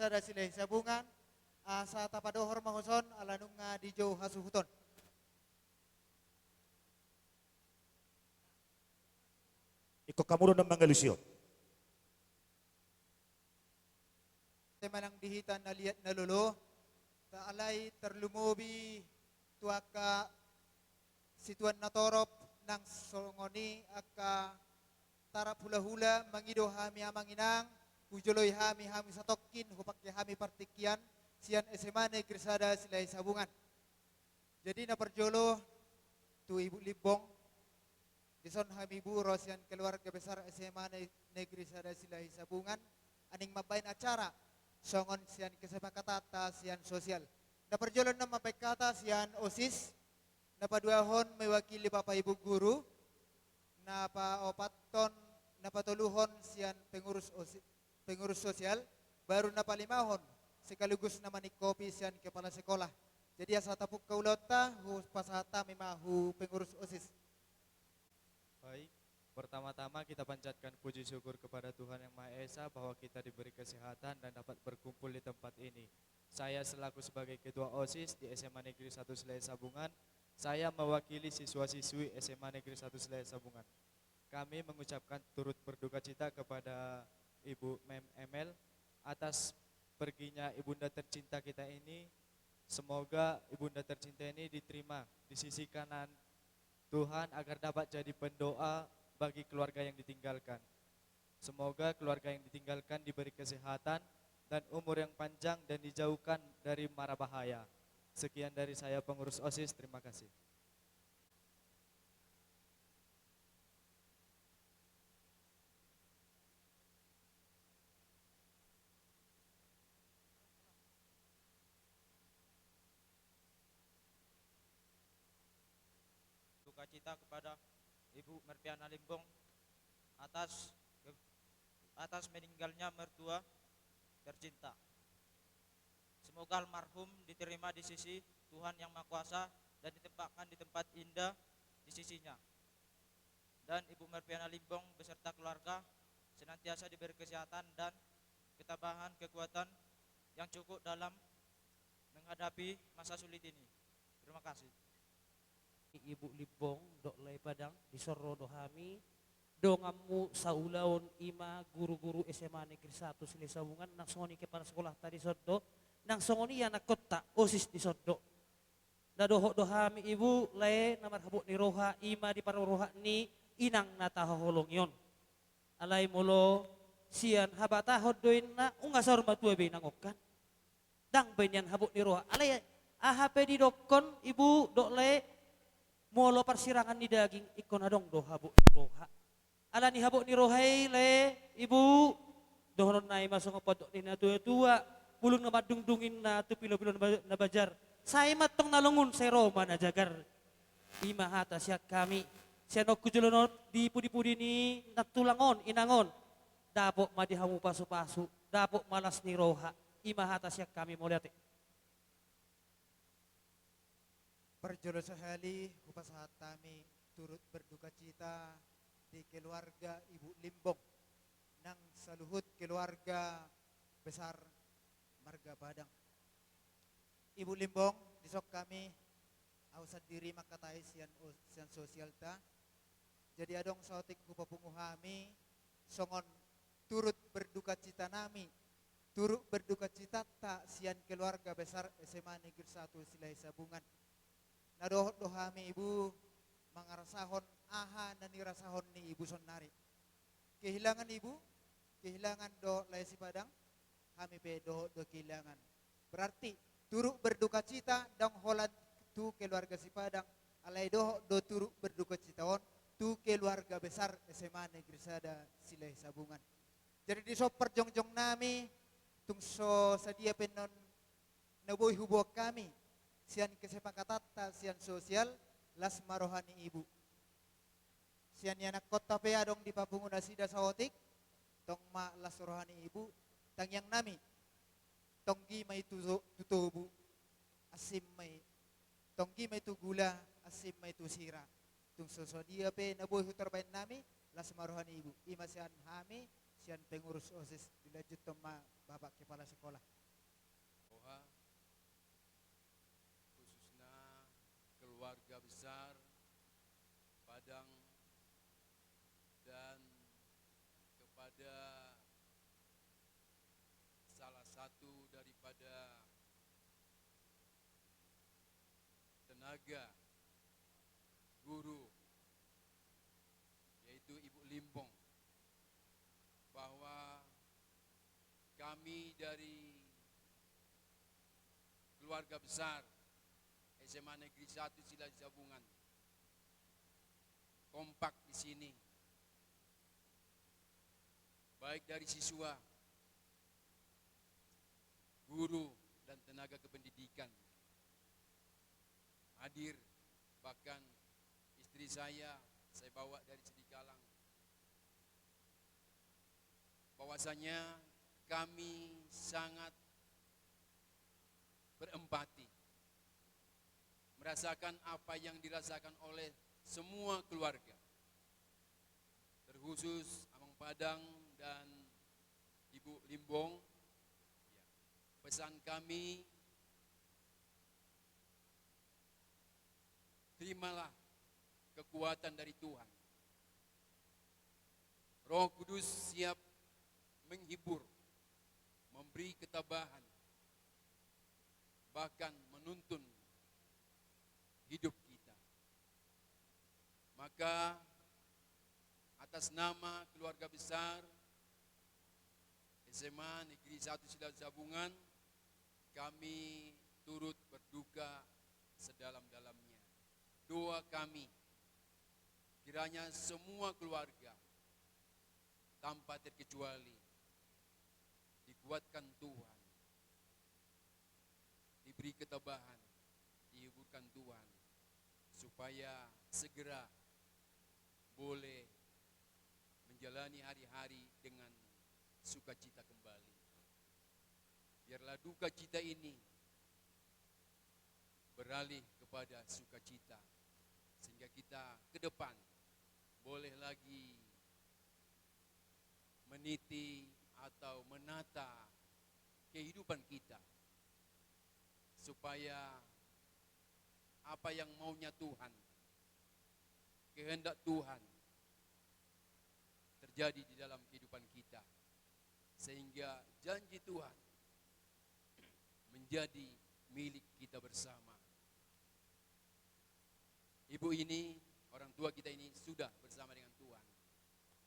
Sada Silahisabungan, asa tapadohor ma hoson ala nunga dijou hasuhuton. Ingkon hamu do na mangalusi on. Manang di hita na liat na lolo, ta alai tarlumobi tu angka situan na torop nang songon i angka tarap hulahula, mangido hami amang inang, hujoloi hami, hami satongkin, hupangke hami partingkian sian S M A Negeri Sada Silahisabungan. Jadi na parjolo tu Ibu Limbong, dison hami Ibu ro sian keluarga besar S M A Ne-, Negeri Sada Silahisabungan, aning mambaen acara songon sian kesepakatanta sian sosial. Na parjolo na mambaen hata sian OSIS, na paduahon mewakili Bapak Ibu guru, na paopathon, na patoluhon sian pengurus osi-, pengurus sosial, baru na palimahon sekaligus na maningkopi sian kepala sekolah. Jadi asa tapungka ulaonta, hupasahat hami ma hu pengurus OSIS. Baik, pertama-tama kita panjatkan puji syukur kepada Tuhan Yang Maha Esa bahwa kita diberi kesehatan dan dapat berkumpul di tempat ini. Saya selaku sebagai ketua OSIS di S M A Negeri Satu Silahisabungan, saya mewakili siswa-siswi S M A Negeri Satu Silahisabungan. Kami mengucapkan turut berduka cita kepada Ibu Mem Emel atas perginya ibunda tercinta kita ini. Semoga ibunda tercinta ini diterima di sisi kanan Tuhan agar dapat jadi pendoa bagi keluarga yang ditinggalkan. Semoga keluarga yang ditinggalkan diberi kesehatan dan umur yang panjang dan dijauhkan dari mara bahaya. Sekian dari saya, pengurus OSIS. Terima kasih. Duka cita kepada Ibu Merpiana Limbong atas ke-, atas meninggalnya mertua tercinta. Semoga almarhum diterima di sisi Tuhan Yang Maha Kuasa dan ditempatkan di tempat indah di sisi-Nya. Dan Ibu Merpiana Limbong beserta keluarga senantiasa diberi kesehatan dan ketabahan, kekuatan yang cukup dalam menghadapi masa sulit ini. Terima kasih. Ibu Limbong dohot Lae Padang, dison ro do hami, donganmu saulaon, i ma guru-guru S M A Negeri Satu Silahisabungan, nang songon i kepala sekolahta dison do, nang songon i anakkonta OSIS dison do. Na dohot do hami Ibu, Lae, na marhabot ni roha, i ma di parroha ni inang na tahaholongi on. Alai molo sian habatahon do inna, nunga saur matua be inang on kan. Ndang be nian habot ni roha. Alai aha pe didokkon Ibu dohot Lae, molo parsirangan ni daging, ingkon adong do habot ni roha. Ala ni habot ni roha i, Lae, Ibu, dohonon nai ma songon pandok ni na tua-tua, bulung na mandungdung inna tu pilo-pilo na ba-, na bajar. Sai ma antong na longun, sai ro ma na jagar. I ma hata sian hami, sian on tu jolo on, di pudi-pudi ni nantulang on, inang on. Dapot ma di hamu pasu-pasu, dapot ma las ni roha. I ma hata sian hami, mauliate. Parjolo sahali hupasahat hami turut berduka cita di keluarga Ibu Limbong, nang saluhut keluarga besar marga Padang. Ibu Limbong, dison hami, au sandiri mangkatai sian o-, sian sosialta. Jadi adong saotik hupapungu hami songon turut berduka cita nami, turut berduka citanta sian keluarga besar S M A Negeri Satu Silahisabungan. Na dohot do hami Ibu mangarasahon aha na nirasahon ni Ibu sonnari. Kehilangan Ibu, kehilangan dohot Lae Sipadang, hami pe dohot do kehilangan. Berarti turut berduka cita ndang holan tu keluarga Sipadang, alai dohot do turut berduka cita on tu keluarga besar S M A Negeri Sada Silahisabungan. Jadi dison parjongjong nami, tung so sadia pe annon na boi huboan hami sian kesepakatanta sian sosial, las ma roha ni Ibu. Sian ianakkonta pe adong dipapungu nasida saotik, tong ma las roha ni Ibu, tangiang nami. Tonggi ma i tu to-, tu tobu, asing ma i. Tonggi ma i tu gula, asing ma i tu sira. Tung so sadia pe na boi hutarbaen nami, las ma roha ni Ibu. I ma sian hami, sian pengurus OSIS, dilanjuthon ma Bapak Kepala Sekolah. Besar Padang dan kepada salah satu daripada tenaga guru, yaitu Ibu Limbong, bahwa kami dari keluarga besar S M A Negeri Satu Silahisabungan kompak di sini, baik dari siswa, guru, dan tenaga kependidikan hadir, bahkan istri saya, saya bawa dari Sidikalang, bahwasanya kami sangat berempati, merasakan apa yang dirasakan oleh semua keluarga, terkhusus Amang Padang dan Ibu Limbong. Ya, pesan kami, terimalah kekuatan dari Tuhan. Roh Kudus siap menghibur, memberi ketabahan, bahkan menuntun hidup kita. Maka, atas nama keluarga besar S M A Negeri Satu Silahisabungan, kami turut berduka sedalam-dalamnya. Doa kami, kiranya semua keluarga tanpa terkecuali dikuatkan Tuhan, diberi ketabahan, dihiburkan Tuhan, supaya segera boleh menjalani hari-hari dengan sukacita kembali. Biarlah duka cita ini beralih kepada sukacita, sehingga kita ke depan boleh lagi meniti atau menata kehidupan kita, supaya apa yang maunya Tuhan, kehendak Tuhan terjadi di dalam kehidupan kita, sehingga janji Tuhan menjadi milik kita bersama. Ibu ini, orang tua kita ini sudah bersama dengan Tuhan.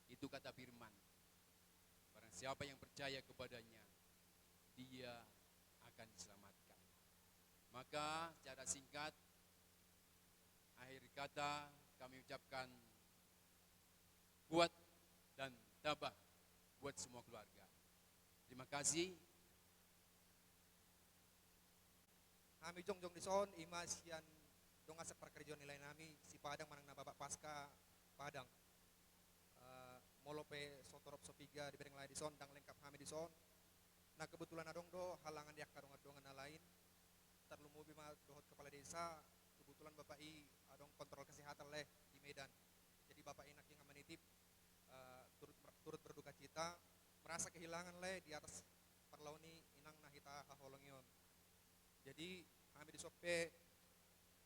Itu kata firman. Barang siapa yang percaya kepadanya, dia akan diselamatkan. Maka, secara singkat, akhir kata kami ucapkan kuat dan tabah buat semua keluarga. Terima kasih. Hami jongjong dison, ima sian dongan saparkarejoan ni lae nami, si Padang manang na Bapak Pasca Padang. Eh, molo pe so torop so piga dibereng lae dison, ndang lengkap hami dison. Na kebetulan adong do halangan di angka dongan-dongan na lain. Tarlumobi ma dohot kepala desa, kebetulan Bapak i adong kontrol kesehatan lae di Medan. Jadi Bapak i nangkin manitip, eh, turut mer-, turut berduka cita, merasa kehilangan lae di atas parlaon i inang na hita haholongi on. Jadi, hami dison pe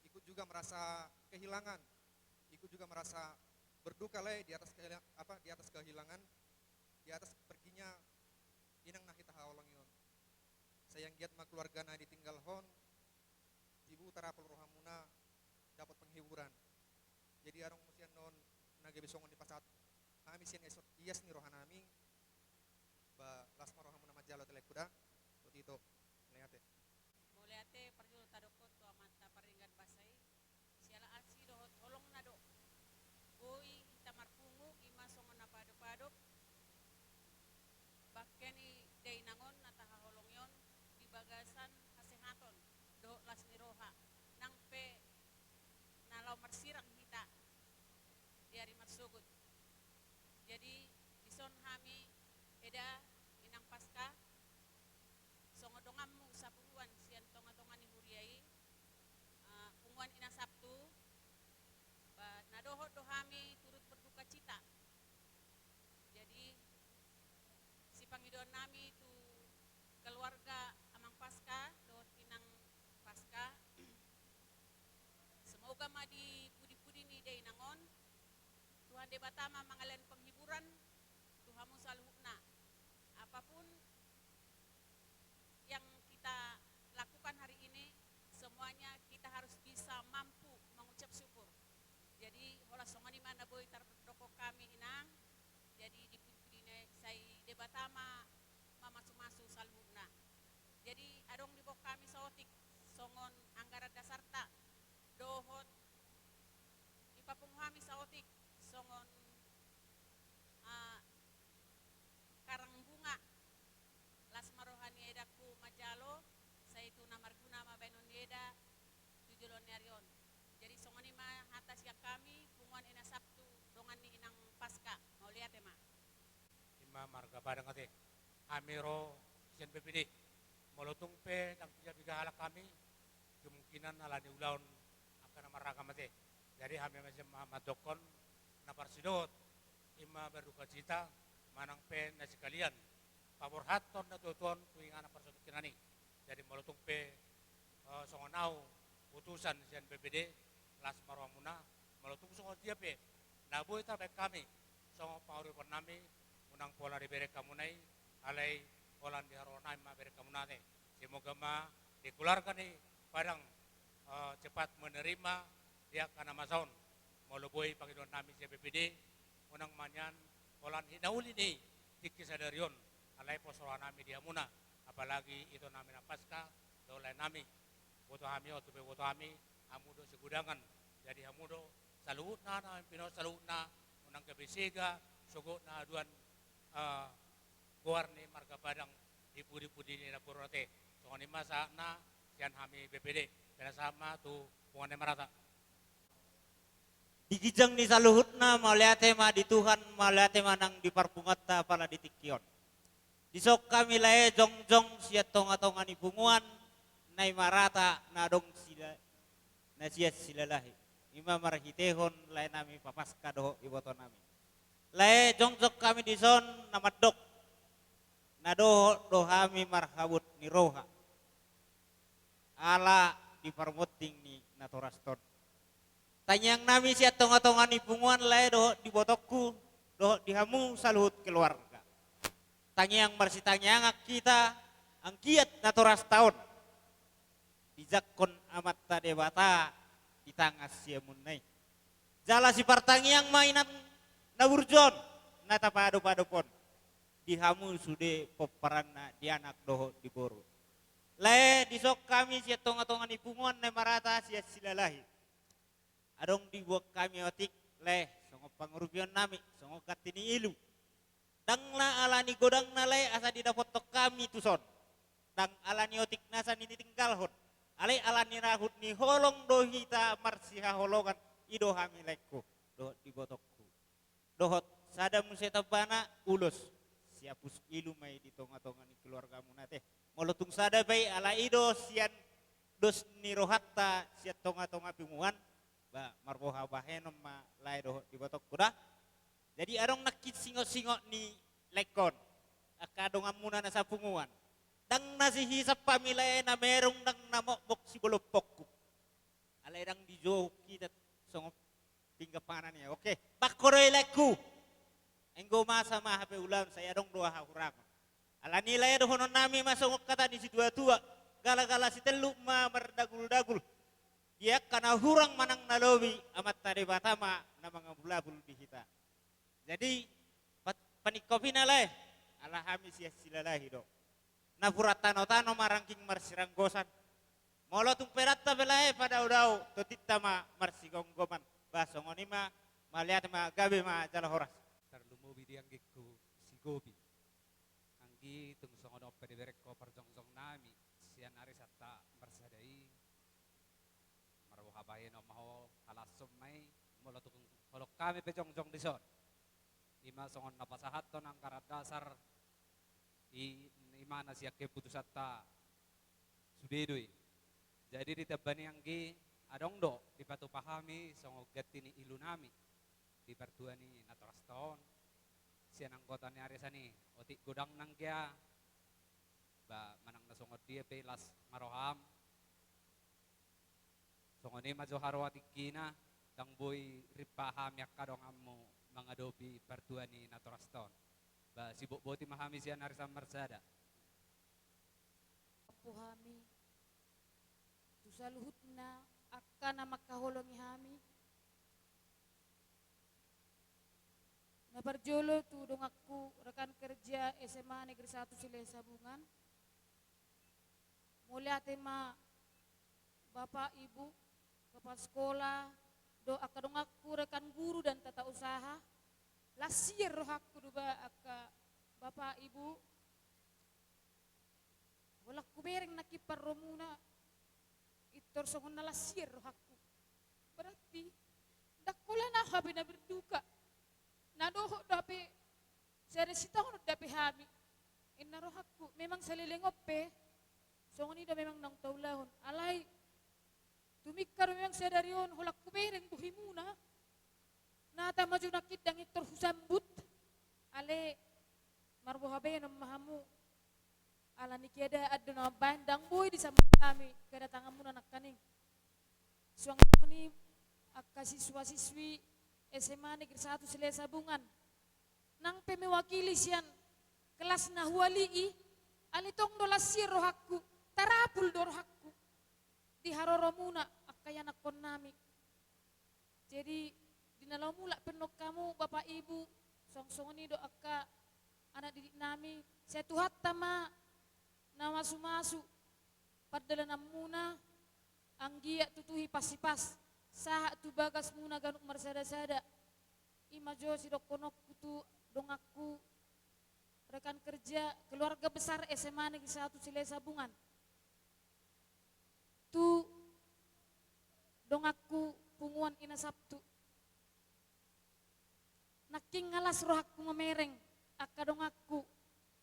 ikut juga merasa kehilangan, ikut juga merasa berduka lae di atas kehila-, apa, di atas kehilangan, di atas perginya inang na hita haholongi on. Sai anggiat ma keluarga na ditinggalhon, tibu tarapul rohamuna, dapat penghiburan. Jadi adong muse annon na gabe songon dipasahat hami sian ias, ias ni roha nami. Ba las ma rohamuna manjalo, Telek Kuda. Boti ito. Mauliate. Mauliate parjolo tadokkon tu Amanta Pardenggan Basa i. Siala asi dohot holongna do boi hita marpungu, ima songon na paadop-adop bangke ni dainang on na tahaholongi on di bagasan hasehaton dohot las ni roha, nang pe na laho marsirang hita di ari marsogot. Jadi, dison hami Debata ma mangalehon penghiburan tu hamu saluhutna. Apapun yang kita lakukan hari ini, semuanya kita harus bisa mampu mengucap syukur. Jadi holan songon i ma na boi tardokkon hami, Inang. Jadi di pudi-pudi na i sai Debata ma mamasumasu saluhutna. Jadi adong diboan hami saotik songon anggaran dasarta dohot dipapungu hami saotik songon, ah, karang bunga. Las ma roha ni edangku manjalo, sai tu na marguna ma baenon ni eda tu joloan ni ari on. Jadi songon i ma hata sian hami, punguan Ina Sabtu, dongan ni Inang Paska. Mauliate ma. I ma marga Padang ate. Hami ro sian B P D. Molo tung pe ndang piga-piga halak hami, kemungkinan ala ni ulaon angka na marragam ate. Jadi hami ma sian ma mandokkon na parsidohot, i ma berdukacita manang pe na sekalian paborhathon na tuatua on tu inganan parsaotik hinan i. Jadi molo tung pe, eh, songon au utusan sian B P D, las ma rohamuna. Molo tung songon dia pe na boi tabaen hami songon panguripan nami, unang pola dibereng hamuna i, alai holan di haroro nami ma bereng hamuna ate. Semoga ma di keluarga ni Padang, eh, cepat menerima di angka na masa on. Molo boi pangidoan nami sian B P D, unang ma nian holan hinauli ni tingki sadari on, alai pos roha nami di hamuna, apalagi ito nami na Paska dohot lae nami. Boto hami, oto pe boto hami, hamu do sigudangan. Jadi hamu do saluhutna na pinasahat saluhutna, unang gabe sega sogot na haduan, eh, goar ni marga Padang di pudi-pudi ni namboru ate. Songon i ma sahatna sian hami B P D. Pinasahat ma tu punguan Naimaratta. Di ginjang ni saluhutna, mauliate ma di Tuhan, mauliate ma nang di parpunguanta pala di tingki on. Dison hami lae jongjong sian tonga-tonga ni punguan Naimaratta na adong sila-, na sian Silalahi. I ma marhitehon lae nami Papaska dohot iboto nami. Lae jongjong hami dison na mandok, na dohot do hami marhabot ni roha ala di parmonding ni natorasta on. Tangiang nami sian tonga-tonga ni punguan lae dohot di ibotongku, dohot di hamu saluhut keluarga. Tangiang marsitangiangan hita, anggiat natorasta on dijangkon Amanta Debata di tangan siamunna i. Jala sipartangiang ma inang na burju on, na tapaadop-adop on, di hamu sude pomparanna, di anak dohot di boru. Lae, dison hami sian tonga-tonga ni punguan Naimaratta sian Silalahi. Adong diboan hami otik, lae, songon pangurupion nami, songon ganti ni ilu. Ndang na ala ni godangna lae asa didapothon hami tuson. Ndang ala ni otik nasa nitinggalhon. Alai ala ni rahut ni holong do hita marsihaholongan, i do hami laengku dohot di ibotongku. Dohot sada muse tambana ulos, siapus ilu ma i di tonga-tonga ni keluargamuna ate. Molo tung sada pe i, ala i do sian dos ni rohanta sian tonga-tonga punguan, ba marboha bahenon ma lae dohot di ibotongku da. Jadi adong nangkin singot-singot ni laengkon, angka donganmuna na sapunguan. Ndang na sihisap hami lae na merung, ndang na mokmok sibolompongku. Alai ndang dijou hita songon pinggan panganan i. Oke, bangko do i laengku. Anggo masa ma hape ulaon, sai adong do hahurangon. Ala ni i lae dohonon nami ma songon hata ni situa-tua, gala-gala sitelluk ma mardagul-dagul. Di angka na hurang manang na lobi, Amanta Debata ma na mangabul-abul di hita. Jadi, pat-, paningkopina lae, ala hami sian Silalahi do. Napuran tano-tano ma rangging marsiranggosan. Molo tung pedanta pe lae padao-dao, tontinta ma marsigomgoman. Ba songon i ma, mauliate ma, gabe ma jala horas. Tarlumobi di anggingku si Gobi. Anggi, tung songon on pe dibereng ho parjongjong nami sian ari santa marsada i. Marboha bahenon ma ho, halashon ma i, molo tung holong hami pe jongjong dison. I ma songon na pasahathon anggaran dasar, i, i ma na sian keputusanta sude do i. Jadi di tamba ni anggi, adong do dipatupa hami songon ganti ni ilu nami di partua ni natorasta on, sian anggota ni arisan i, otik godang nanggia, ba manang na songon dia pe las ma roham. Songon i ma jo haroa tingkina, ndang boi rimpa hami angka donganmu mangadopi partua ni natorasta on. Ba, sibotboti ma hami sian ari samarsada. Ampu hami tu saluhutna angka na mangkaholongi hami. Na parjolo tu donganku rekan kerja S M A Negeri Satu Silahisabungan. Mauliate ma Bapak, Ibu, kepala sekolah, dohot angka donganku rekan guru dan tata usaha. Las sian rohangku do ba angka Bapak, Ibu. Holan hubereng nangkin parromuna, pintor songon na las sian rohangku. Berarti ndang holan ahu hape na berduka. Na dohot do hape, sada sitaonon do hape hami, inna rohangku. Memang saleleng on pe songon i do memang naung taulahon. Alai tumingka do memang sadari on holan hubereng bohimuna. Na tama jo nangkin ndang pintor husambut. Alai marboha baenon ma hamu. Ala ni keadaan do na mambaen, ndang boi disambut hami kedatanganmuna nangkaning. Suang songon i angka siswa-siswi S M A Negeri Satu Silahisabungan. Nang pe mewakili sian kelas na hualii i, alai tong do las sian rohangku, tarapul do rohangku di haroromuna angka ianakkonnami. Jadi, di na laho mulak pe annon hamu, Bapak Ibu, suang songon i do angka anak didiknami, sai Tuhanta ma na masumasu pardalananmuna, anggiat tutu hipas-hipas, sahat tu bagasmuna ganup marsadasada. I ma jo sidohononku tu donganku, rekan kerja, keluarga besar S M A Negeri Satu Silahisabungan. Tu donganku punguan Ina Sabtu. Nangkin nga las rohangku mamereng angka donganku,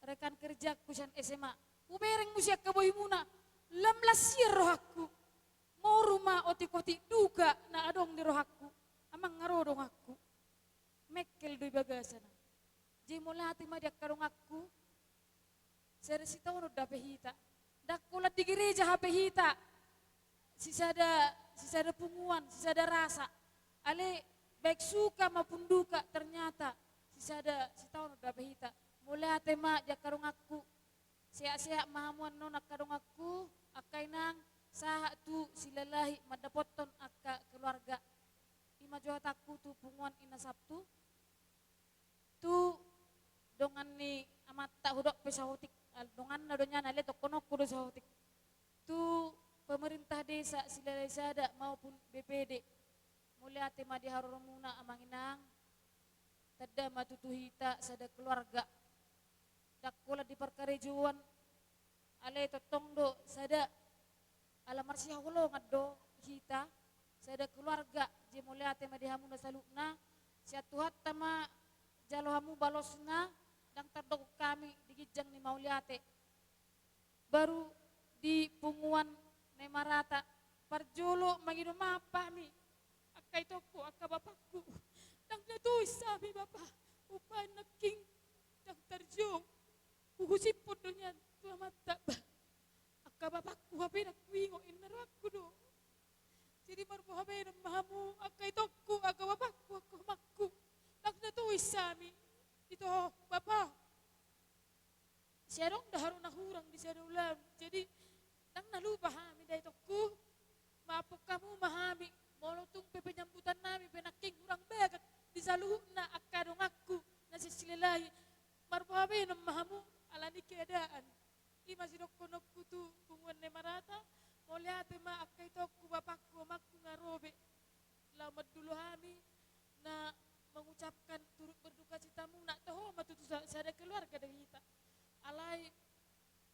rekan kerjaku sian S M A. Hubereng muse angka bohimuna, lam las sian rohangku. Moru ma otik-otik duka na adong di rohangku. Amang nga ro donganku. Mengkel do i bagasna. Jadi mauliate ma di angka donganku. Sada sitaonon do hape hita. Ndang holan di gereja hape hita sisada, sisada punguan, sisada rasa. Alai baik suka maupun duka, ternyata sisada sitaonon do hape hita. Mauliate ma di angka donganku. Sehat-sehat ma hamu annon angka donganku, angka inang, sahat tu Silalahi mandapothon angka keluarga. I ma jo hatangku tu punguan Ina Sabtu. Tu dongan ni amanta hudok pe saotik, al-, donganna do nian, alai dohononku do saotik. Tu pemerintah desa Silalahi Sada maupun B P D. Mauliate ma di haroromuna, Amang Inang. Tanda ma tutu hita sada keluarga. Ndang holan di parkarejoan, alai tongtong do sada, ala marsihaholongan do hita, sada keluarga. Jadi mauliate ma di hamuna saluhutna. Sian Tuhanta ma jalo hamu balosna, ndang tardok hami di ginjang ni mauliate. Baru di punguan na i marata, parjolo mangido maaf hami, angka itongku, angka bapakku. Ndang na tois hami, Bapa. Umbahen nangkin ndang tarjou, huhusiphon do nian tu amanta, Bapa. Angka bapakku hape ndang huingot, inna rohangku do. Jadi marboha baenon ma hamu, angka itongku, angka bapakku, angka amangku. Ndang na tois hami, ito, Bapa. Sai adong do haru na hurang di sada ulaon. Jadi, ndang na lupa hami da itongku. Maaphon hamu ma hami, molo tung pe penyambutan nami pe nangkin hurang bagak di saluhutna angka donganku na sian Silalahi. Marboha baenon ma hamu, ala ni keadaan. I ma sidohononku tu punguan na i marata, mauliate ma angka itongku, bapakku, amangku nga ro be. Laho mandulu hami na mengucapkan turut berduka citamuna, toho ma tutu sa-, sada keluarga do hita. Alai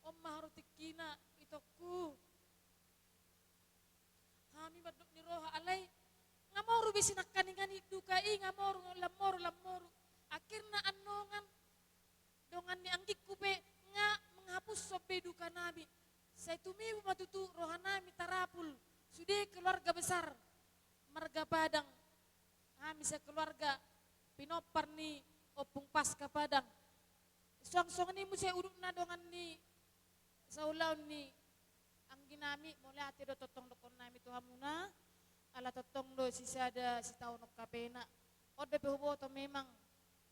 on ma haru tingkina, itongku. Hami mandok ni roha, alai nga moru be sinangkaningan i duka i, nga moru, lam moru, lam moru. Akhirna annon dongan ni anggingku pe nga manghapushon be duka nami. Sai tumibu ma tutu roha nami tarapul sude keluarga besar marga Padang. Hami sakeluarga pinompar ni Ompung Paska Padang. Suang songon i muse udutna dongan ni saulaon ni anggi nami, mauliate do tongtong dohonon nami tu hamuna, ala tongtong do sisada sitaonon hapena. On dope huboto memang,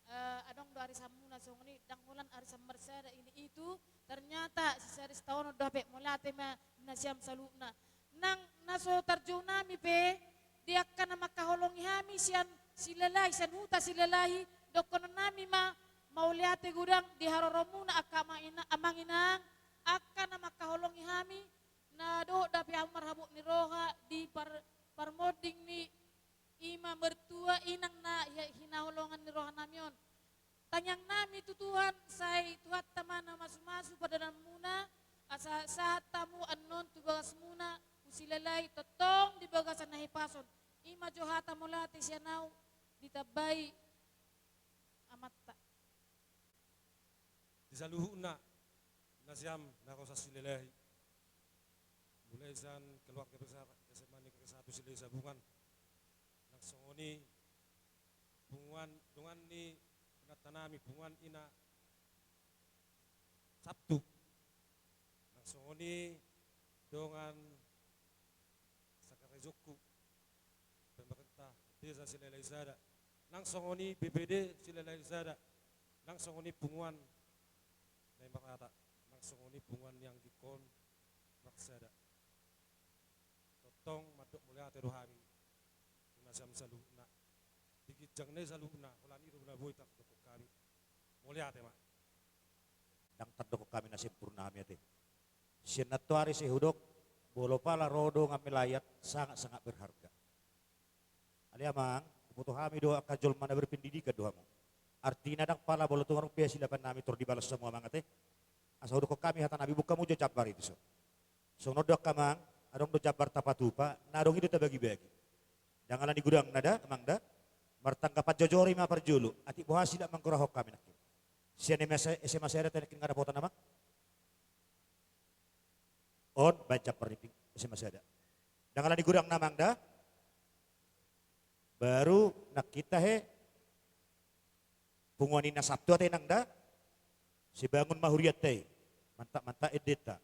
eh, adong do arisanmuna songon i, ndang holan arisan marsada ini itu, ternyata sisada sitaonon do hape. Mauliate ma di nasiam saluhutna. Nang na so tarjou nami pe, di angka na mangkaholongi hami sian Silalahi, sian huta Silalahi, dohonon nami ma, mauliate godang di haroromuna angka amang ina-, amang inang, angka na mangkaholongi hami, na dohot dope hamu marhabot ni roha di par-, parmonding ni i ma mertua inang na hi-, hinaholongan ni roha nami on. Tangiang nami tu Tuhan, sai Tuhanta ma na mamasu-masu pardalanan muna, asa sahat hamu annon tu bagas muna, tu Silalahi tongtong di bagasan hahipason. I ma jo hata mauliate sian ahu, ditambai amanta. Di saluhutna nasiam na ro sian Silalahi, mulai sian keluarga besar S M A Negeri Satu Silalahi Sabungan, nang songon i punguan dongan ni inanta nami, punguan ina Sabtu, nang songon i dongan sakarejoku, pemerintah desa Silalahi Sada, nang songon i B P D Silalahi Sada, nang songon i punguan na i marata, nang songon i punguan ni anggingkon marsada. Tongtong mandok mauliate do hami tu nasiam saluhutna. Di ginjang nai saluhutna, holan i do na boi tardokkon hami. Mauliate ma. Ndang tardokkon hami na sempurna hami ate. Sian nantoari sai hudok, molo pala ro dongan melayat, sangat-sangat berharga. Ale amang, huboto hami do angka jolma na berpendidikan do hamu. Artina ndang pala molo tung adong pe hasilapan nami tor dibalos hamu amang ate. Asa hudokkon hami hata nami, buka hamu jo jambar i tuson. Songon on do angka amang, adong do jambar tapatupa, na adong i do tabagi-bagi. Ndang ala ni godangna da, amang da, martanggapan jojor i ma parjolo, atik boha silap manggorahon hami nangkin. Sian S M A Sada, S M A Sada ate nangkin nga dapotan amang. On, baen jambar ni ping, S M A Sada. Ndang ala ni godangna amang da. Baru nangkin tahe. Punguan ina Sabtu ate inang da. Sibangun ma hurianta i. Mantap, mantap endenta.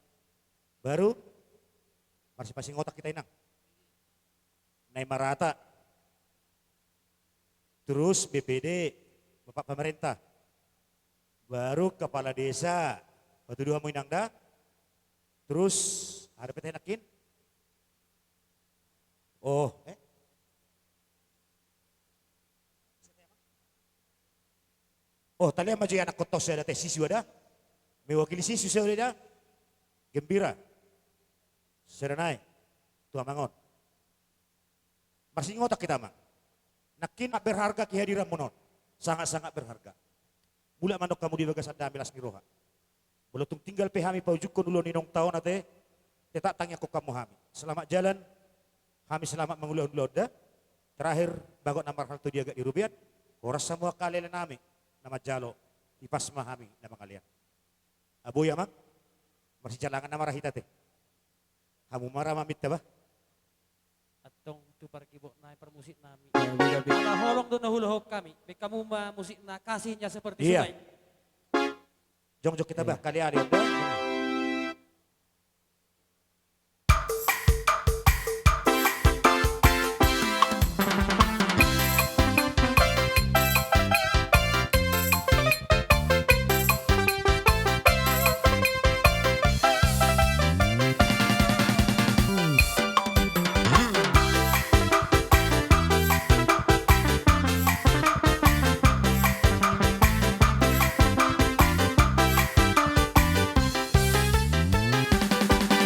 Baru. Marsipasingotak hita inang. Na i marata. Terus B P D, Bapak Pemerintah. Baru Kepala Desa. Patudu hamu inang da. Terus, aha dope tahe nangkin? Oh, eh? Oh, talean ma jo i anakkon tos sada ate, siswa da. Mewakili siswa sada da. Gembira. Sada nai. Tu amang on. Marsingotak hita amang. Nangkin berharga kehadiranmuna on. Sangat-sangat berharga. Mulak mandok hamu di bagasan nami las ni roha. Molo tung tinggal pe hami paujungkon ulaon ni naung taon ate, tetap tangiangkon hamu hami. Selamat jalan, hami selamat mangulahon ulaon da. Terakhir, bagot na marhalto di agat ni robean, horas hamu angka ale-ale nami, na manjalo, hipas ma hami na mangalean. Aboi amang, marsijalangan nama ra hita ate. Hamu ma ra maminta bah. Antong tu pargibot nami, parmusik nami. Ala holong do na huulahon hami. Baen hamu ma musikna Kasihnya Seperti Sungai. Jongjong hita bah, kali ali.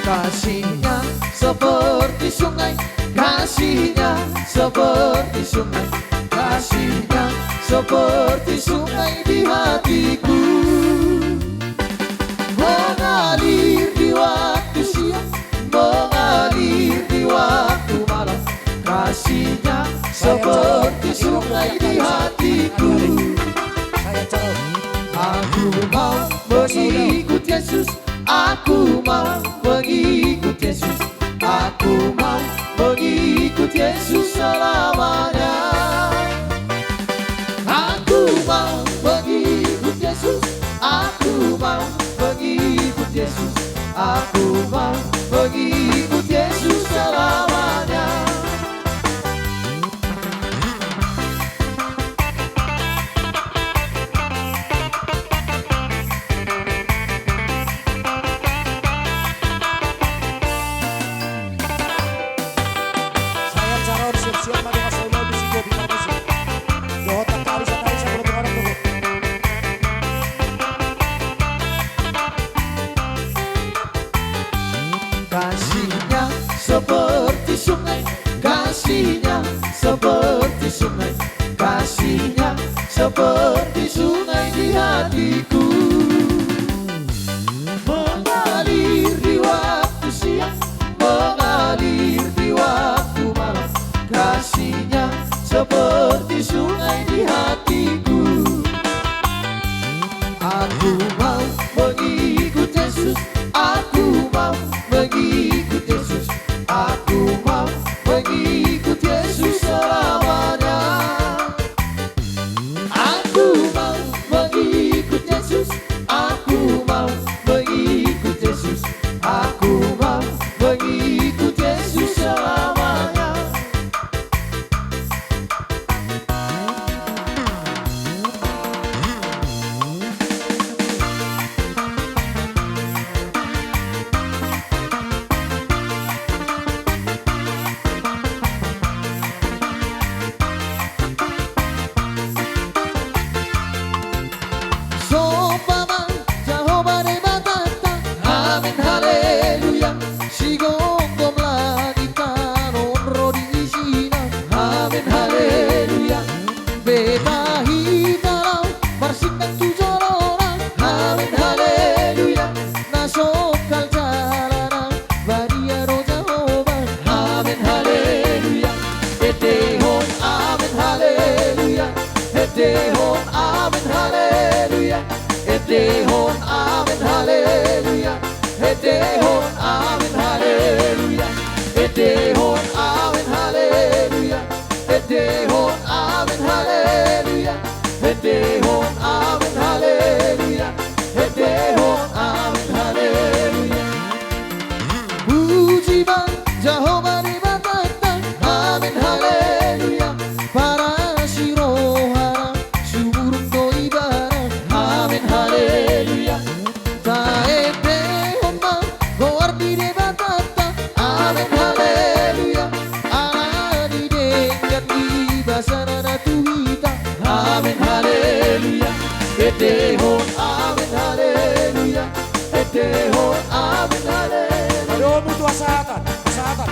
Kasihnya seperti sungai, kasihnya seperti sungai, kasihnya seperti sungai di hatiku. Mengalir di waktu siang, mengalir di waktu malam, kasihnya seperti sungai di hatiku. Aku mau mengikut Yesus, aku mau mengikut Yesus, aku mau mengikut Yesus selamanya. Aku mau mengikut Yesus, aku mau mengikut Yesus, aku mau mengikut Yesus selamanya. Seperti sungai kasihnya, seperti sungai kasihnya, seperti sungai di hatiku. Mengalir di waktu siang, mengalir di waktu malam, kasihnya seperti sungai di hatiku. Aku mau mengikut Yesus, aku mau mengikut Yesus, aku mau mengikut Yesus selamanya. Aku mau mengikut Yesus, aku mau mengikut Yesus, aku mau mengikut Yesus selamanya. Seumpama Jahowa Debatanta, amen haleluya. Sigomgom langit tano on ro di isina, amen haleluya. Beta hita laho marsinggang tu jolona, amen haleluya. Na songkal jalana badia do Jahowa, amen haleluya. Endehon amen haleluya, endehon amen haleluya, endehon amen haleluya, endehon amen haleluya, endehon amen haleluya, endehon amen haleluya, endehon amen haleluya, endehon amen haleluya. Puji ma Jahowa Debatanta, amen haleluya. Parasi rohana sumurung do Ibana, amen haleluya. Taendehon ma goar ni Debatanta, amen haleluya. Ala ni denggan ni basana na tu hita, amen haleluya. Endehon amen haleluya, endehon amen haleluya. Ado mutu hasahatan, hasahatan.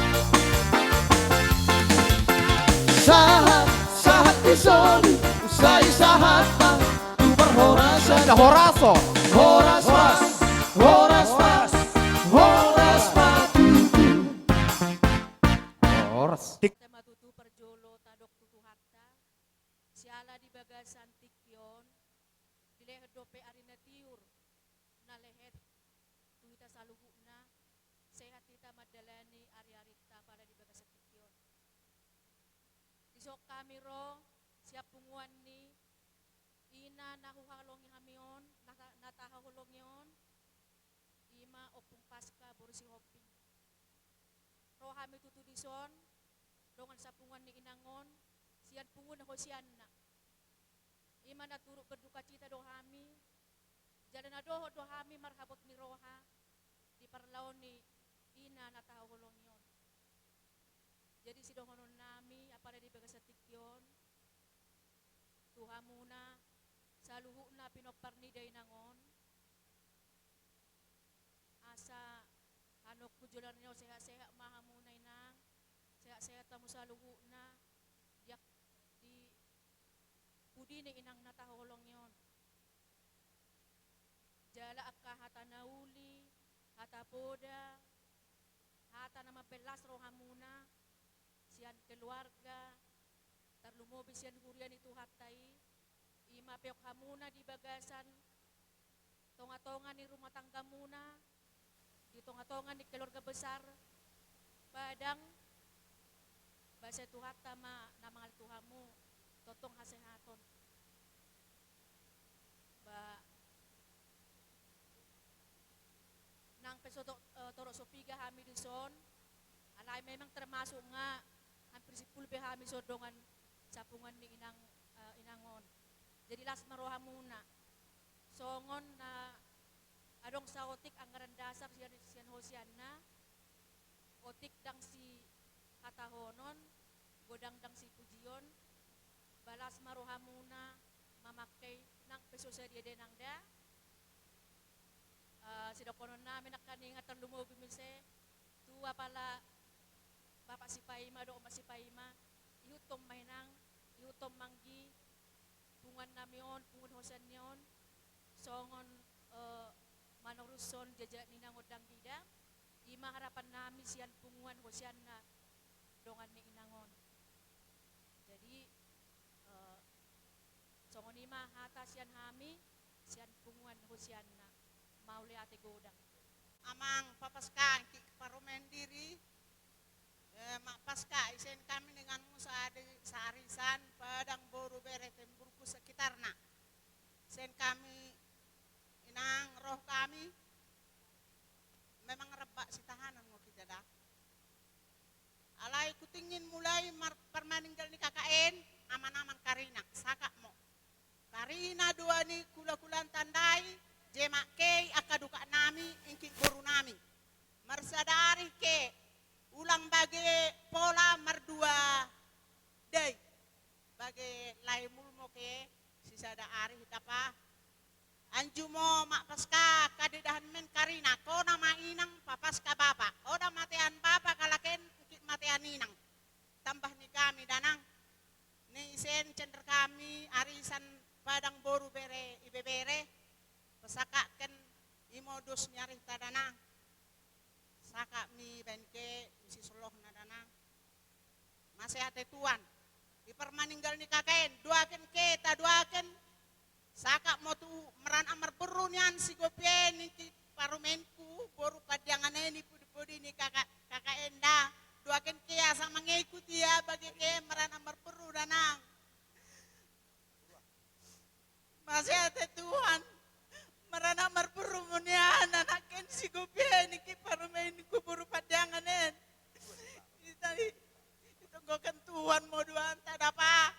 Sahat, sahat di solu, sai sahat ma tu parhorasan. Ada horason. Horas ma, horas ma, horas ma tutu. Horas. Tek. Tema tutu parjolo tadok tu Tuhanta. Siala di bagasan tingki on, dilehon dope ari na tiur, na lehet tu hita saluhutna, sehat hita mandalani ari-arinta pala di bagasan tingki on. Dison hami ro sian punguan ni ina na huhaholongi hami on, na ta-, na tahaholongi on, ima Ompung Paska boru Sihombing. Ro hami tutu dison dongan sapunguan ni inang on, sian punguan Hosianna. Ima na turut berdukacita do hami, jala na dohot do hami marhabot ni roha di parlao ni ina na tahaholongi on. Jadi sidohononnami, apala di bagasan tingki on, tu hamuna saluhutna pinompar ni dainang on, asa hanungkun joloan ni on sehat-sehat ma hamuna inang, sehat-sehat hamu saluhutna, di ak-, di pudi ni inang na tahaholongi on. Jala angka hata na uli, hata poda, hata na mambelas rohamuna, sian keluarga, tarlumobi sian huria ni Tuhanta i, ima peok hamuna di bagasan tonga-tonga ni rumah tanggamuna, di tonga-tonga ni keluarga besar Padang, basa Tuhanta ma na mangalehon tu hamu tongtong hasehaton. Ba, nang pe so to-, eh, torop so piga hami dison, alai memang termasuk nga hampir simpulu be hami so dongan sapunguan ni inang, eh, inang on. Jadi las ma rohamuna. Songon na adong saotik anggaran dasar sian, sian Hosianna, otik ndang sihatahonon, godang ndang sipujion, ba las ma rohamuna mamangke nang pe so sadia dainang da. Eh, sidohononnami nangkaningan tarlumobi muse tu apala Sipaima dohot masipaima, ihuthon ma inang, ihuthon ma anggi, punguan nami on, punguan hosian ni on, songon, eh, manorushon jejak ni inang on dang gida, ima harapan nami sian punguan hosianna dongan ni inang on. Jadi, eh, songon i ma hata sian hami, sian punguan hosianna, mauliate godang. Amang, papaskang ki parumaen diri, eh, ma paska, isen kami denganmu sadi, sarisan, padang, boru, bere, temburgu, sekitarna. Isen kami, inang, roh kami, memang ramba sitahanon ngo kita da. Alai kutingin mulai mar-, parmaninggal ni K K N, aman-aman karina, sakap mo. Karina dua ni kula-kulaan tandai, jemak kei angka dukak nami, ingkik boru nami. Marsadari ke, ulang bage pola mardua dai. Bage lae mulmo ke, sisada ari dapa. Anju mo ma paska, kadedahan men karina, kona ma inang papaska bapa. Oda matean bapa kalaken, ukit matean inang. Tambah ni kami danang. Ni isen cender kami, arisan padang boru bere ibebere. Pasakakken imo dos ni ari ta danang. Sakap mi baen ke, isi solohna danang. Masehate Tuhan. Di parmaninggal ni K K N, duaken ke, ta duaken. Sakap mo tu maranak marboru nian si Gopi e, ningkik parumaenku, boru Pandiangan e ni pudi-pudi ni K K, K K N da. Duaken ke asa mangekut ia bage ke maranak marboru danang. Masehate Tuhan, maranak marboru mu nian, anakken si Gopi e, ningkik parumaenku boru Pandiangan e. Itonggoken Tuhan mo duanta dapa.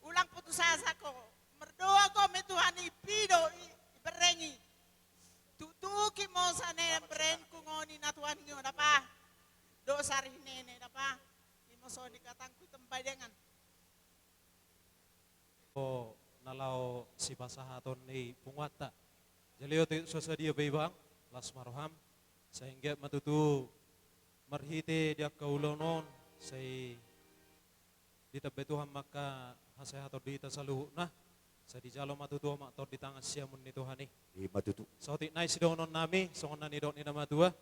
Ulang putus asa ho. Mardoa ho me Tuhan i, pido i, ibereng i. Tuktuki mo sane berengku ngoni na Tuhan i dapa. Dosa ri nene dapa. Imo songon i hatangku, tembadengan. O, na laho sipasahaton ni punguanta. Jala otik so sadia pe ibang, las ma roham, sai anggiat ma tutu marhite di angka ulaon on, sai ditambai Tuhan ma angka hasehaton di hita saluhutna, sai dijalo ma tutu ma tondi tangan siamun ni Tuhan i. Ima tutu. Saotik nai sidohonon nami, songon na nidok ni na matua.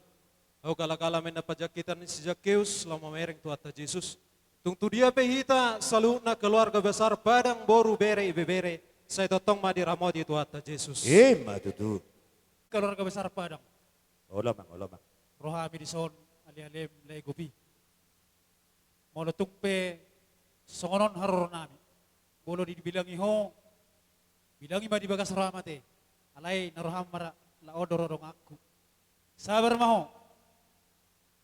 Ahu kalakala men na panjangkitan ni si Zakkeus, laho mamereng Tuhanta Jesus. Tung tu dia pe hita saluhutna keluarga besar Padang boru bere ibebere, sai tongtong ma diramoti Tuhanta Jesus. Ima tutu. Keluarga besar Padang. Olo amang, olo amang. Rohami dison, ale-alem lae Gopi. Molo tung pe songon on haroro nami. Molo dibilangi ho, bilangi ma di bagas roham ate. Alai na roham ma ra, laho do ro donganku. Sabar ma ho.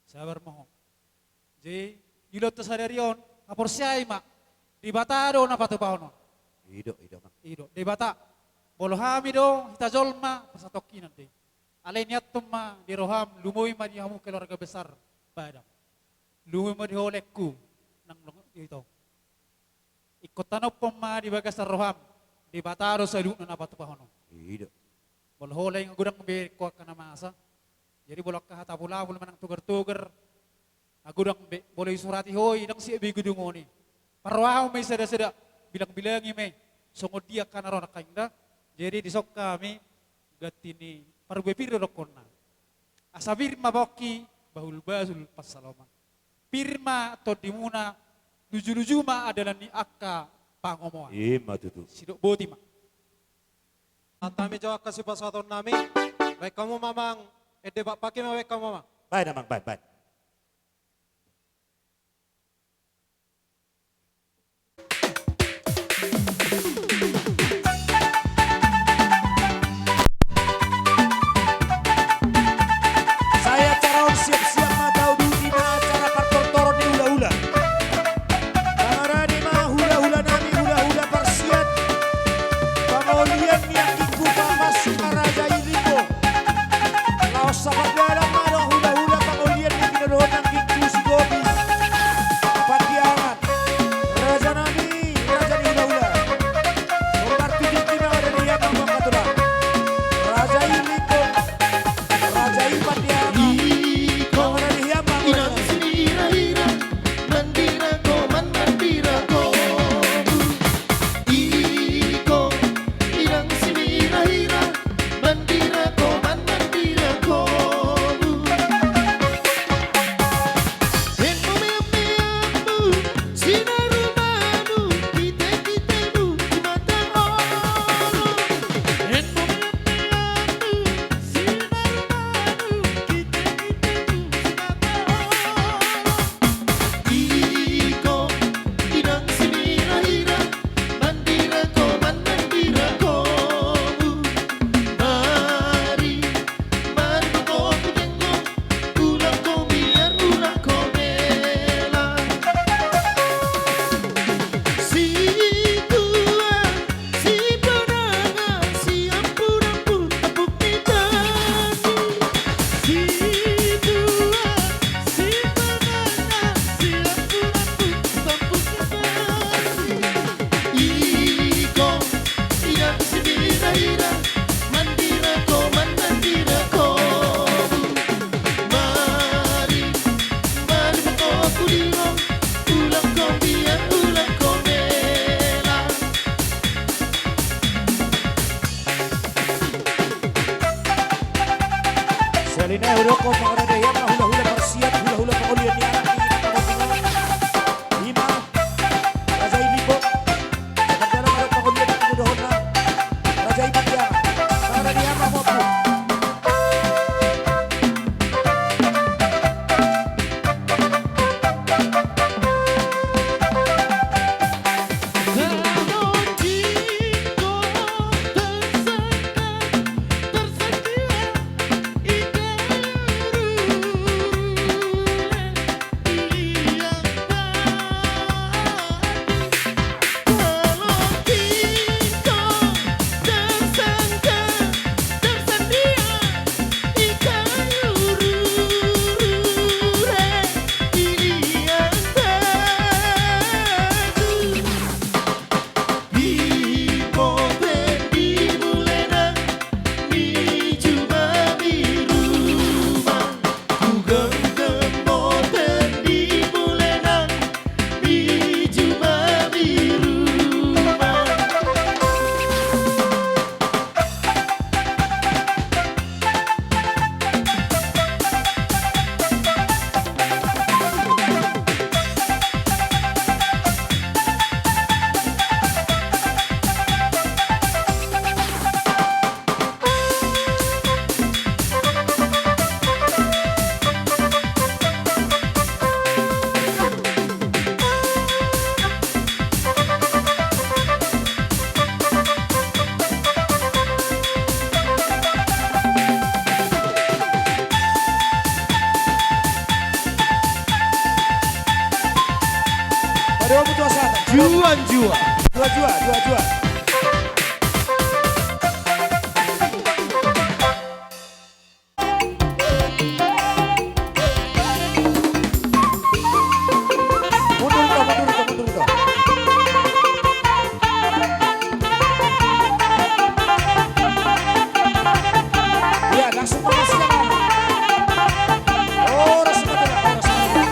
Sabar ma ho. Jadi, di loto sadari on, haporseai ma, Debata do na patupahon on. I do, i do, amang. I do, Debata. Molo hami do, hita jolma, pasatongkinan do i. Alai niathon ma di roham, lumobi ma di hamu keluarga besar Padang. Lumobi ma di ho laengku, nang long-, ito. Ingkon tanophon ma di bagasan roham, Debata do saluhutna na patupahon on. I do. Molo ho lae nga godang be ho angka na masa. Jadi molo angka hata bulabul manang togar-togar, nga godang be, molo disurati ho i, ndang siap be godungon i. Parrohahon ma i sada-sada, bilang-bilangi ma i, songon dia angka na ro nangkaning da. Jadi dison hami, ganti ni parbue pir do dohonon. Asa pir ma pongki, bahul-bahul pansalongan. Pir ma tondimuna, luju-luju ma andalan ni angka pangomoan. Ima tutu. Sidok boti ma. Hami jo angka sipasahaton nami, baen hamu ma amang, ende bakpake ma baen hamu ma. Baen amang, baen, baen. Sai acara on siap-siap ma, tauduti ma acara partortoron ni hula-hula. Mangarade ma hula-hula nami, hula-hula parsian. Pangolian ni anggingku Papas Sukaraja i Ringo. Laos sapardalan ma dohot hula-hula pangolian ni Juan, juan. Juan, juan, juan, juan. Mundur ito, mundur ito, mundur ito. Iya, langsung pakai silang. Oh, langsung pakai, langsung pakai.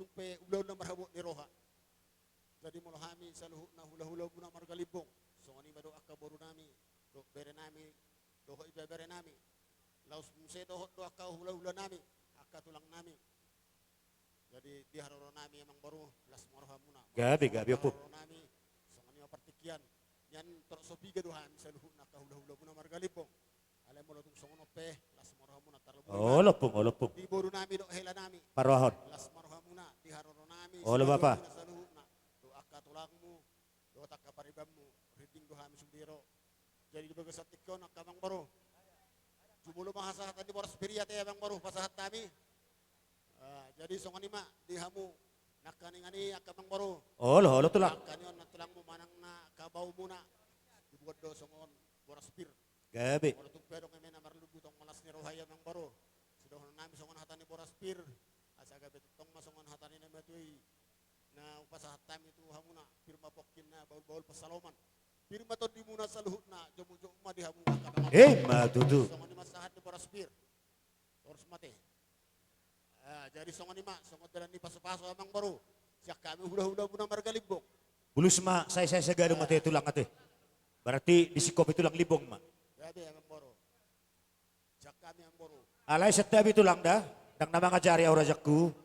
Tung pe ulaon na marhabot ni roha. Jadi molo hami saluhutna hulahulamuna marga Limbong, songon i ma dohot angka borunami, dohot berenami, dohot ibeberenami. Laos muse dohot do angka hulahulanami, angka tulangnami. Jadi di haroronami amang boru, las ma rohamuna. Gabe, gabe, ompung. Haroronami, songon i ma partingkian. Nian torop so piga do hami saluhutna angka hulahulamuna marga Limbong. Alai molo tung songon on pe, las ma rohamuna, tarlumobi ma. Olo ompung, olo ompung. Di borunami dohot helanami. Parrohahon. Las ma rohamuna, di haroronami. Olo bapa. Saluhutna. Dohot angka tulangmu, dohot angka paribanmu, rinding do hami sude ro. Jadi di bagasan tingki on angka amang boru, jumolo ma hasahatan ni boras pir i ate amang boru, pasahat hami. Ah, jadi songon i ma di hamu nangkaningan i angka amang boru. Olo, olo tulang. Nangkaningan on na tulangmu manang na angka baomuna. Dibuat do songon boras pir. Gabe. Molo tung pe adong eme na marlundu tong ma las ni roha i amang boru. Sidohononnami songon hata ni boras pir. Asa gabe tong ma songon hata ni na matua i. Na hupasahat hami tu hamuna, pir ma pongkinna, bahulbahul pansalongan. Pir ma tondimuna saluhutna, jomukjomuk ma di hamu angka amang boru. Ima tutu. Songon i ma sahat ni boras pir. Torus ma ate. Ah, jadi songon i ma, songon dalan ni pasupasu amang boru. Sian hami hulahulamuna marga Limbong. Bulus ma, sae, sae, sae, gabe ma ate tulang ate. Berarti disingkopi tulang Limbong ma. Gabe amang boru. Sian hami amang boru. Alai santabi tulang da, ndang na mangajari au rajakku.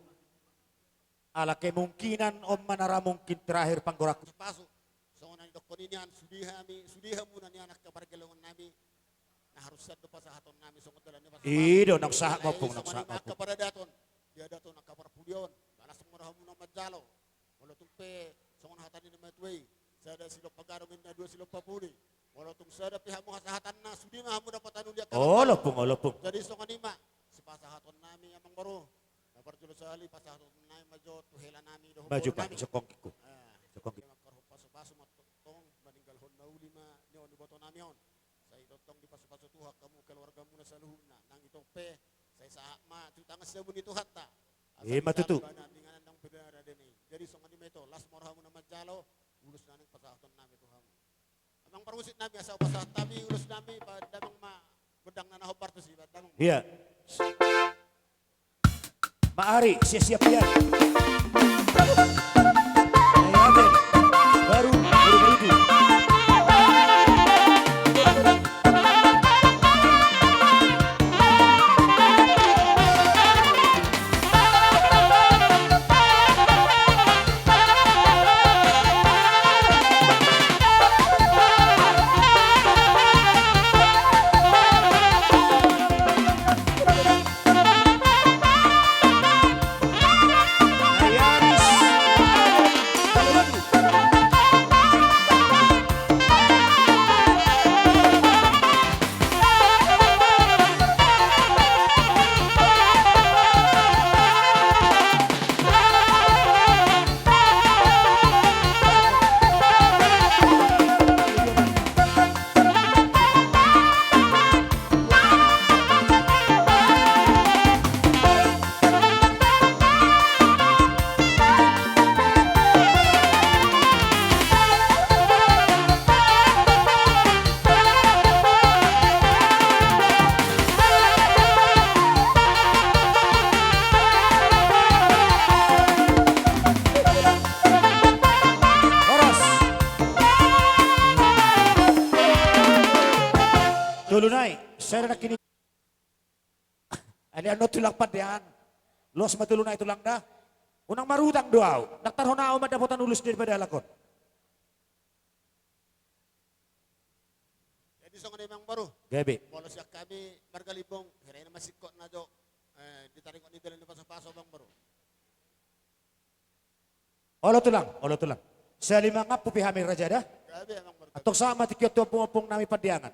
Ala kemungkinan on ma na ra mungkin terakhir panggoranku. Pasu, songon na nidokkon i nian, sude hami, sude hamuna nian angka pargellengon nami. Na harus sian do pasahaton nami songon dalan ni pasu. I do, nang sahat ma ompung, nang sahat ma ompung. Angka paradaton, di adaton angka parpudion, las ma rohamuna manjalo. Molo tung pe songon hata ni na matua i, sada silompa gadong ninna dua silompa pudi. Molo tung sada pe hamu hasahatanna, sude ma hamu dapotan uli angka amang boru. Olo ompung, olo ompung. Jadi songon i ma sipasahatonnami amang boru. Na parjolo sahali pasahatonnami ma jo tu helanami dohot borunami. Maju pak, sokongkikku. Ah, sokongkikku. Mangkorhon pasupasu ma tongtong, maninggalhon na uli ma nion ibotonami on. Sai tongtong dipasupasu Tuhan hamu keluargamuna saluhutna. Nang ito pe, sai sahat ma tu tangan siamun ni Tuhanta. Ima tutu. Asa di tangan na dingin nang beda rade ni. Jadi songon i ma ito, las ma rohamuna manjalo, ulos na naeng pasahatonnami tu hamu. Amang parmusik nami, asa hupasahat hami ulos nami, baen damang ma gondang na na hombar tusi, baen damang ma. Iya. Mak Ari, siap-siap pian. Baru, baru, baru. Horas. Tolu nai, sada nangkin i. Alean do tulang pandean. Los ma tolu nai tulang da. Unang marutang do au. Ndang tarhona au mandapotan ulos daripada halak on. Jadi songon i amang boru. Gabe. Molo sian hami marga Limbong, hira i na masingkop na jo, eh, di taringot ni dalan ni pasupasu amang boru. Olo tulang, olo tulang. Sahali mangampu pe hami raja da. Gabe amang boru. Antong sahat ma tingki on tu ompung-ompung nami Pandiangan.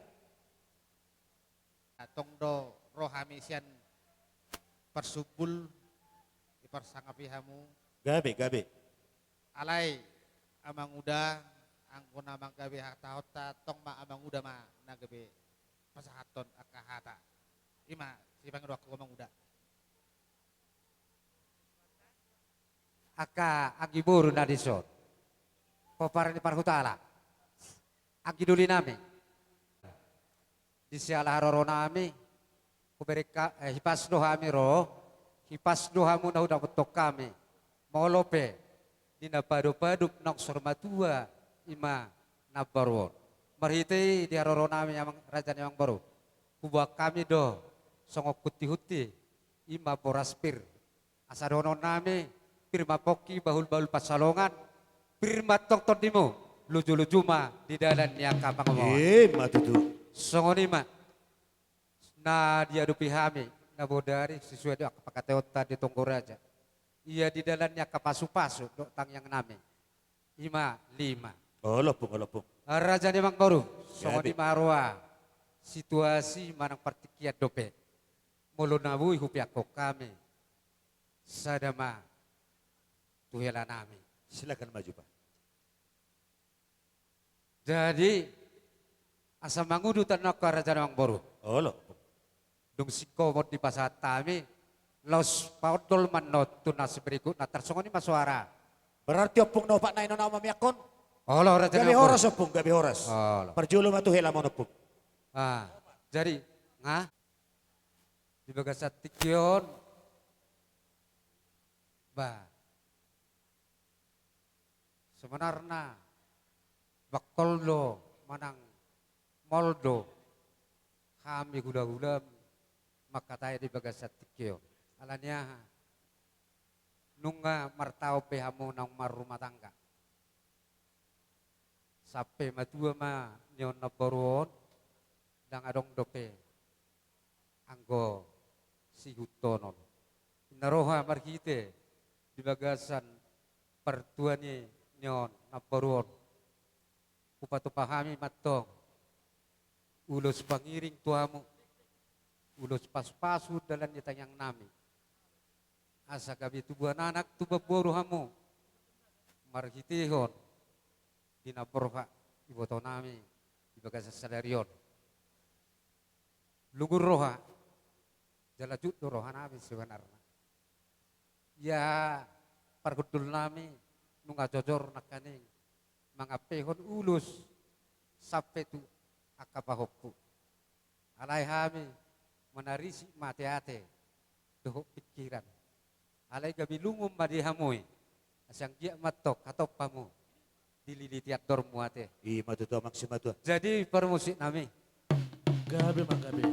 Tong do ro hami sian parsumbul, diparsangapi hamu. Gabe, gabe. Alai, Amanguda, anggo na manggabe hatahonta, tong ma Amanguda ma na gabe pasahathon angka hata. I ma sipangidoanku Amanguda. Angka anggi boru na dison, pomparan ni parhutala, anggi doli nami, di siala haroro nami, hubereng ha-, eh, hipas do hami ro, hipas do hamu na hudapothon hami, Molo pe di na padup-adup naung saur matua i ma namboru on. Marhite i di haroro nami amang raja ni amangboru, huboan hami do songon hunti-hunti, i ma boras pir. Asa dohonon nami, pir ma pongki bahul-bahul pansalongan, pir ma tong tondimu, luju-luju ma di dalan ni angka pangomoan. I ma tutu. Songon i ma na diadopi hami, na bodari sesuai do angka pangkataionta di tonggo raja. Ia di dalan ni angka pasu-pasu dohot tangiang nami, i ma lima. Olo ompung, olo ompung. Raja ni amangboru, songon i ma haroa situasi manang partingkian dope. Molo na boi hupeakkon hami, sada ma tu hela nami. Silakan maju, Pak. Jadi, asa mangudutan nangkin raja ni amangboru. Olo. Dung singkop on dipasahat hami, laos paondol ma annon tu na siberikutna, tarsongon i ma soara. Berarti ompung na opat na i na mamiakkon? Olo, raja ni amangboru. Gabe horas ompung, gabe horas. Olo. Parjolo ma tu hela ma on ompung. Ah, jadi, nga? Di bagasan tingki on, bah, sebenarna bangkol do manang mol do hami hula-hulam mangkatai di bagasan tingki on. Alani aha? Nunga martaon be hamu naung marrumah tangga. Sampe matua ma nion namboru on, ndang adong dope anggo sihutonon. Inna roha marhite di bagasan partua ni nion namboru on, hupatupa hami ma antong ulos pangiring tu hamu, ulos pasu-pasu dalan ni tangiang nami. Asa gabe tubuan anak, tubuan boru hamu, marhitehon di na borhat iboto nami di bagasan sadari on. Lungun roha, jala jut do roha nami sebenarna. Ia parhundul nami nunga jojor nangkaning mangampehon ulos sampe tu angka pahompu. Alai hami manarisi ma ate-ate dohot pingkiran. Alai gabe lungun ma di hamu i. Asa anggiat ma antong hatop hamu dililiti andormu ate. I ma tutu amang simatua. Jadi parmusik nami. Gabe ma gabe.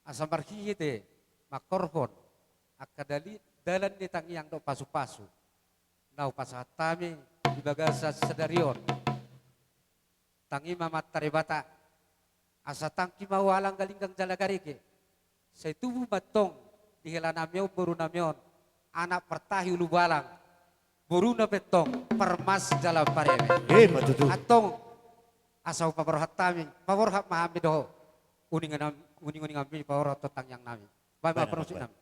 Asa marhite mangkorhon angka dali-, dalan ni tangiang dohot pasu-pasu na hupasahat hami di bagasan sadari on. Tangi ma amanta Debata, asa tangki ma ualang, galinggang jala garege. Sai tubu ma antong di hela nami on, boru nami on, anak partahi ulubalang, boruna pe antong parmas jala pareme. I ma tutu. Antong asa hupaborhat hami, paborhat ma hami dohot uningan-, uning-uninganmi, paborhat tu tangiang nami. Baen ma parmusik nami.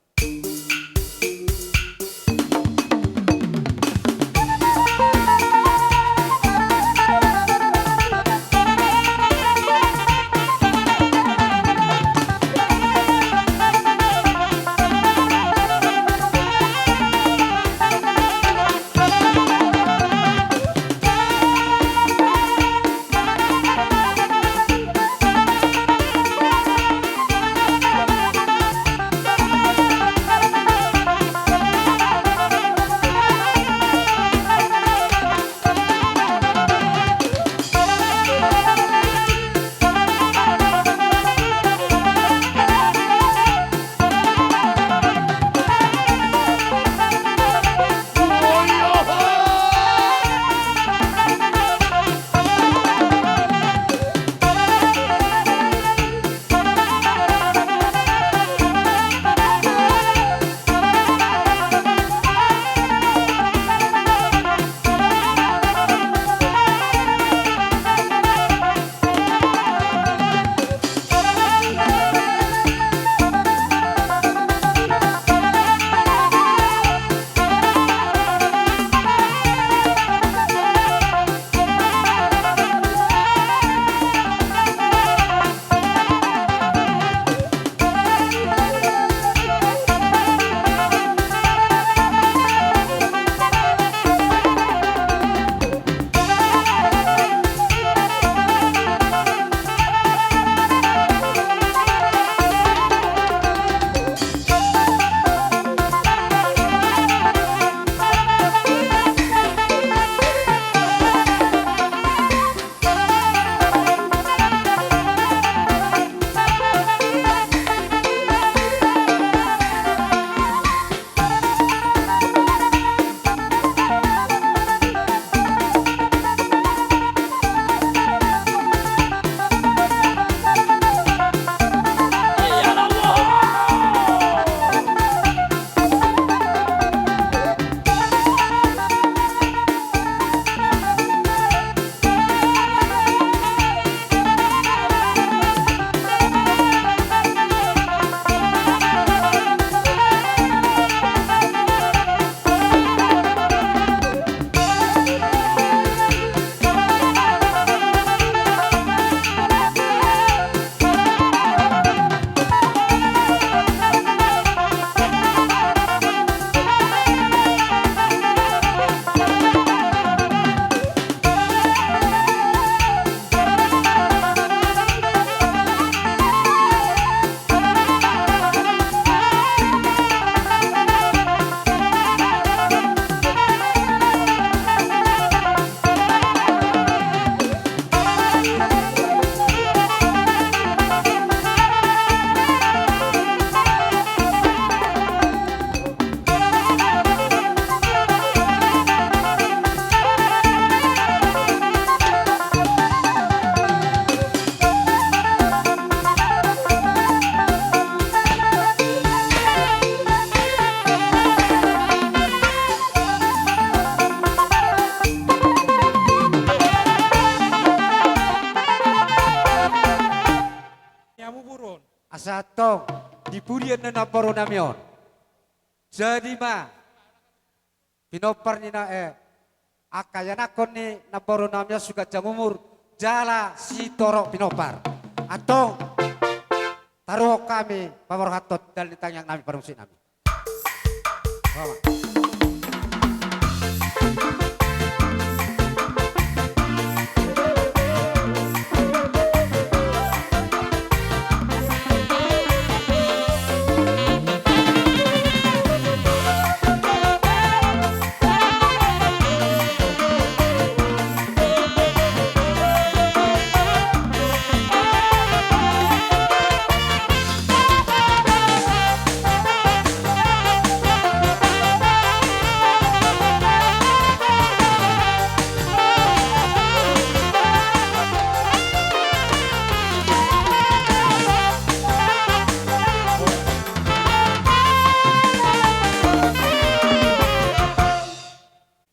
Pudian ni namboru nami on. Jadi ma pinompar ni na, eh, angka ianakhon ni namboru nami on suganjang umur jala sitorop pinompar. Antong taruhon hami paborhathon dal ni tangiang nami, parmusik nami.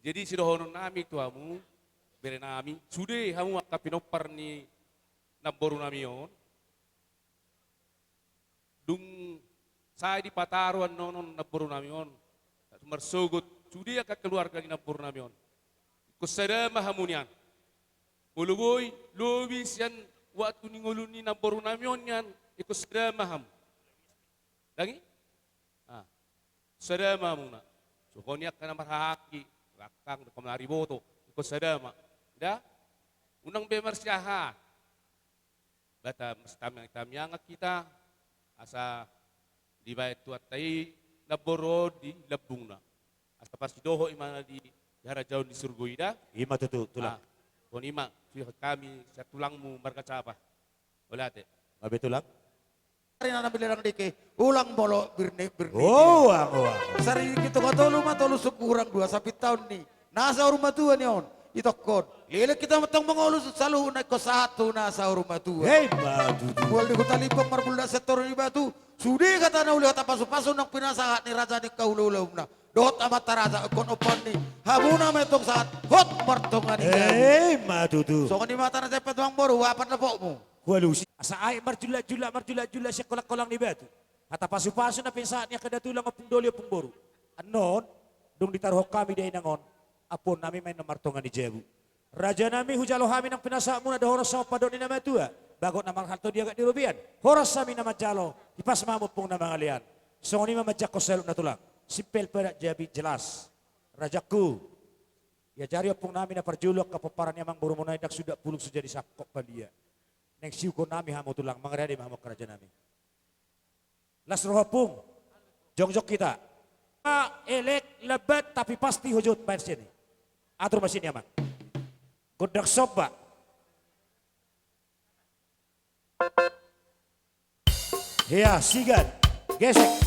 Jadi sidohonon nami tu hamu, bere nami, sude hamu angka pinompar ni namboru nami on, dung sae dipataru annon namboru nami on, marsogot sude angka keluarga ni namboru nami on. Ingkon sada ma hamu nian. Molo boi lobi sian waktu ni ngolu ni namboru nami on nian, ingkon sada ma hamu. Dang i? Ah. Sada ma hamuna. Songon i angka na marhahaanggi, rangkang, dohot na riboto, ingkon sada ma. Nda? Unang be marsiahaan. Ba ta-, marsitangiang-tangiangan hita, asa dibahen Tuhanta i namboru on di lambungna. Asa parsidohot ibana di harajaon di surgo i da. I ma tutu, Tulang. Ah, songon i ma, sude hami sian tulangmu marga Capa. Mauliate. Gabe, Tulang. Ari na na biledang dike, ulang molo birni, birni. Oh, ang, oh, ang. Sari dike, tonga tolu ma tolu sungkun hurang dua, sapinta on ni na saur matua ni on. Itongkon leleng hita ma antong mangolu saluhutna, ingkon sahat tu na saur matua. Hei, ma tutu. Mual di Hutalimbong, marbuldak sian toru ni batu. Sude hata na uli, hata pasupasu nang pinasahat ni raja ni angka hulahulamu na dohot amanta raja, ingkon ompon ni hamuna ma antong sahat hot martonga ni jabu. Hei, ma tutu. Songon i ma hata na sai, amangboru, aha pandapotmu? Hualusi. Asa aek marjulak-julak, marjulak-julak sian kolang-kolang ni batu. Hata pasupasu na pinasahat ni angka datulang, ompung doli, ompung boru. Annon, dung ditaruhon hami dainang on, ampuon nami ma inna martonga ni jabu. Raja nami, hujalo hami nang pinasahatmuna da horas songon pandok ni na matua. Bagot na marhalto di agat di robean. Horas hami na manjalo, hipas ma hamu ompung na mangalean. Songon i ma manjangkon saluhutna, Tulang. Simpel, padat, jabi, jelas. Rajangku, iajari ompung nami na parjolo angka pomparan ni amangborumuna i, ndang suda pulung so jadi sangkot balia. Naeng siukhon nami hamu, Tulang, mangarade ma hamu angka raja nami. Las roha, Ompung. Jongjong hita. Ah, elek, lambat, tapi pasti hujut, baen sian i. Atur ma sian i, Amang. Gondang somba. Hea, sigan. Gesek.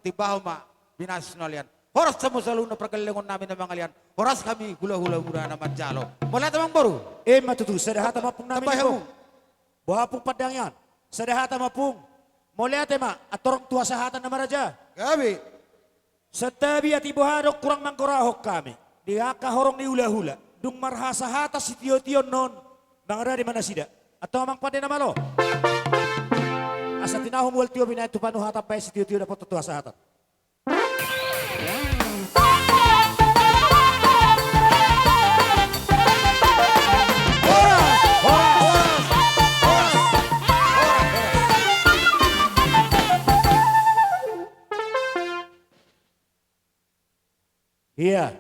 Timbahon ma binas na lian. Horas hamu saluhutna pargellengon nami na mangalean. Horas hami hulahula muna na manjalo. Mauliate amangboru. Emma tutu, sada hata ma ompung nami. Tambai hamu. Boha ompung pandangian. Sada hata ma ompung. Mauliate ma, antorong tu hasahatan nama raja. Gabe. Santabi, atik boha do hurang manggorahon hami di angka horong ni hulahula. Dung marhasahatan sitiotion on, mangarade ma nasida. Antong amang pande na malo. Asa tinahu mual tio binaen tu panuhatan baen sitiotio dapotan tu hasahatan. Ia,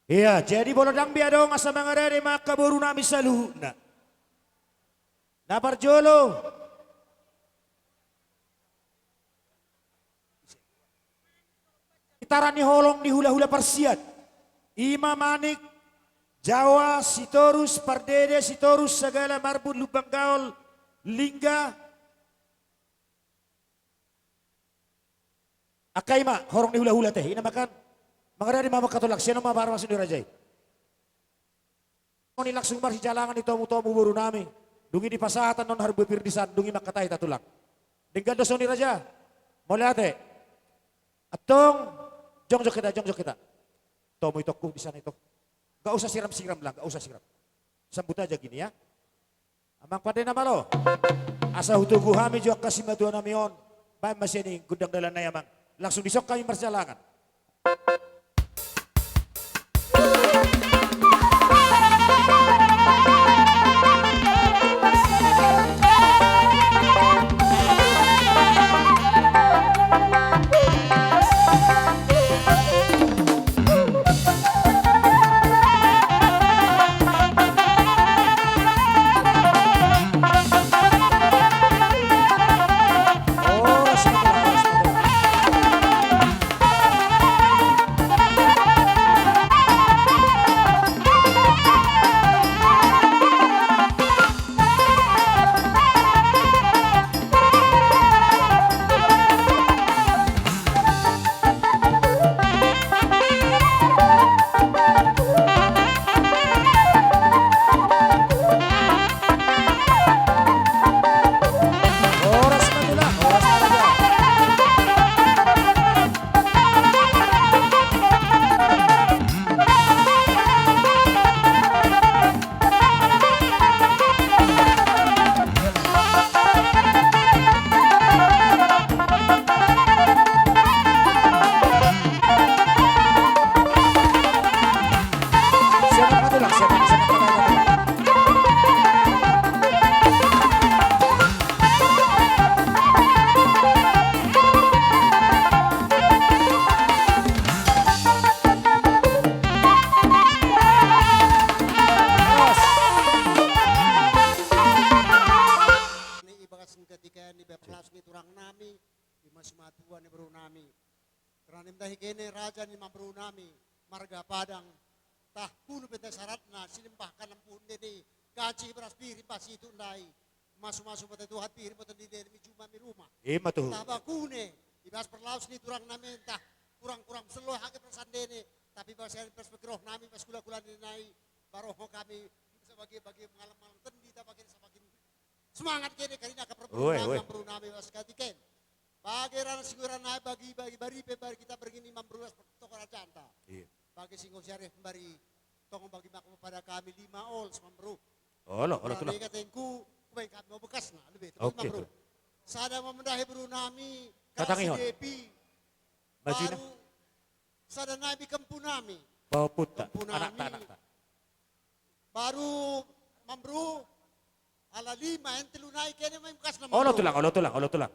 ia, jadi molo ndang be adong asa mangarade ma angka boru nami saluhutna. Na parjolo, Tara ni holong ni hulahula parsian. Ima Manik, Jawa, Sitorus, Pardede, Sitorus, Sagala, Marbun, Lumban Gaol, Lingga. Angka ima horong ni hulahula te, ina ma kan. Mangarade ma angka tulang, sian on ma parmasuk ni raja i. Songon i langsung marsijalangan i tomutomu boru nami. Dung i dipasahat annon harbue pir di san, dung i mangkatai hita tulang. Denggan do songon i raja. Mauliate. Antong, jongjong hita, jongjong hita. Tomu itongku di sana itong. Gak usah siram-siram lah, gak usah siram. Sambut aja gini ya. Amang pande na malo. Asa hutogu hami jo angka simatua nami on. Baen ma sian i gondang dalanna i amang. Langsung dison hami marsijalangan. Ni i bagas ni ketika ni berkelas ni tulang nami, ima simatua ni boru nami. Karena ni madahi kene raja ni mamboru nami, marga Padang, tah hulu pe nda saratna, silimbahkan ampuhun deni, gaji beras piring basi tu ndai, masu-masu mate Tuhan piring boto ni deni mi juma mi ruma. Ima tuhu. Tah bakune, ibas perlaus ni tulang nami, tah kurang-kurang selo hage perasaan deni, tapi bas perspektif roh nami, bas kula-kula ni nai, baroho kami, bisa bagi-bagi mengalam-alam tendi, tak bagi sabagi rumi. Semangat kene karina ka perboru nami, mamboru nami bas katiken. Bage rana sigora nai bagi-bagi bari pe bari kita bergini mamboru bas toko rajanta. Iya. Bage singgo siare bari tong bagi mako pada kami lima ol semamboru. Olo, olo tulang. Katengku, kubaen kami mau bekasna, lebih tepat mamboru. Sada mau mendahi boru nami, Karasi Depi. Baru sada nai di kempu nami. Bawa puta, kempu nami. Anakta, anakta. Baru mamboru, ala lima, yang telu nai kene ma i bekasna mamboru. Olo tulang, olo tulang, olo tulang.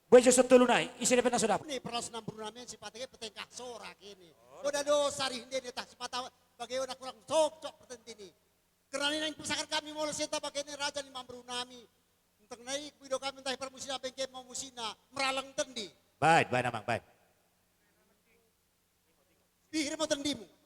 Bue jo so tolu nai, ise dope na so dapot. Ni perlas namboru nami, sipata ke petengkah sora kene. Olo. Boda do sarih ndene tah sipata bage ona kurang cocok pertenti ni. Karena ni naeng pusakar kami molo seta bage ni raja ni mamboru nami. Enteng nai kuido kami ntahi parmusina bengke mau musina meralang tendi. Baik, baik amang, baik. Pihir ma tendimu.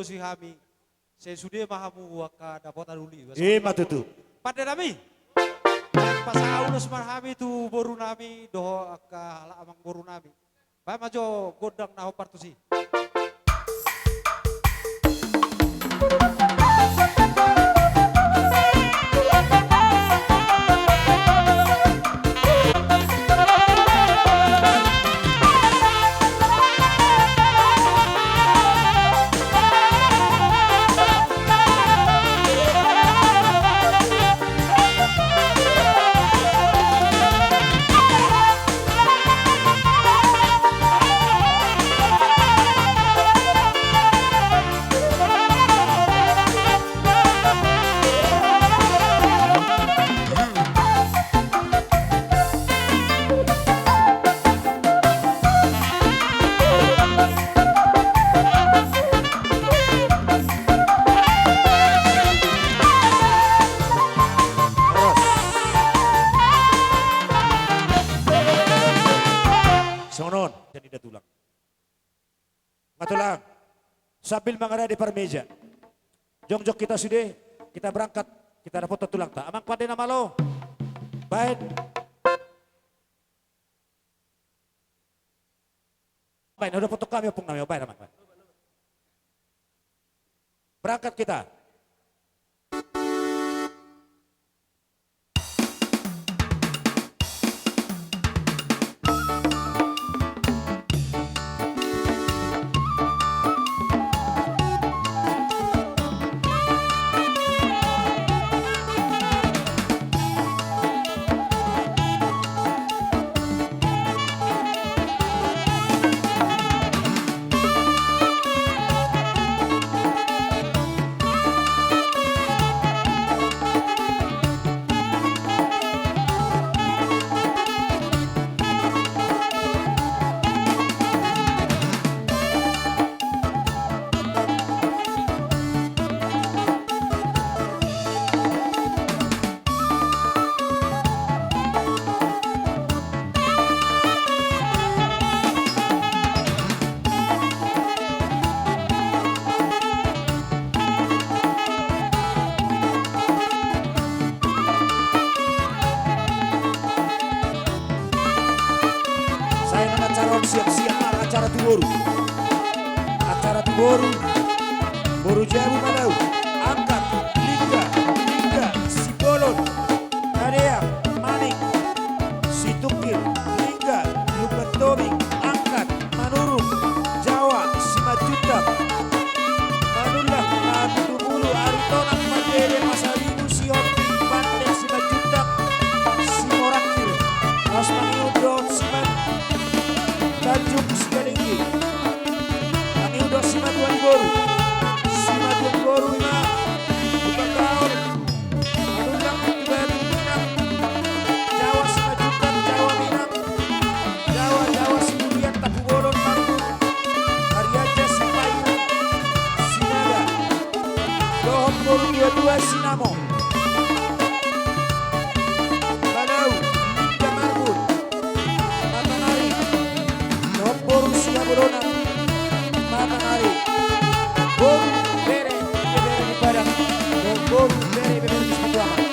si hami, sai sude ma hamu angka dapotan uli. Ima tutu. Pande nami. Pasahat ulos ma hami tu boru nami dohot angka halak amangboru nami. Baen ma jo gondang na hombar tusi. Songon on, jadi da tulang. Matulang. Sambil mangarade parmeja. Jongjong hita sude, hita berangkat, hita dapothon tulangta. Amang pande na malo. Baen. Baen, dapothon hami ompung nami, baen amang, baen. Berangkat hita. Sai na acara on, siap-siap ma acara tu boru. Acara tu boru. Boru jabu ma dao. Angkat, lingga, lingga, sibolon, tadeang, manik, situngkir, lingga, lumban tobing, angkat, manurung, jawa, simanjuntak, manulak, na pitu pulu, ari tonang, mandele, pasaribu, sihombing, pantek, simanjuntak, simorangkir, laos mangihut dohot siman, tanjung, sigalingging. Mangihut dohot simatua ni boru. Simatua ni boru ima, lumban taon. Manulak tu batu minang. Jawa simanjuntak, jawa minang. Jawa, jawa sibulian, tapubolon marbun. Arianja sipaingan, sinaga. Dohot boru tua-tua sinamo. Balau, lingga marbun. Matanari. Dohot boru sihabolonan. Matanari. Boru bere, bere ni Padang. Dohot boru bere, bere ni Sikutuama.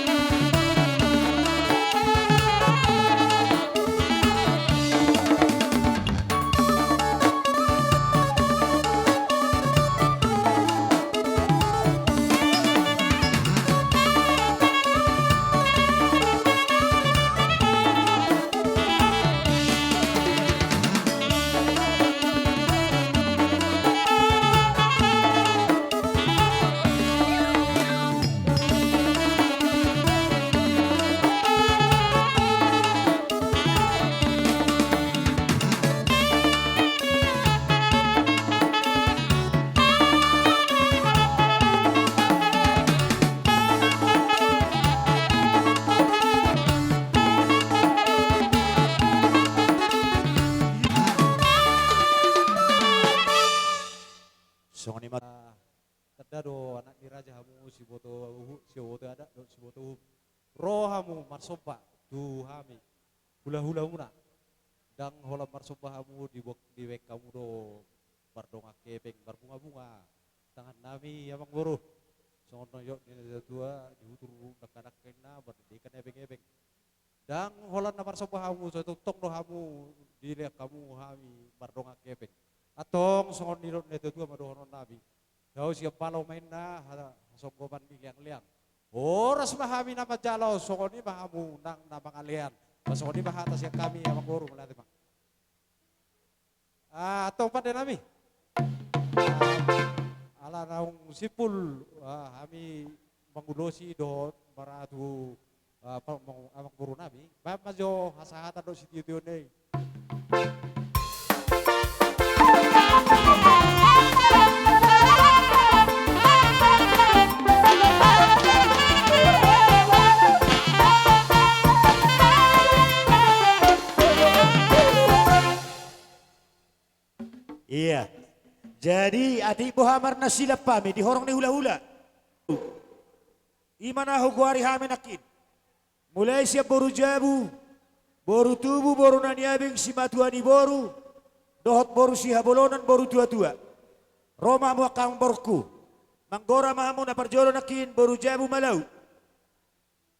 Songon i ma. Tanda do anak ni raja hamu, siboto uhu-, siboto adat dohot siboto uhum. Ro hamu marsomba tu hami, hula-hulamuna. Ndang holan marsomba hamu, dibaen hamu do mardongan hepeng marbunga-bunga. Tangan nami, amang boru. Songon na nidok ni natuatua, dihutur dangkadangka inna, mardeka na ebeng-ebeng. Ndang holan na marsomba hamu, sai tongtong do hamu dilean hamu hami mardongan hepeng. Antong songon nidok ni natuatua ma dohonon nami. Dao sian balo ma inna ha-, hasonggopan ni leangleang. Horas ma hami na manjalo, songon i ma hamu nang na mangalean. Ba songon i ma hata sian hami, amang boru, mauliate ma. Ah, antong pande nami. Ah, ala naung simpul, ah, hami mangulosi dohot maratu, ah, pa-, mang-, amang boru nami. Baen ma jo hasahatan dohot sitio-tio ni i. Ia. Jadi, atik boha marnasilap hami di horong ni hulahula. I ma na hugoari hami nangkin. Mulai sian boru jabu, boru tubu, boru na niabing, simatua ni boru, dohot boru sihabolonan, boru tuatua. Ro ma hamu angka amang borungku. Manggora ma hamu na parjolo nangkin, boru jabu ma laho.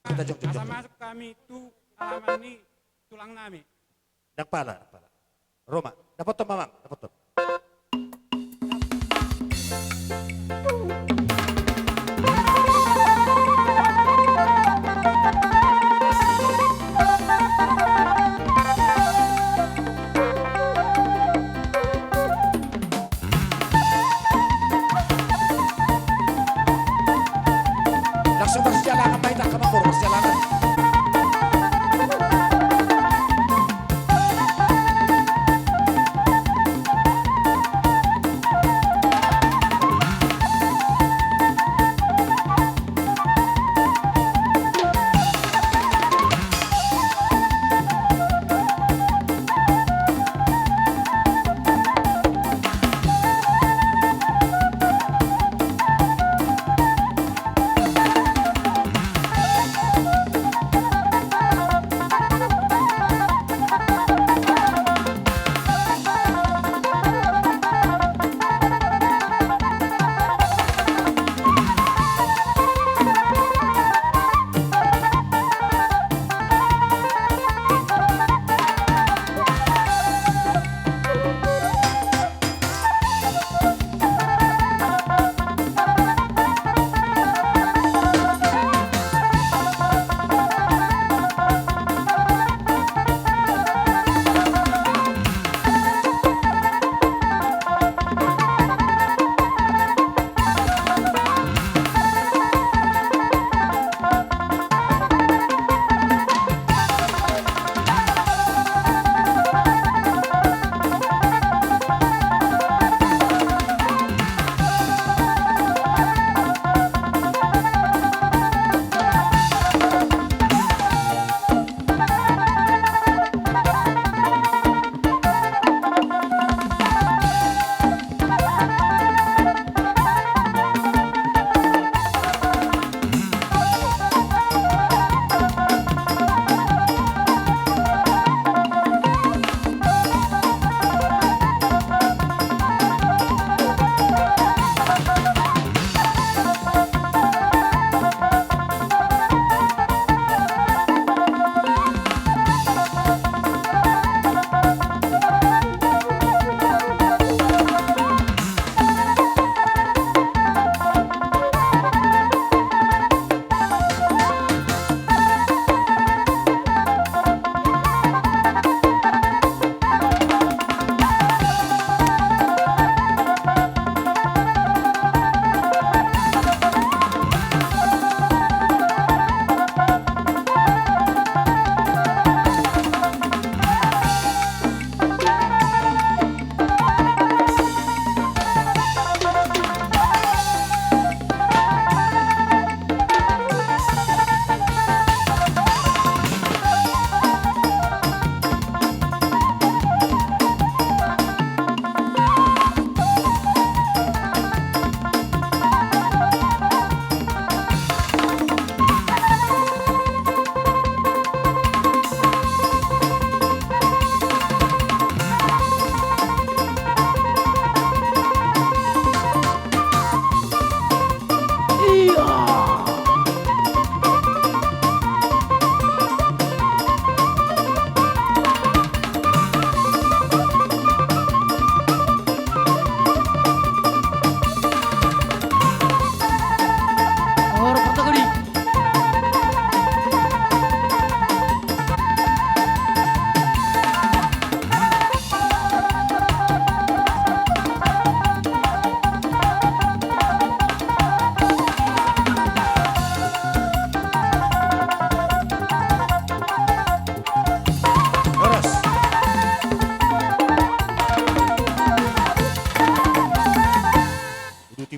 Kita jong, jong, jong. Asa masuk hami tu halaman ni tulang nami. Ndang pala, ndang pala. Ro ma, dapothon ma, amang, dapothon. Langsung marsijalangan ma hita, amang boru, marsijalangan.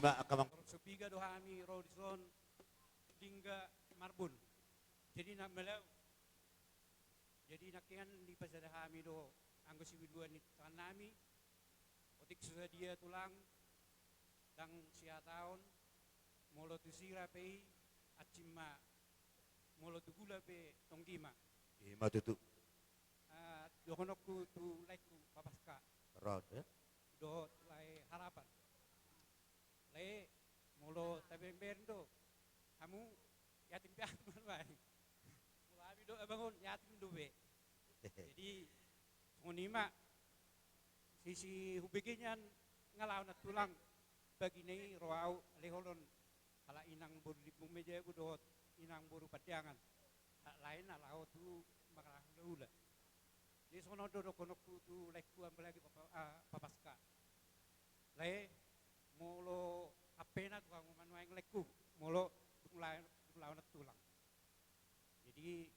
Ba, angka amang. Sopiga do hami ro dison, Lingga Marbun. Jadi na malau. Jadi nangkiningan dipasada hami do anggo sibiluan ni tangan nami. Otik so sadia tulang, ndang sihataon, molo tu sira pe i, ansim ma, molo tu gula pe tonggi ma. Ima tutu. Ah, dohononku tu laengku Papaska. Ron, eh? Dohot lae Harapan. Lae, molo tabereng-bereng do, hamu yatim piatu ma nuaeng. Molo hami do abangon, yatim do be. Jadi, songon i ma, sisi hubege nian nga laho nantulang, bagina i ro au, ale holon, halak inang boru Limbong ma i jabu dohot inang boru Pandiangan. Halak lae na laho tu marhulahula. Jadi songon on do dohononku tu laengku apalagi Papa-, ah, Papaska. Lae, molo ampena tu hamu ma nuaeng laengku, molo dung laho, dung laho nantulang. Jadi,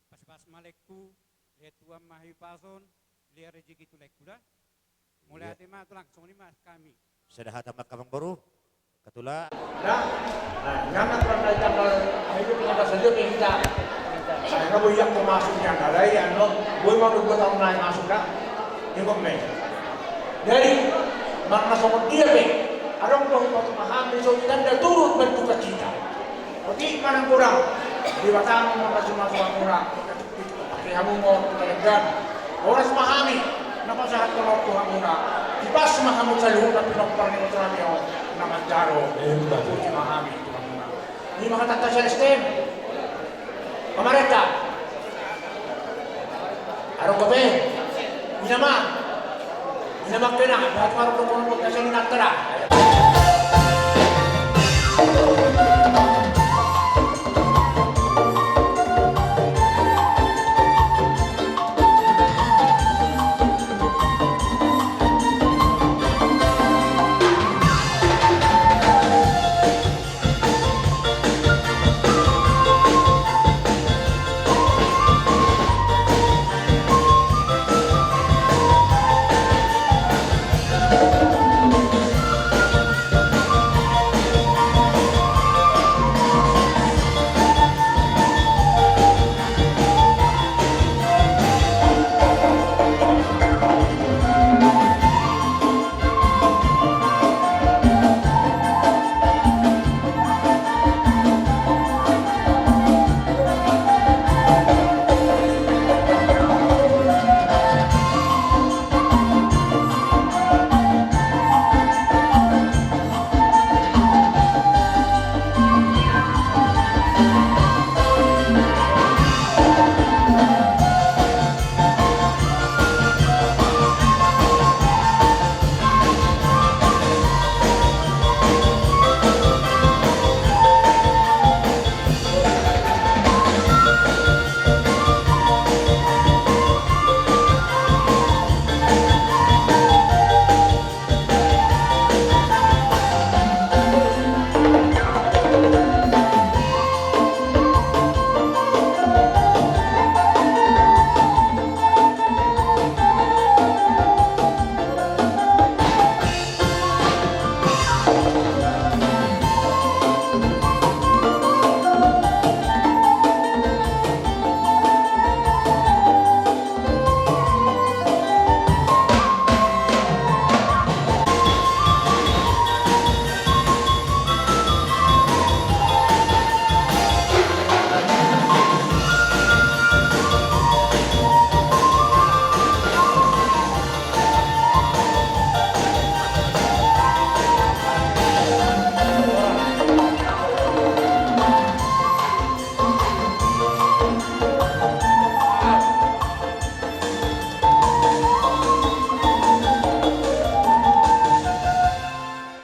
pasupasu ma laengku, lehon Tuhan ma hahipason, lehon rejeki tu laengku da. Mauliate ma tulang, songon i ma hami. Sada hata ma angka amang boru. Katula. Nah, nah, nang na kurang dari tanggal hidup lima belas saja pe hita. Saya nggak boleh yang masuk yang ada ya, no. Gue mau dua tahun lain masuk dah. Ini kok main. Jadi, mana sokot dia pe. Ada orang mau masuk paham, besok kita ndak turut berduka cita. Oke, mana kurang? Di batang mau masuk masuk kurang. Pakai hamu mau kita Horas ma hami na pasahathon on tu hamuna. Tipas ma hamu saluhutna pinompar ni boru nami on na manjalo. Emma tutu. Horas ma hami tu hamuna. Ima hatanta sian S D M. Pamarenta. Adong dope. Ina ma. Ina ma kena. Bahat ma adong dope, adong dope sian inanta da.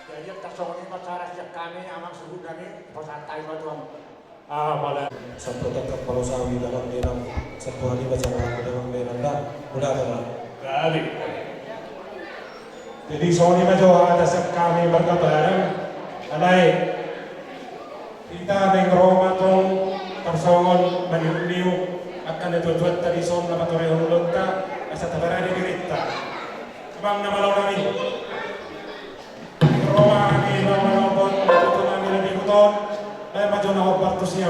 Jadi, tarsongon i ma cara sian hami, amang suhut nami, pasahat hami ma tu hamu. Ah, pala. Sampur tangkap palo sawi dalam derang, sampur haliba cara dalam derang, dah. Udah, dah. Jadi. Jadi, songon i ma jo hata sian hami marga Barang, alai. Hita naeng ro ma tong tarsongon maniuk-niuk angka natuatuanta dison na patorehon ulaonta asa taparade dirinta. Amang na malo nami. Ro Nami na manogot, na tutu nami na dihuton, eh, ma jo na hombar tu sia.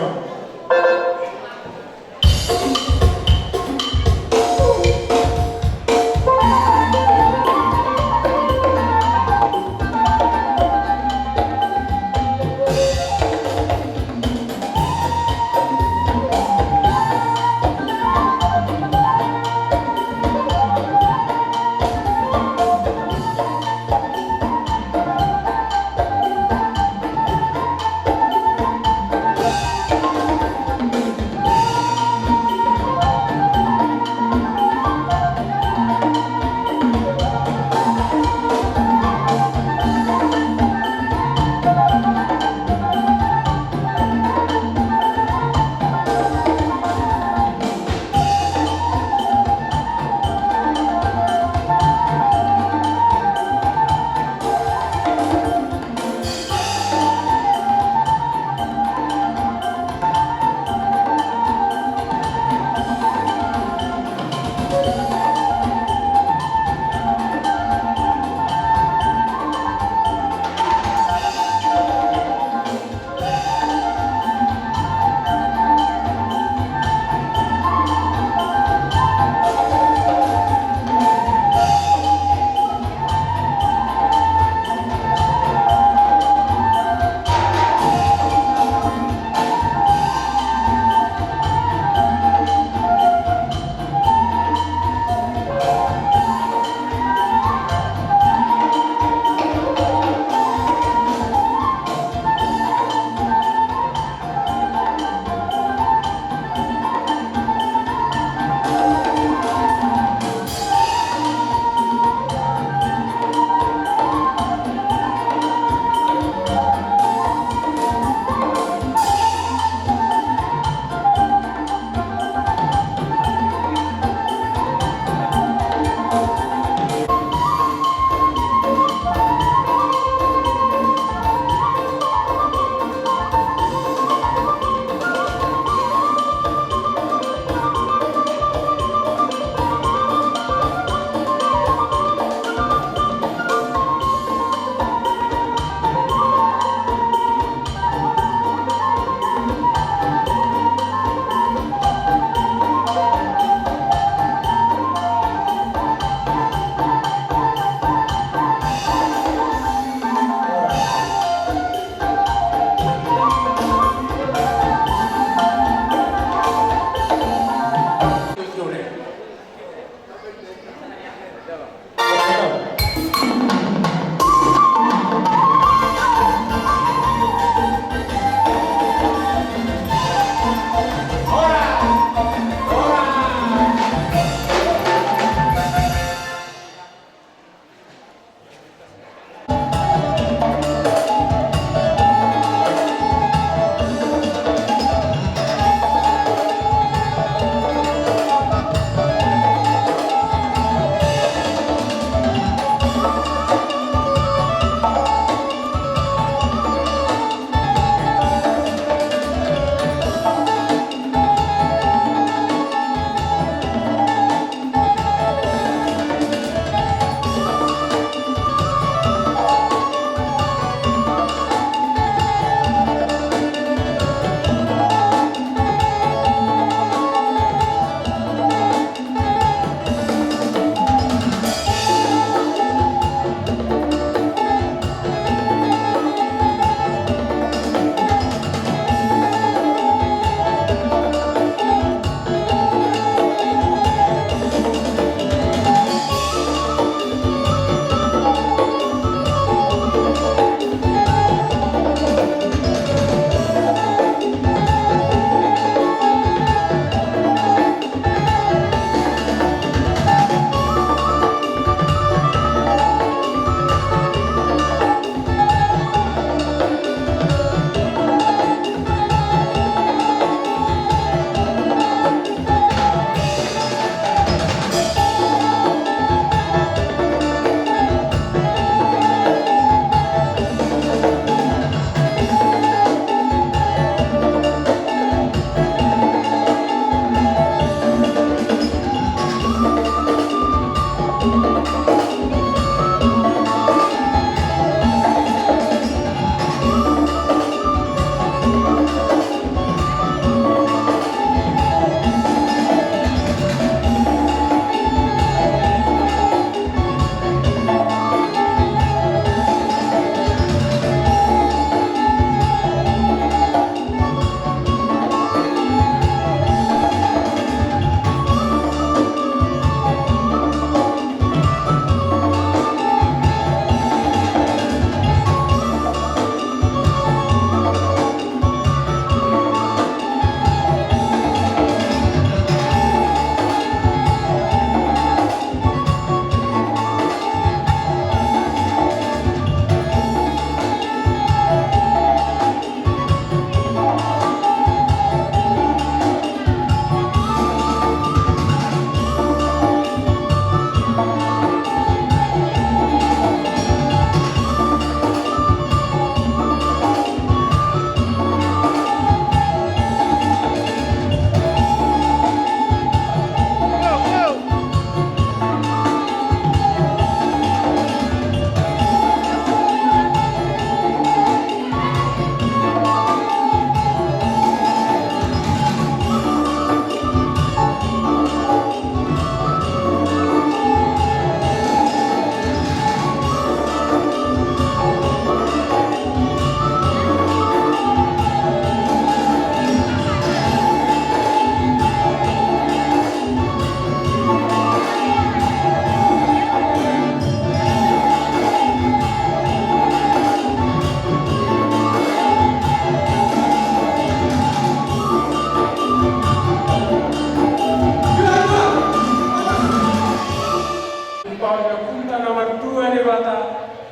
Debata,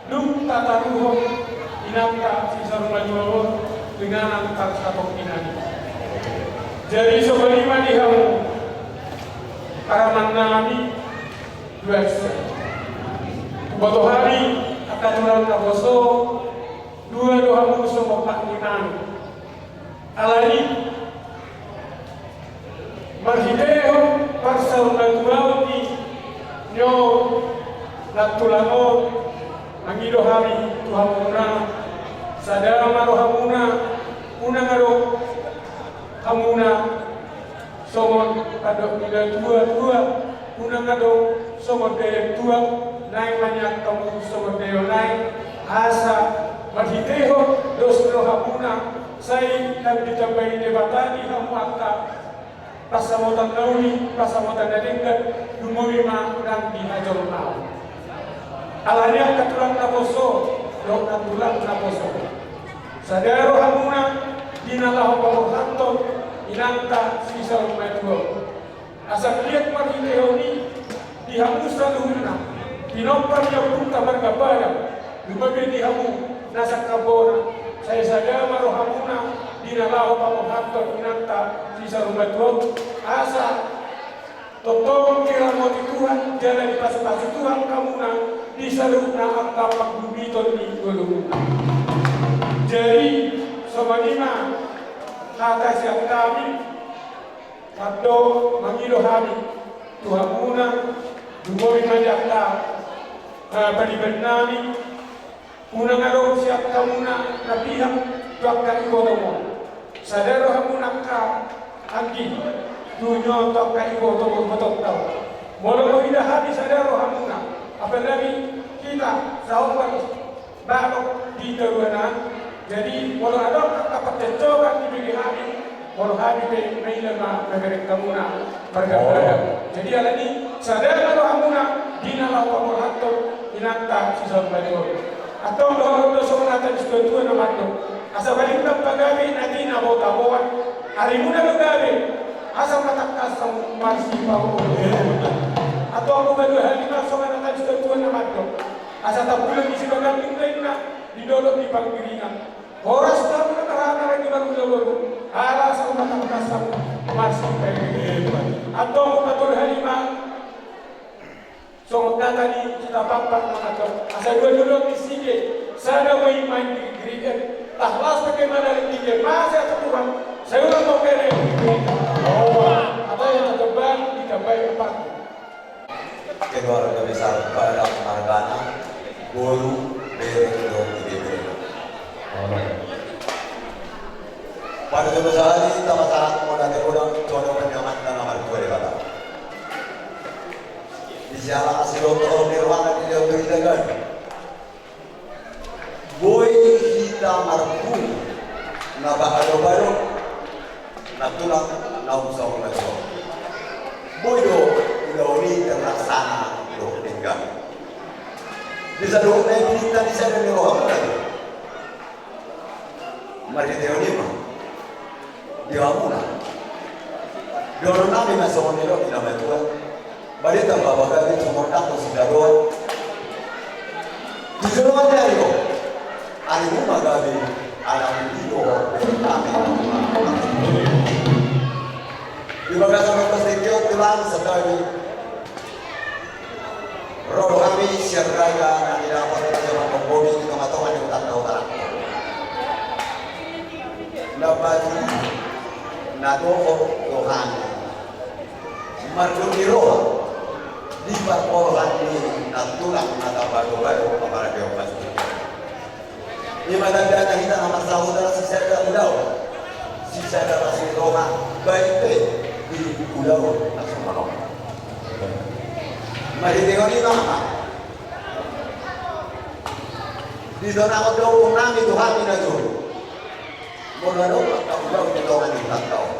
dung tataruhon inanta si Saur Matua on, dengan angka satongkinan i. Jadi songon i ma di hamu parumaennami, dua esa. Huboto hami angka tulang naposo, dua do hamu songon panglimami. Alani marhitehon parsaurmatuaon ni on, nantulang on, mangido hami tu hamuna, sada ma rohamuna, unang adong hamuna songon pandok ni natuatua, unang adong songon daion tuak, naeng maniak hamu songon daion aek, asa marhitehon dos ni rohamuna, sai lam ditambai Debata di hamu angka pansamotan na uli, pansamotan na denggan, lumobi ma nang di hajolmaon. Alani angka tulang naposo dohot nantulang naposo, sada rohamuna di na laho paborhathon inanta si Saur Matua. Asa anggiat marhitehon i di hamu saluhutna, pinompar ni ompunta marga Pada, lumobi di hamu na sangkap bona, sai sada ma rohamuna di na laho paborhathon inanta si Saur Matua on, asa tongtong diramoti Tuhan jala dipasupasu Tuhan hamuna di saluhutna angka panggumiton ni ngolumuna. Jadi songon i ma hata sian hami. Mandok mangido hami tu hamuna, lumobi ma di angka, eh, pariban nami, unang adong sian hamuna na pihak tu angka ibotom on. Sada rohamuna angka anggi tu on, tu angka ibotom on, ibotom tau. Molo huida hami sada rohamuna, apalagi hita saombar balok di toruan an. Jadi molo adong angka parcoccotan dibege hami, molo hami pe maila ma mamereng hamuna marga Pada. Jadi alani sada ma rohamuna di na laho paborhathon inanta si Saur Matua on. Antong dohonon do songon hata ni situatua na mandok, asa balintang ma gabe na di na botaboan, arimuna do gabe asa matangkas hamu marsipaontong. Antong hupaduahali ma songon hata ni situatua na mandok, asa tambulon ni sibaganding do inna di dolok ni Panggiringan. Horas do hamu na marhaha na rajin marulaon, ala asa matangkas hamu marsipaontong. Antong hupatoluhali ma songon hata ni Sitapak na mandok, asa dua dolok ni sige sada ma i manggirigirion, tah las pe manarik sige masa tu Tuhan, sai ulang mau kere girigiri. Hata na tebang ditambai ampang. Keluarga besar Badak margana, boru, bere dohot ibebere. Pada jolo sahali tapasahat mauliate godang tu adopan ni Amanta na martua Debata. Di siala asi dohot holong ni rohana dilehon tu hita ganup. Boi hita marpungu na baadopado, na tulang na umsong na tulang. Boi do ulaon i terlaksana dohot denggan. Di saluhutna i pinta ni sada ni rohamuna do. Marhitehon i ma di hamuna. Dohonon nami ma songon nidok ni na matua. Balintang ma gabe tumordangkon sidaroan. Tu joloan ni ari on, arimu ma gabe anak ni dohot nami. Di bagasan ongkos tingki on tulang, sadari ro do hami sian raja na nidapot di jaman Gomgomi di tongatonga ni hutanta Hutarakko. Na batu na dohot do hami mardomu ni roha di parpolohan ni na tulang na tabadobadoan apala di ombas. Ima tandana hita na marsahuta sisada ulaon, sisada las ni roha, baik pe di ulaon na songon on. Marhitehon i ma, ditonahon do ompung nami tu hami na jolo. Molo adong angka ulaon di tonga ni hutanta on,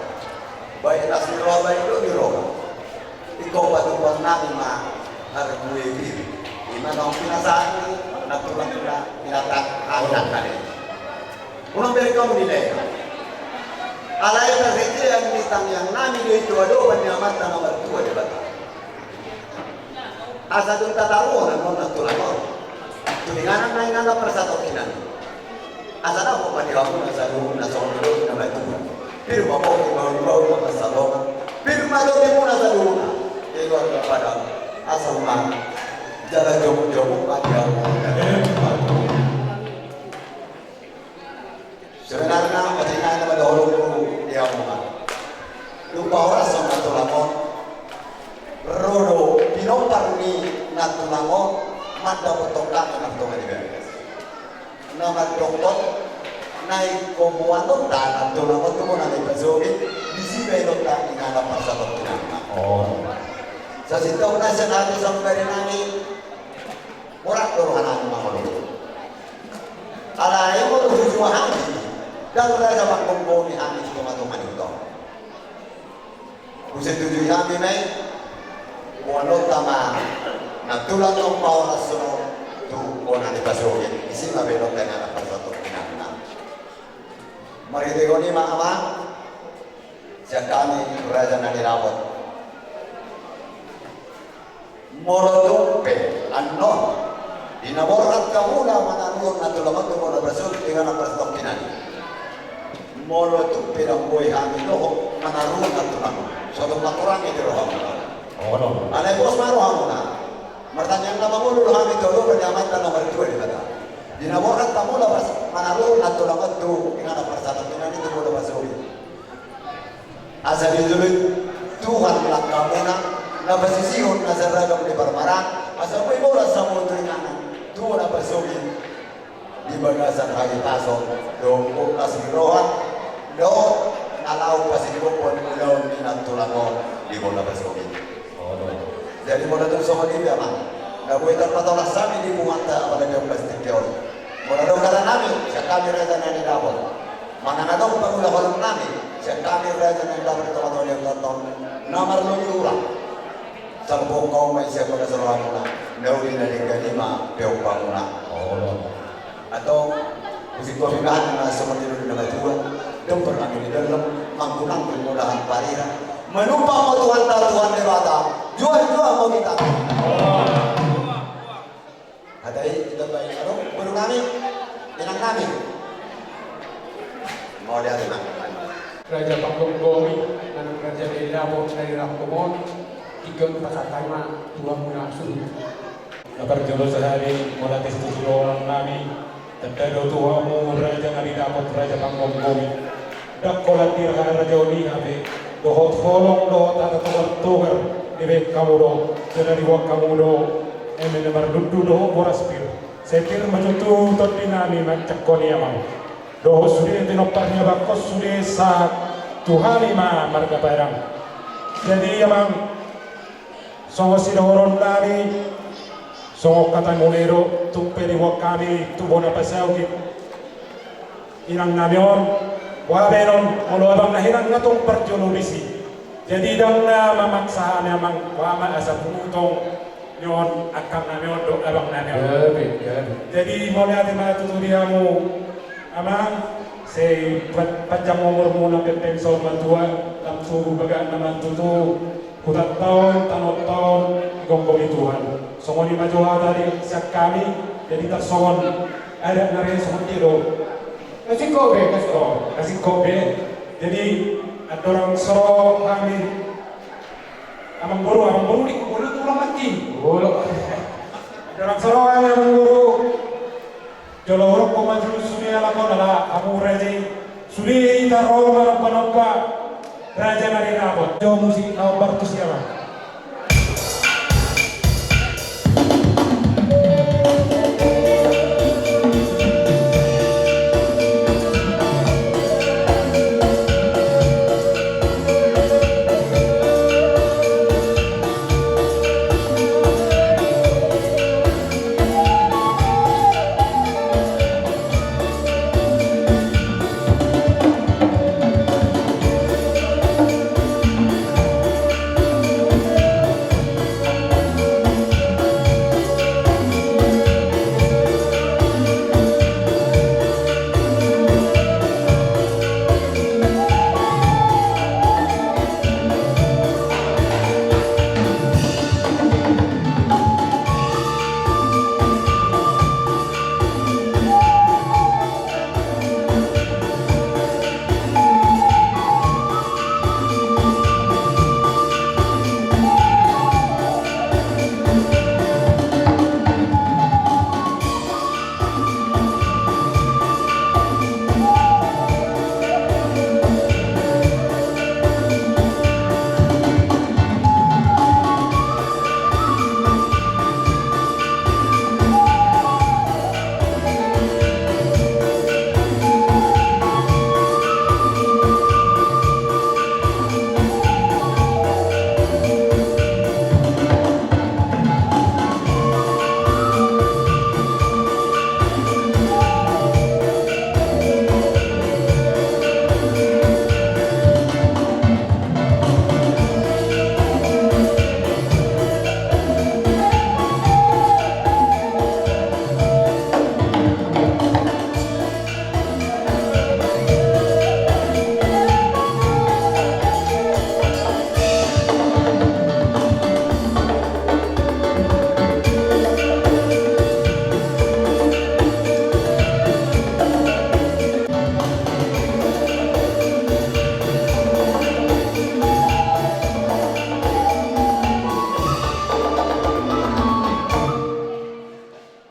baik las ni roha baik domu ni roha, ingkon patupaon nami ma harbue i. Ima naung pinasahat ni na tulang na pinatang hami nangkaning. Unang bereng hamu nilai. Alai parhitean ni tangiang nami do i tu adopan ni Amanta na martua Debata. Asa dung tataruhon annon na tulang on, Tu inganan na inganan parsatongkinan. Asa na ho ma di hamu na saluhutna songon i do na matua. Pir ma ho di bahul-bahul na pansalongan. Pir ma ho di muna saluhutna. Keluarga Padang. Asa ma jala jomu-jomu ma di hamu. Sebenarna otik nai na mada holong tu di hamu ma. Dung pahorason na tulang on, ro do pinompar ni na tulang on mandapothon hami martonga ni bagas. Na mandokkon na ingkon boanonta na tulang on tu bona ni pasogit, disi baenonta inganan parsatongkinan. Oh. Sasintongna sian hami saluhutna nami. Borat do roha nami mangolu. Alai molo hujua hami, ndang raja manggomgomi hami di tonga-tonga ni huta on. Husatujui hami ma i, boanonta ma na tulang on pahorason on tu bona ni pasogit, disi ma baenonta inganan parsatongkinan. Marhitehon i ma amang, sian hami raja na nidapot. Molo tung pe annon di na borhat hamuna manaruhon na tulang on tu bona pasogit inganan parsatongkinan. Molo tung pe ndang boi hami dohot manaruhon na tulang on, so tung mangkurangi di rohamuna. Alai pos ma rohamuna. Martangiang na mangolu do hami tu Amanta na martua Debata, di na borhat hamuna manaruhon na tulang on tu inganan parsatongkinan i tu bona pasogit. Asa dijolo Tuhan langkamuna, na pasisihon na siragam ni parmaraan, asa boi bolas hamu tu inganan tu bona pasogit di bagasan hahipason dohot bolas ni roha dohot na laho pasingophon ulaon ni na tulang on di bona pasogit. Jadi molo tung songon i pe amang, na boi tarpatolas hami di punguanta apala di ombas tingki on. Molo adong hata nami sian hami raja na nidapot, manang adong pangula holong nami sian hami raja na nidapot di tonga-tonga ni huta on, na marlobi hurang. Salpu hamu ma i sian bagas rohamuna, na uli na denggan i ma peompamuna. Antong, musik kopi bahan na songon i do na matua, dompar nami di dalam, mangkunang di mudahan parira. Manumpak ma Tuhanta Tuhan Debata, jual-jual ma hita. Hata i hita baen, adong boru nami, inang nami. Mauliate ma. Raja panggomgomi, manang raja na nidapot na dirangkum on, tingki on pasahat hami ma tu hamuna suhut. Na parjolo sahali mauliate tu tulang nami, tanda do tu hamu raja na nidapot raja panggomgomi. Ndang holan dirhaha raja on i hape, dohot holong dohot hata togar-togar dibaen hamu do, jala diboan hamu do eme na marlundu dohot boras pir. Sai pir ma jo tu tondi nami manjangkon i amang. Dohot sude pinompar ni abangkon sude sahat tu hami ma marga Padang. Jadi amang, songon sidohonon nami, songon hata muna do, tung pe diboan hami tu bona pasogit inang nami on, boha baenon, molo abang na hinan nga tong parjolo disi. Jadi ndang na mamaksa hami amang, boha ma asa pungu tong ni on angka nami on dohot abang nami on. Jadi mauliate ma tutu di hamu amang, sai panjang umurmuna, pengpeng saur matua, lam tubu bagak na mantutu. Hutanta on, tanonta on, digomgomi Tuhan. Songon i ma jo hata di sian hami, jadi tarsongon adat na ro songon i do. Kasingkop be, kasingkop. Kasingkop be. Jadi andorang so ro hami, amang boru, amang boru di, boru tulang mati. Andorang so ro hami amang boru, jolo hurang ho ma jolo sude halak on ala hamu raja i. Sude hita ro manomba-nomba raja na nidapot. Jo musik na hombar tu si amang.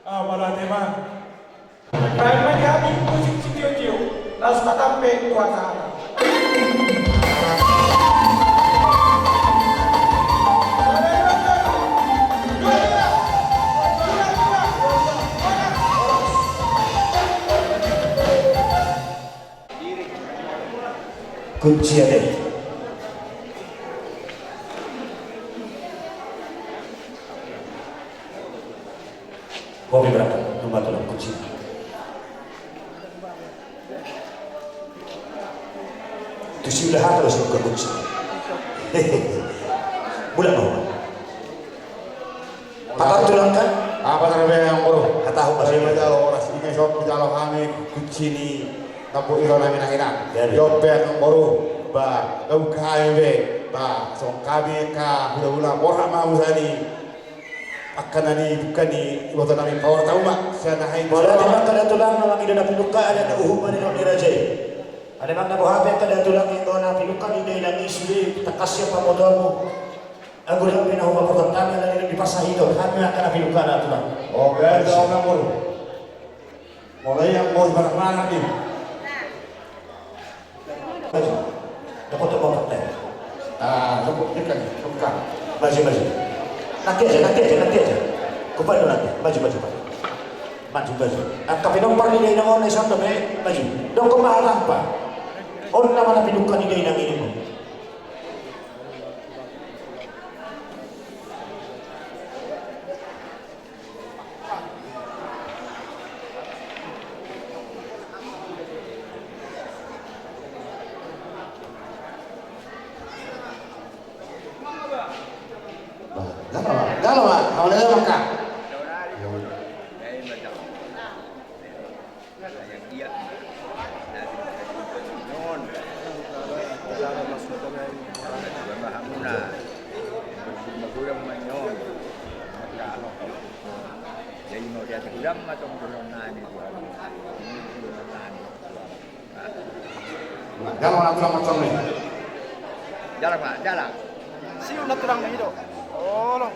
Ah, mauliate ma. Baen ma di hami musik sitio-tio, laos tatampe tu acara. Kunci ate. Kopi berapa? Nomor tulang kunci. Tusi udah hata lo suka kunci. Bulan mau. Patar tulang kan? Apa tarabe yang boru? Kata aku masih menjalo oras ini, sok menjalo kami kunci ni. Tapu iro nami na hina. Jadi. Jope yang boru. Ba, gau kami be. Ba, song kami ka hula-hula borha mau sani. Angka na ni bukan ni iboto nami paor tahu mak. Saya na hai. Bola timbang kada tulang na mangido na pinuka ada na uhum ada na ni raja i. Ada mang na boha pe kada tulang yang kau na pinuka ni dai nangi sude takkas siapa motomu. Ago dang pina homa portantami ala dina di pasahito hami angka na pinuka na tulang. Oke, tulang na mulu. Mulai yang mau marah-marah ni. Maju. Dapat tu bapak teh. Ah, dapat ikan, bukan. Maju, maju. Nanti aja, nanti aja, nanti aja. Kupan dulu nanti. Maju, maju, maju. Maju, maju. Ah, tapi nomor ni dia yang on, eh, sampai, eh, maju. Dong kau mahal tanpa. On nama napi duka ni dia yang ini. Jalo ma, jalo ma, jalo ma. Hamuna. Magodang ma on. Jadi mau dia tenggelam atau magodang nani tu. Jalan, jalan, jalan. Siu na tulang ni do. Olo.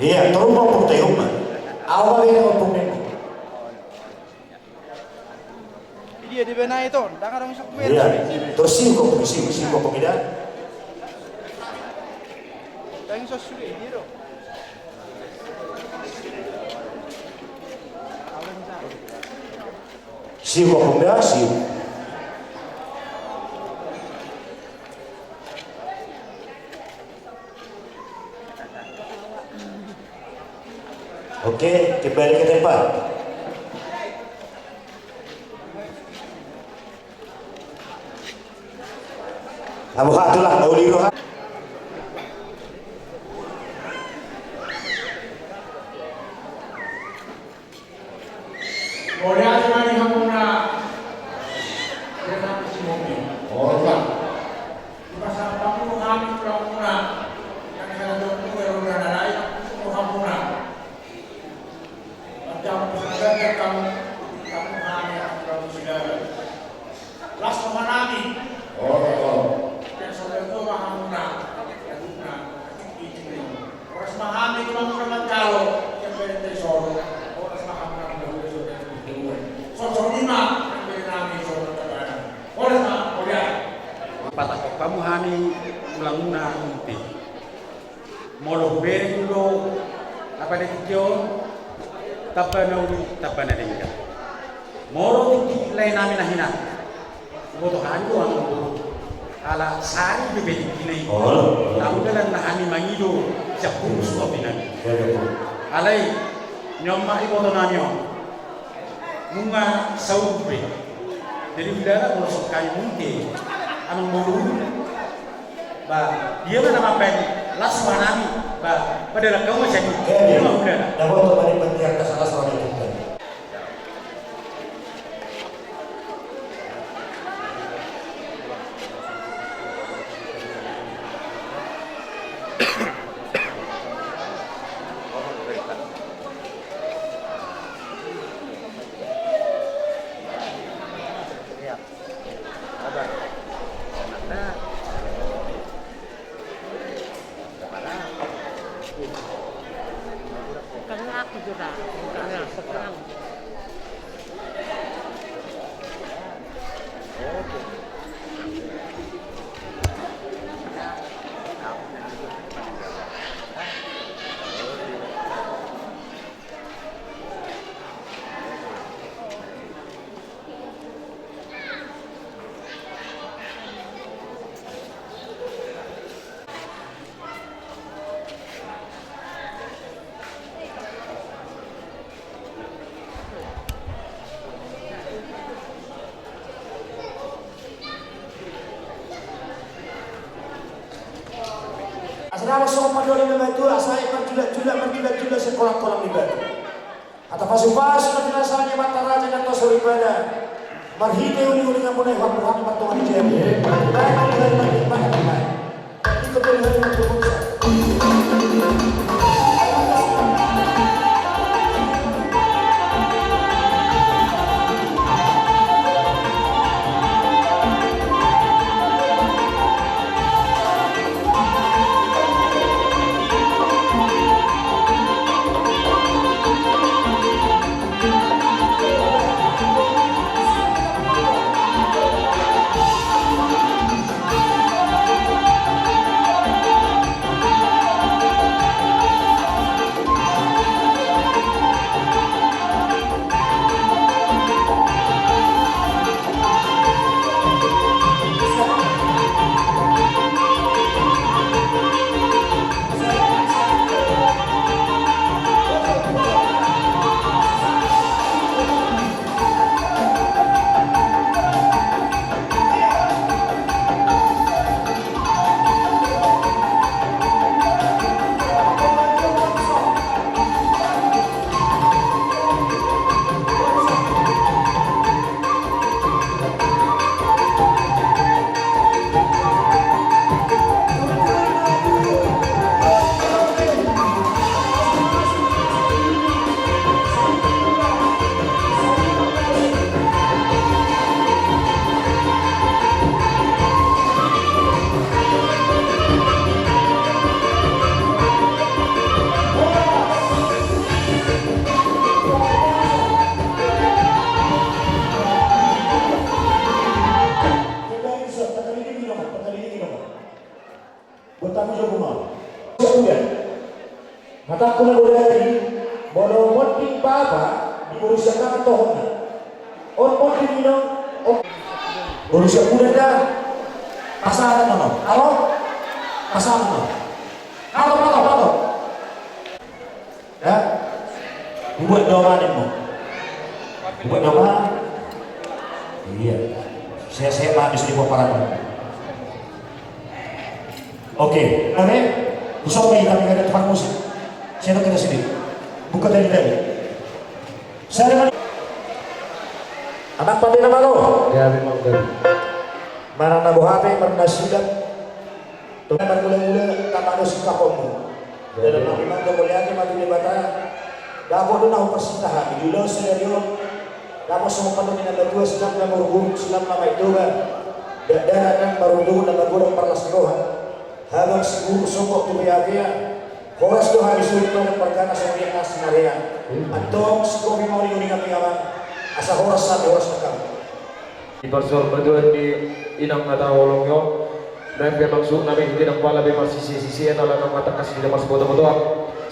Iya, turun mau putih rumah. Awal ini mau putih. Dia di bena itu, ndang adong isuk. Iya, terus singkong, singkong, singkong, tidak. Ndang iso sude, dia do. Singkong, tidak, singkong. Oke, kembali ke tempat. Amu hatu lah, mau liru ha. Mauliate ma di hamuna. Dia nanti si Mopi. Olo. Di pasar Pamulu hami tulang muna. Yang saya tunggu ya udah ada lain aku tunggu hamuna. Macam pesan kamu, kamu hami aku tulang muna. Las roha nami. Olo, olo. Yang sampai tua hamuna. Horas ma hami tulang muna manjalo. Yang beda dari solo. Horas ma hami tulang muna manjalo. Sosok lima. Yang beda nami solo tatanan. Horas ma, horas. Patahon hamu hami tulang muna Muti. Molo hubereng do, apa na tingki on, tamba na uli, tamba na denggan. Molo tingki lae nami na hina, huboto hami do anggo boru. Ala sari do be tingkina i. Olo. Tahu dalan na hami mangido, siap pun suap inami. Alai, nion ma iboto nami on. Nunga saur be. Jadi udara molo songkai mungkin amang boru. Ba, dia ma na mambaen las roha nami. Ba, padahal kau masih di dia ma udara. Dapat tu balik bertiar ke salah seorang itu. Bukan aku juga, bukan. Dapot songon padoan ni na matua, asa aek marjulak-julak, marjulak-julak sian kolang-kolang ni batu. Hata pasupasu na pinasada ni Amanta Raja na tua soripada, marhite uling-ulingan muna i, Tuhan, Tuhan, Tuhan, Tuhan. Buat tamu jo gumar. Sudah. Hatangku na godang i, molo monding bapa, di boru sian hami tohonna. On monding ino, on. Boru sian bulan da. Pasahat ma on. Alo? Pasahat ma on. Pato, pato, pato. Ya? Buat doa ma. Buat doa. Iya. Saya, saya paham di sini, buat para teman. Oke, oke. Usah main, tapi ada tukang musik. Saya tahu kita sini. Buka tadi tadi. Saya dengan anak pandai nama lo. Ya, memang tadi. Mana na boha pe, mana na sudah. Tuhan marmula-mula, tak ada sikap kamu. Dalam hati mantap boleh aja mati di mata. Dapot do na huparsinta hami di ulos sadari on. Dapot songon padoan ni na matua, silap na marhuruk, silap na martoba. Dakdanak na marhuruk, na margodang parlas ni roha. Habang siguru songkop tu pea-pea. Horas do hami suhut na margana songon i na sinarea. Antong sikopi ma uling-ulingan ni amang. Asa horas hami, horas ma hamu. Di parsaurmatuaon ni inang na tahaholongi on, naeng pe amang suhut nami, hita ndang pola be marsisisisian, ala nunga tangkas hita marsibotobotoan.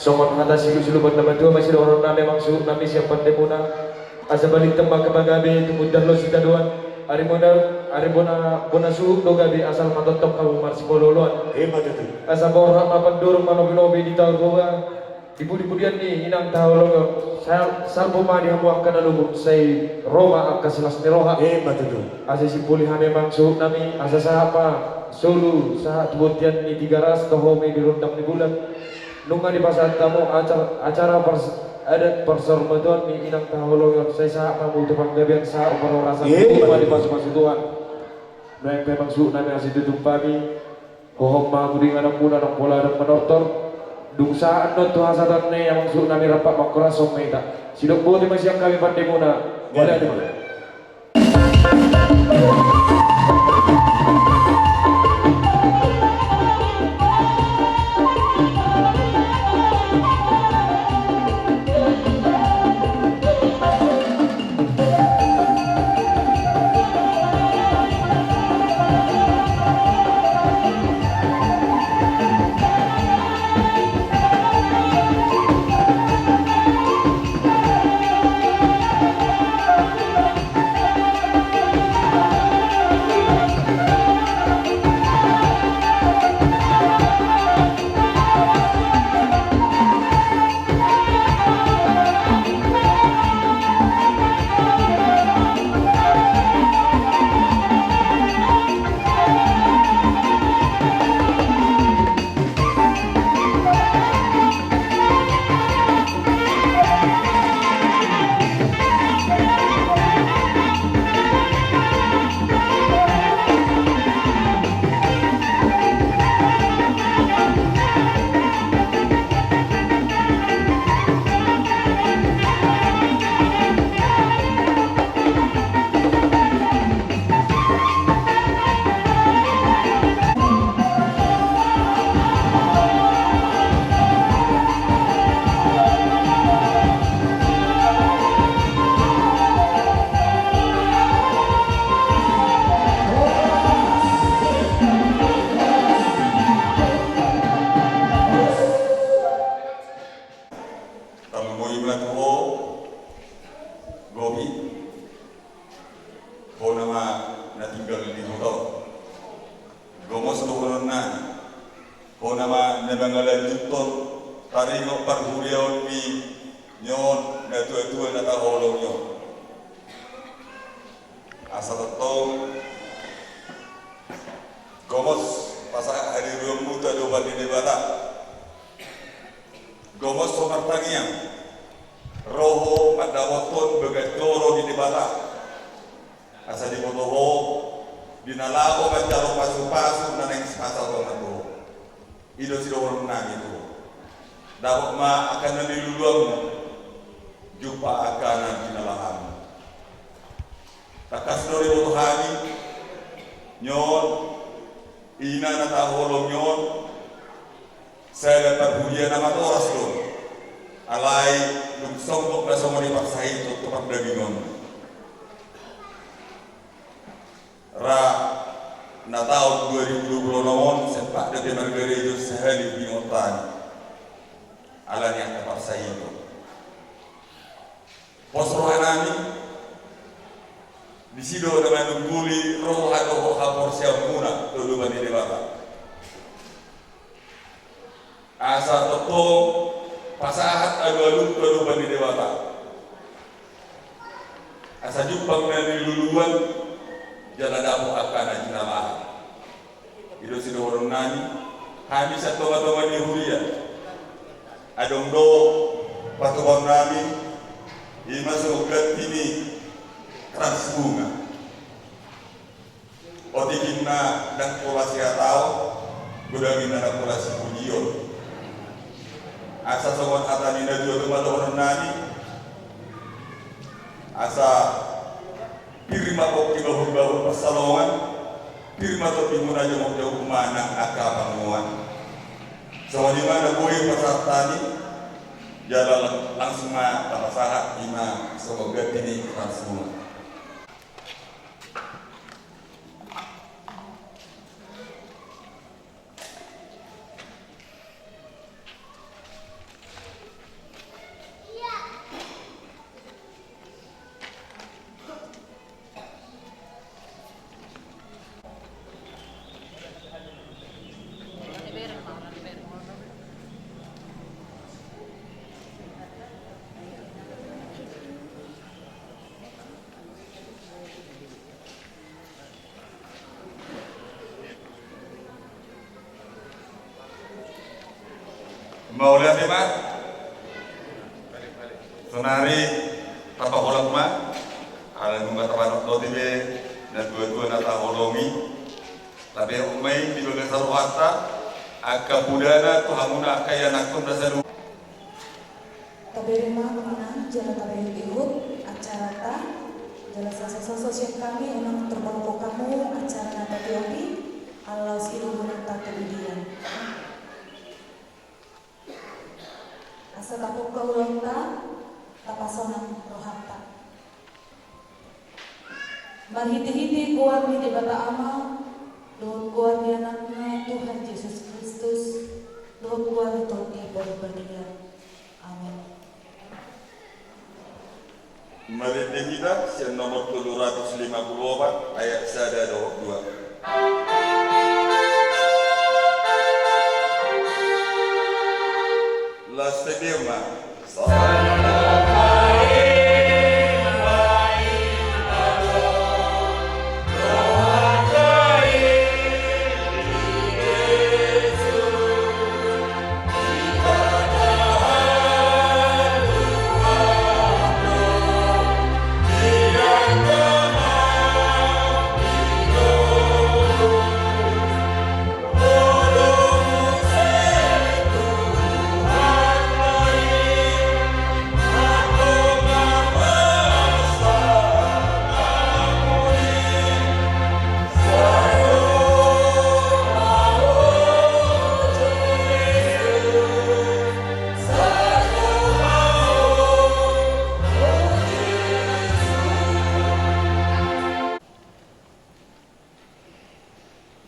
Songon hata silup-silupan na matua ma sidohonon nami amang suhut nami sian pande muna. Asa balintang ma angka pagabe, tumundalhon sitadoan. Ari bona, ari bona, bona suhut do gabe, asal ma tongtong hamu marsipaolo-oloan. Ima tutu. Asa borhat ma pandorong, manopi-nopi di taon toba. Di pudi-pudian ni inang tahaholongi on, sal-, salpu ma di hamu angka na lungun, sai ro ma angka silas ni roha. Ima tutu. Asa simpuli hami amang suhut nami, asa sahat ma solu, sahat tu bontean ni Tigaras, toho ma i di rondang ni bulan. Nunga dipasahat hamu acar-, acara pars-, adat parsaurmatuaon ni inang tahaholongi on, sai sahat ma hamu tu panggabean, sahat tu parhorasan. Ima tutu. Dipasu-pasu Tuhan. Naeng pe amang suhut nami, asa tutup hami. Hohom ma hamu di inganan muna, ndang pola adong manortor. Dung sahat annon tu hasahatan ni amang suhut nami, rap mangkorashon ma hita. Sidok boti ma sian hami pande muna. Mauliate ma. Kopi, ho nama na tinggal di huta on. Gomos dohonon nami, ho nama na mangalanjuthon taringot parhuriaon ni on na tua-tua na taholongi on. Asa tongtong gomos pasahat hadiruanmu tu adopan ni Debata. Gomos ho martangiang, ro ho mandapothon bagas joro ni Debata. Asa diboto ho di na laho manjalo pasu-pasu na naeng sipasahaton tu ho. I do sidohonon nami tu ho. Dapot ma angka na niluluanmu, jumpa angka na jinalahanmu. Tangkas do diboto hami, on ina na taholongi on, sada parhuria na matoras do. Alai dung songgop na songon i parsahiton tu pardagingonna. Ra na taon dua ribu dua puluh onom on, sempat do hita margareja sahali di huta on. Alani angka parsahiton. Pos roha nami, disi do na manungguli roha dohot haporseaonmuna tu adopan ni Debata. Asa tongtong pasahat alualum tu adopan ni Debata. Asa jumpang na niluluan jala dapot angka na jinalahan. I do sidohonon nami, hami sian tonga-tonga ni huria. Adong do patupaon nami, i ma songon ganti ni krans bunga. Otik inna ndang pola sihataon, godang inna ndang pola sipujion. Asa songon hata ni na tua-tua ma dohonon nami. Asa pir ma pongki bahul-bahul pansalongan, pir ma tondimuna jongjong manang angka pangomoan. Songon i ma na boi pasahat nami, jala lang-, langsung ma tapasahat i ma songon ganti ni krans bunga. Mauliate ma. Saonari tapaholang ma. Ala nunga tapanotnoti be na tua-tua na taholongi. Tabereng ma i di bagasan rohanta, angka pudana tu hamuna angka ianakhon na saluhut. Tabereng ma amang inang jala tabereng ihut acaranta, jala saso-saso sian hami unang tarpalupaon hamu acara na tadi on, ala laos i do ulaonta tu didia. Asa tapungka ulaonta, tapasonang rohanta. Marhite-hite goar ni Debata Ama, dohot goar ni Anakna Tuhan Jesus Kristus, dohot goar ni Tondi Porbadia. Amen. Marende hita sian nomor tolu ratus lima puluh opat, ayat sada dohot dua. Las te ma.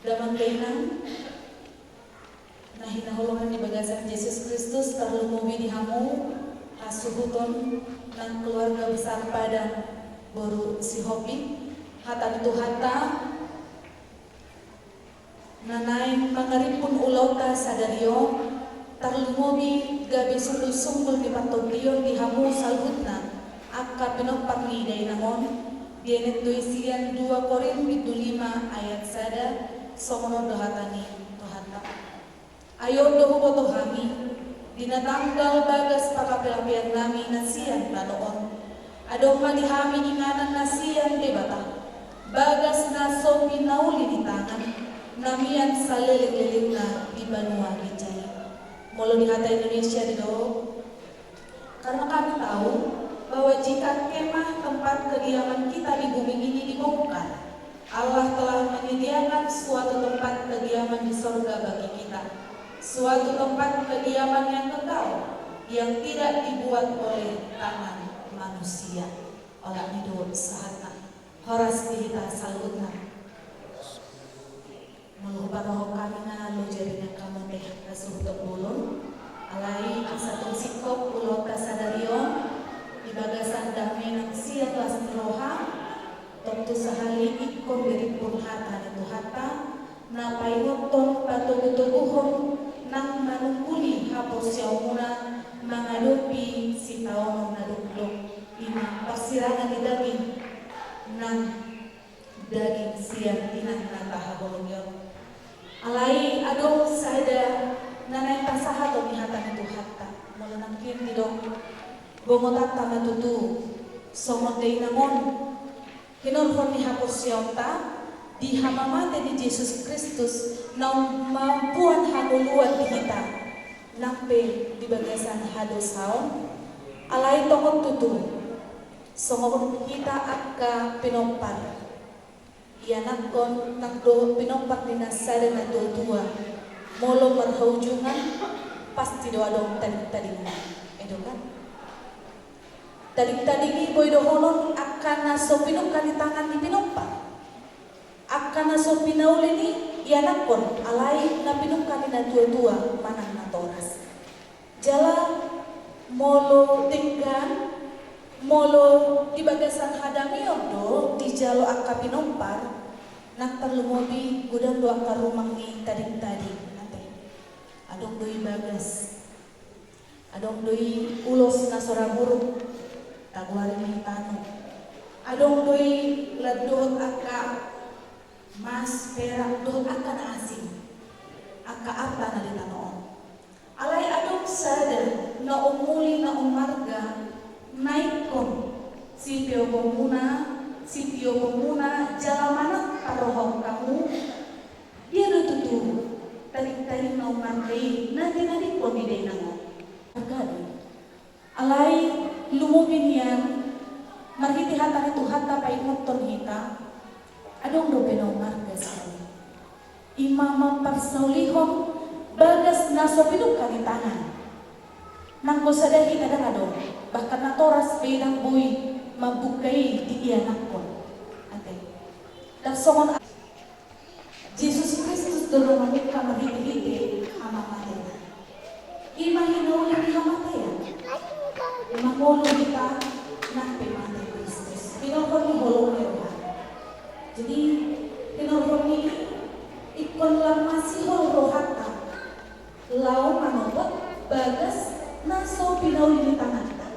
Damang dainang na hinaholongan di bagasan Jesus Kristus, tarlumobi di hamu hasuhuton na Keluarga besar Padang, boru Sihombing, hata ni Tuhanta na naeng mangarimpun ulaonta sadari on, tarlumobi gabe sunggul-sunggul ni partondion di hamu saluhutna angka pinompar ni dainang on, dienet do i sian dua Korin bindu lima ayat sada, songon on do hata ni Tuhanta. Ai on do huboto hami, di na tanggal bagas pangapelapean nami na sian tano on, adong ma di hami inganan na sian Debata, bagas na so pinauli ni tangan, na mian saleleng-lelengna di banua ginjang i. Molo di hata Indonesia didok, karena kami tahu bahwa jika kemah tempat kediaman kita di bumi ini dibongkar, Allah telah menyediakan suatu tempat kediaman di sorga bagi kita, suatu tempat kediaman yang kekal, yang tidak dibuat oleh tangan manusia. Olat ni do sahatna. Horas di hita saluhutna. Molo hupaboa hami na loja di na hamu hasuhuton bolon, alai asa tung singkop ulaonta sadari on di bagasan dame nang sian las ni roha, tontu sahali ingkon dirimpun hata ni Tuhanta, na paingothon patogu-toguhon nang manungguli haporseaonmuna mangadopi sitaonon na dokdok, i ma parsirangan ni daging nang daging sian inang na tahaholongi on. Alai adong sada na naeng tasahaton ni hata ni Tuhanta. Molo nangkin didok, bongot angka ma tutu songon dainang on, hinorhon ni haporseaonta di hamamate ni Jesus Kristus na mamboan hangoluan di hita, nang pe di bagasan hadosaon. Alai tongon tutu, songon hita angka pinompar, ianakhon nang dohot pinompar ni na sada na tua-tua, molo marhaujungan, pasti do adong tading-tadingna. Edo kan? Tading-tading i boi dohonon angka na so pinungka ni tangan ni pinompar. Angka na so pinauli ni ianakhon, alai na pinungka ni na tua-tua manang natoras. Jala molo denggan, molo di bagasan hadameon do dijalo angka pinompar, nang tarlumobi godang do angka rumang ni tading-tading, ate. Adong do i bagas. Adong do i ulos na so ra buruk, tagoari ma i tano. Adong do i lan dohot angka mas, perak, dohot angka na asing, angka arta na di tano on. Alai adong sada na umuli, na umarga, na ingkon sitioponmuna, sitioponmuna jala manat parrohaon hamu. Dia do tutu tading-tading na umarga i na tinadingkon ni dainang on? Arga do i. Alai lumobi nian marhite hata ni Tuhanta paingothon hita, adong dope na umarga sahali. I ma mamparsaulihon bagas na so pinungka ni tangan. Nanggo sada hita ndang adong, bahkan natoras pe ndang boi mambuka i di ianakhon. Ate. Ndang songon Jesus Kristus do na mamungka marhite-hite hamamatena. I ma hinauli ni hamatean. Mangolu hita nang pe mate Kristus. Hinorhon ni holong ni roha. Jadi, hinorhon ni i ingkon lam masihol rohanta. Laho manopot bagas na so pinauli ni tanganta.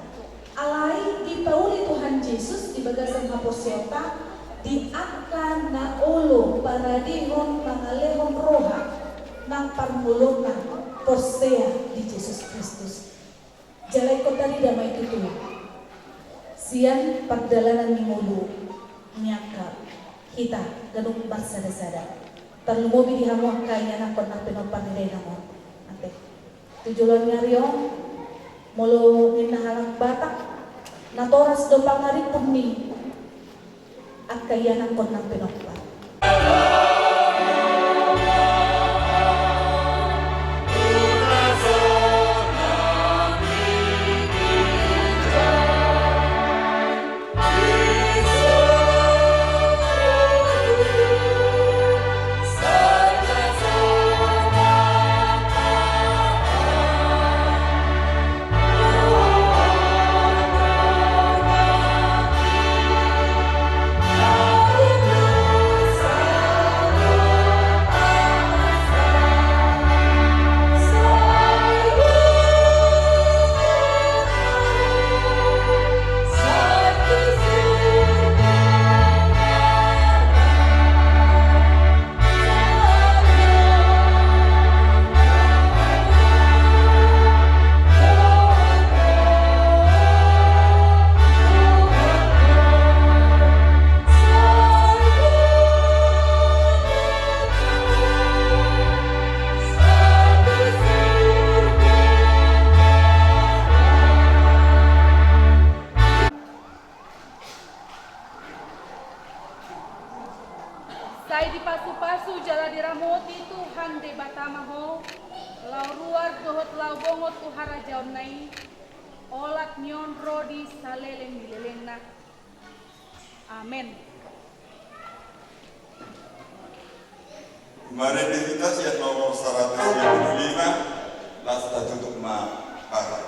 Alai dipauli Tuhan Jesus di bagasan haporseaonta di angka na olo paradehon mangalehon roha nang parngoluonna porsea di Jesus Kristus. Jala ingkon tarida ma i tutu sian pardalanan ni ngolu ni angka hita ganup marsada-sada. Tarlumobi di hamu angka ianakhon nang pinompar ni dainang on. Ate. Tu joloan ni ari on, molo ninna halak Batak, natoras do pangarimpun ni angka ianakhon nang pinompar. Dipasupasu jala diramoti Tuhan Debata ma ho, laho ruar dohot laho bongot tu harajaonna i, olat ni on ro di saleleng ni lelengna. Amen. Marende hita sian nomor saratus sia pulu lima, laos tatutup ma hata.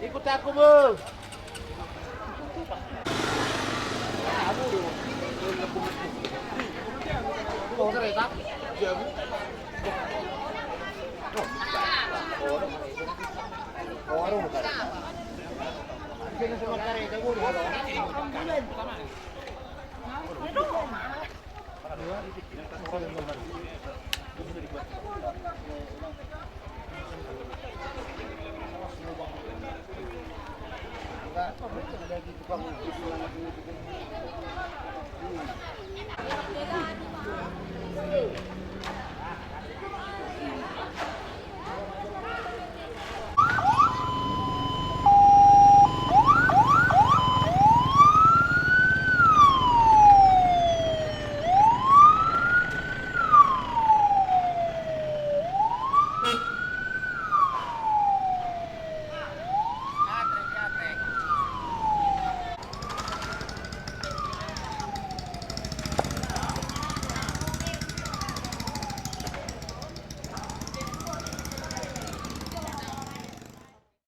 Ikut aku, Bu.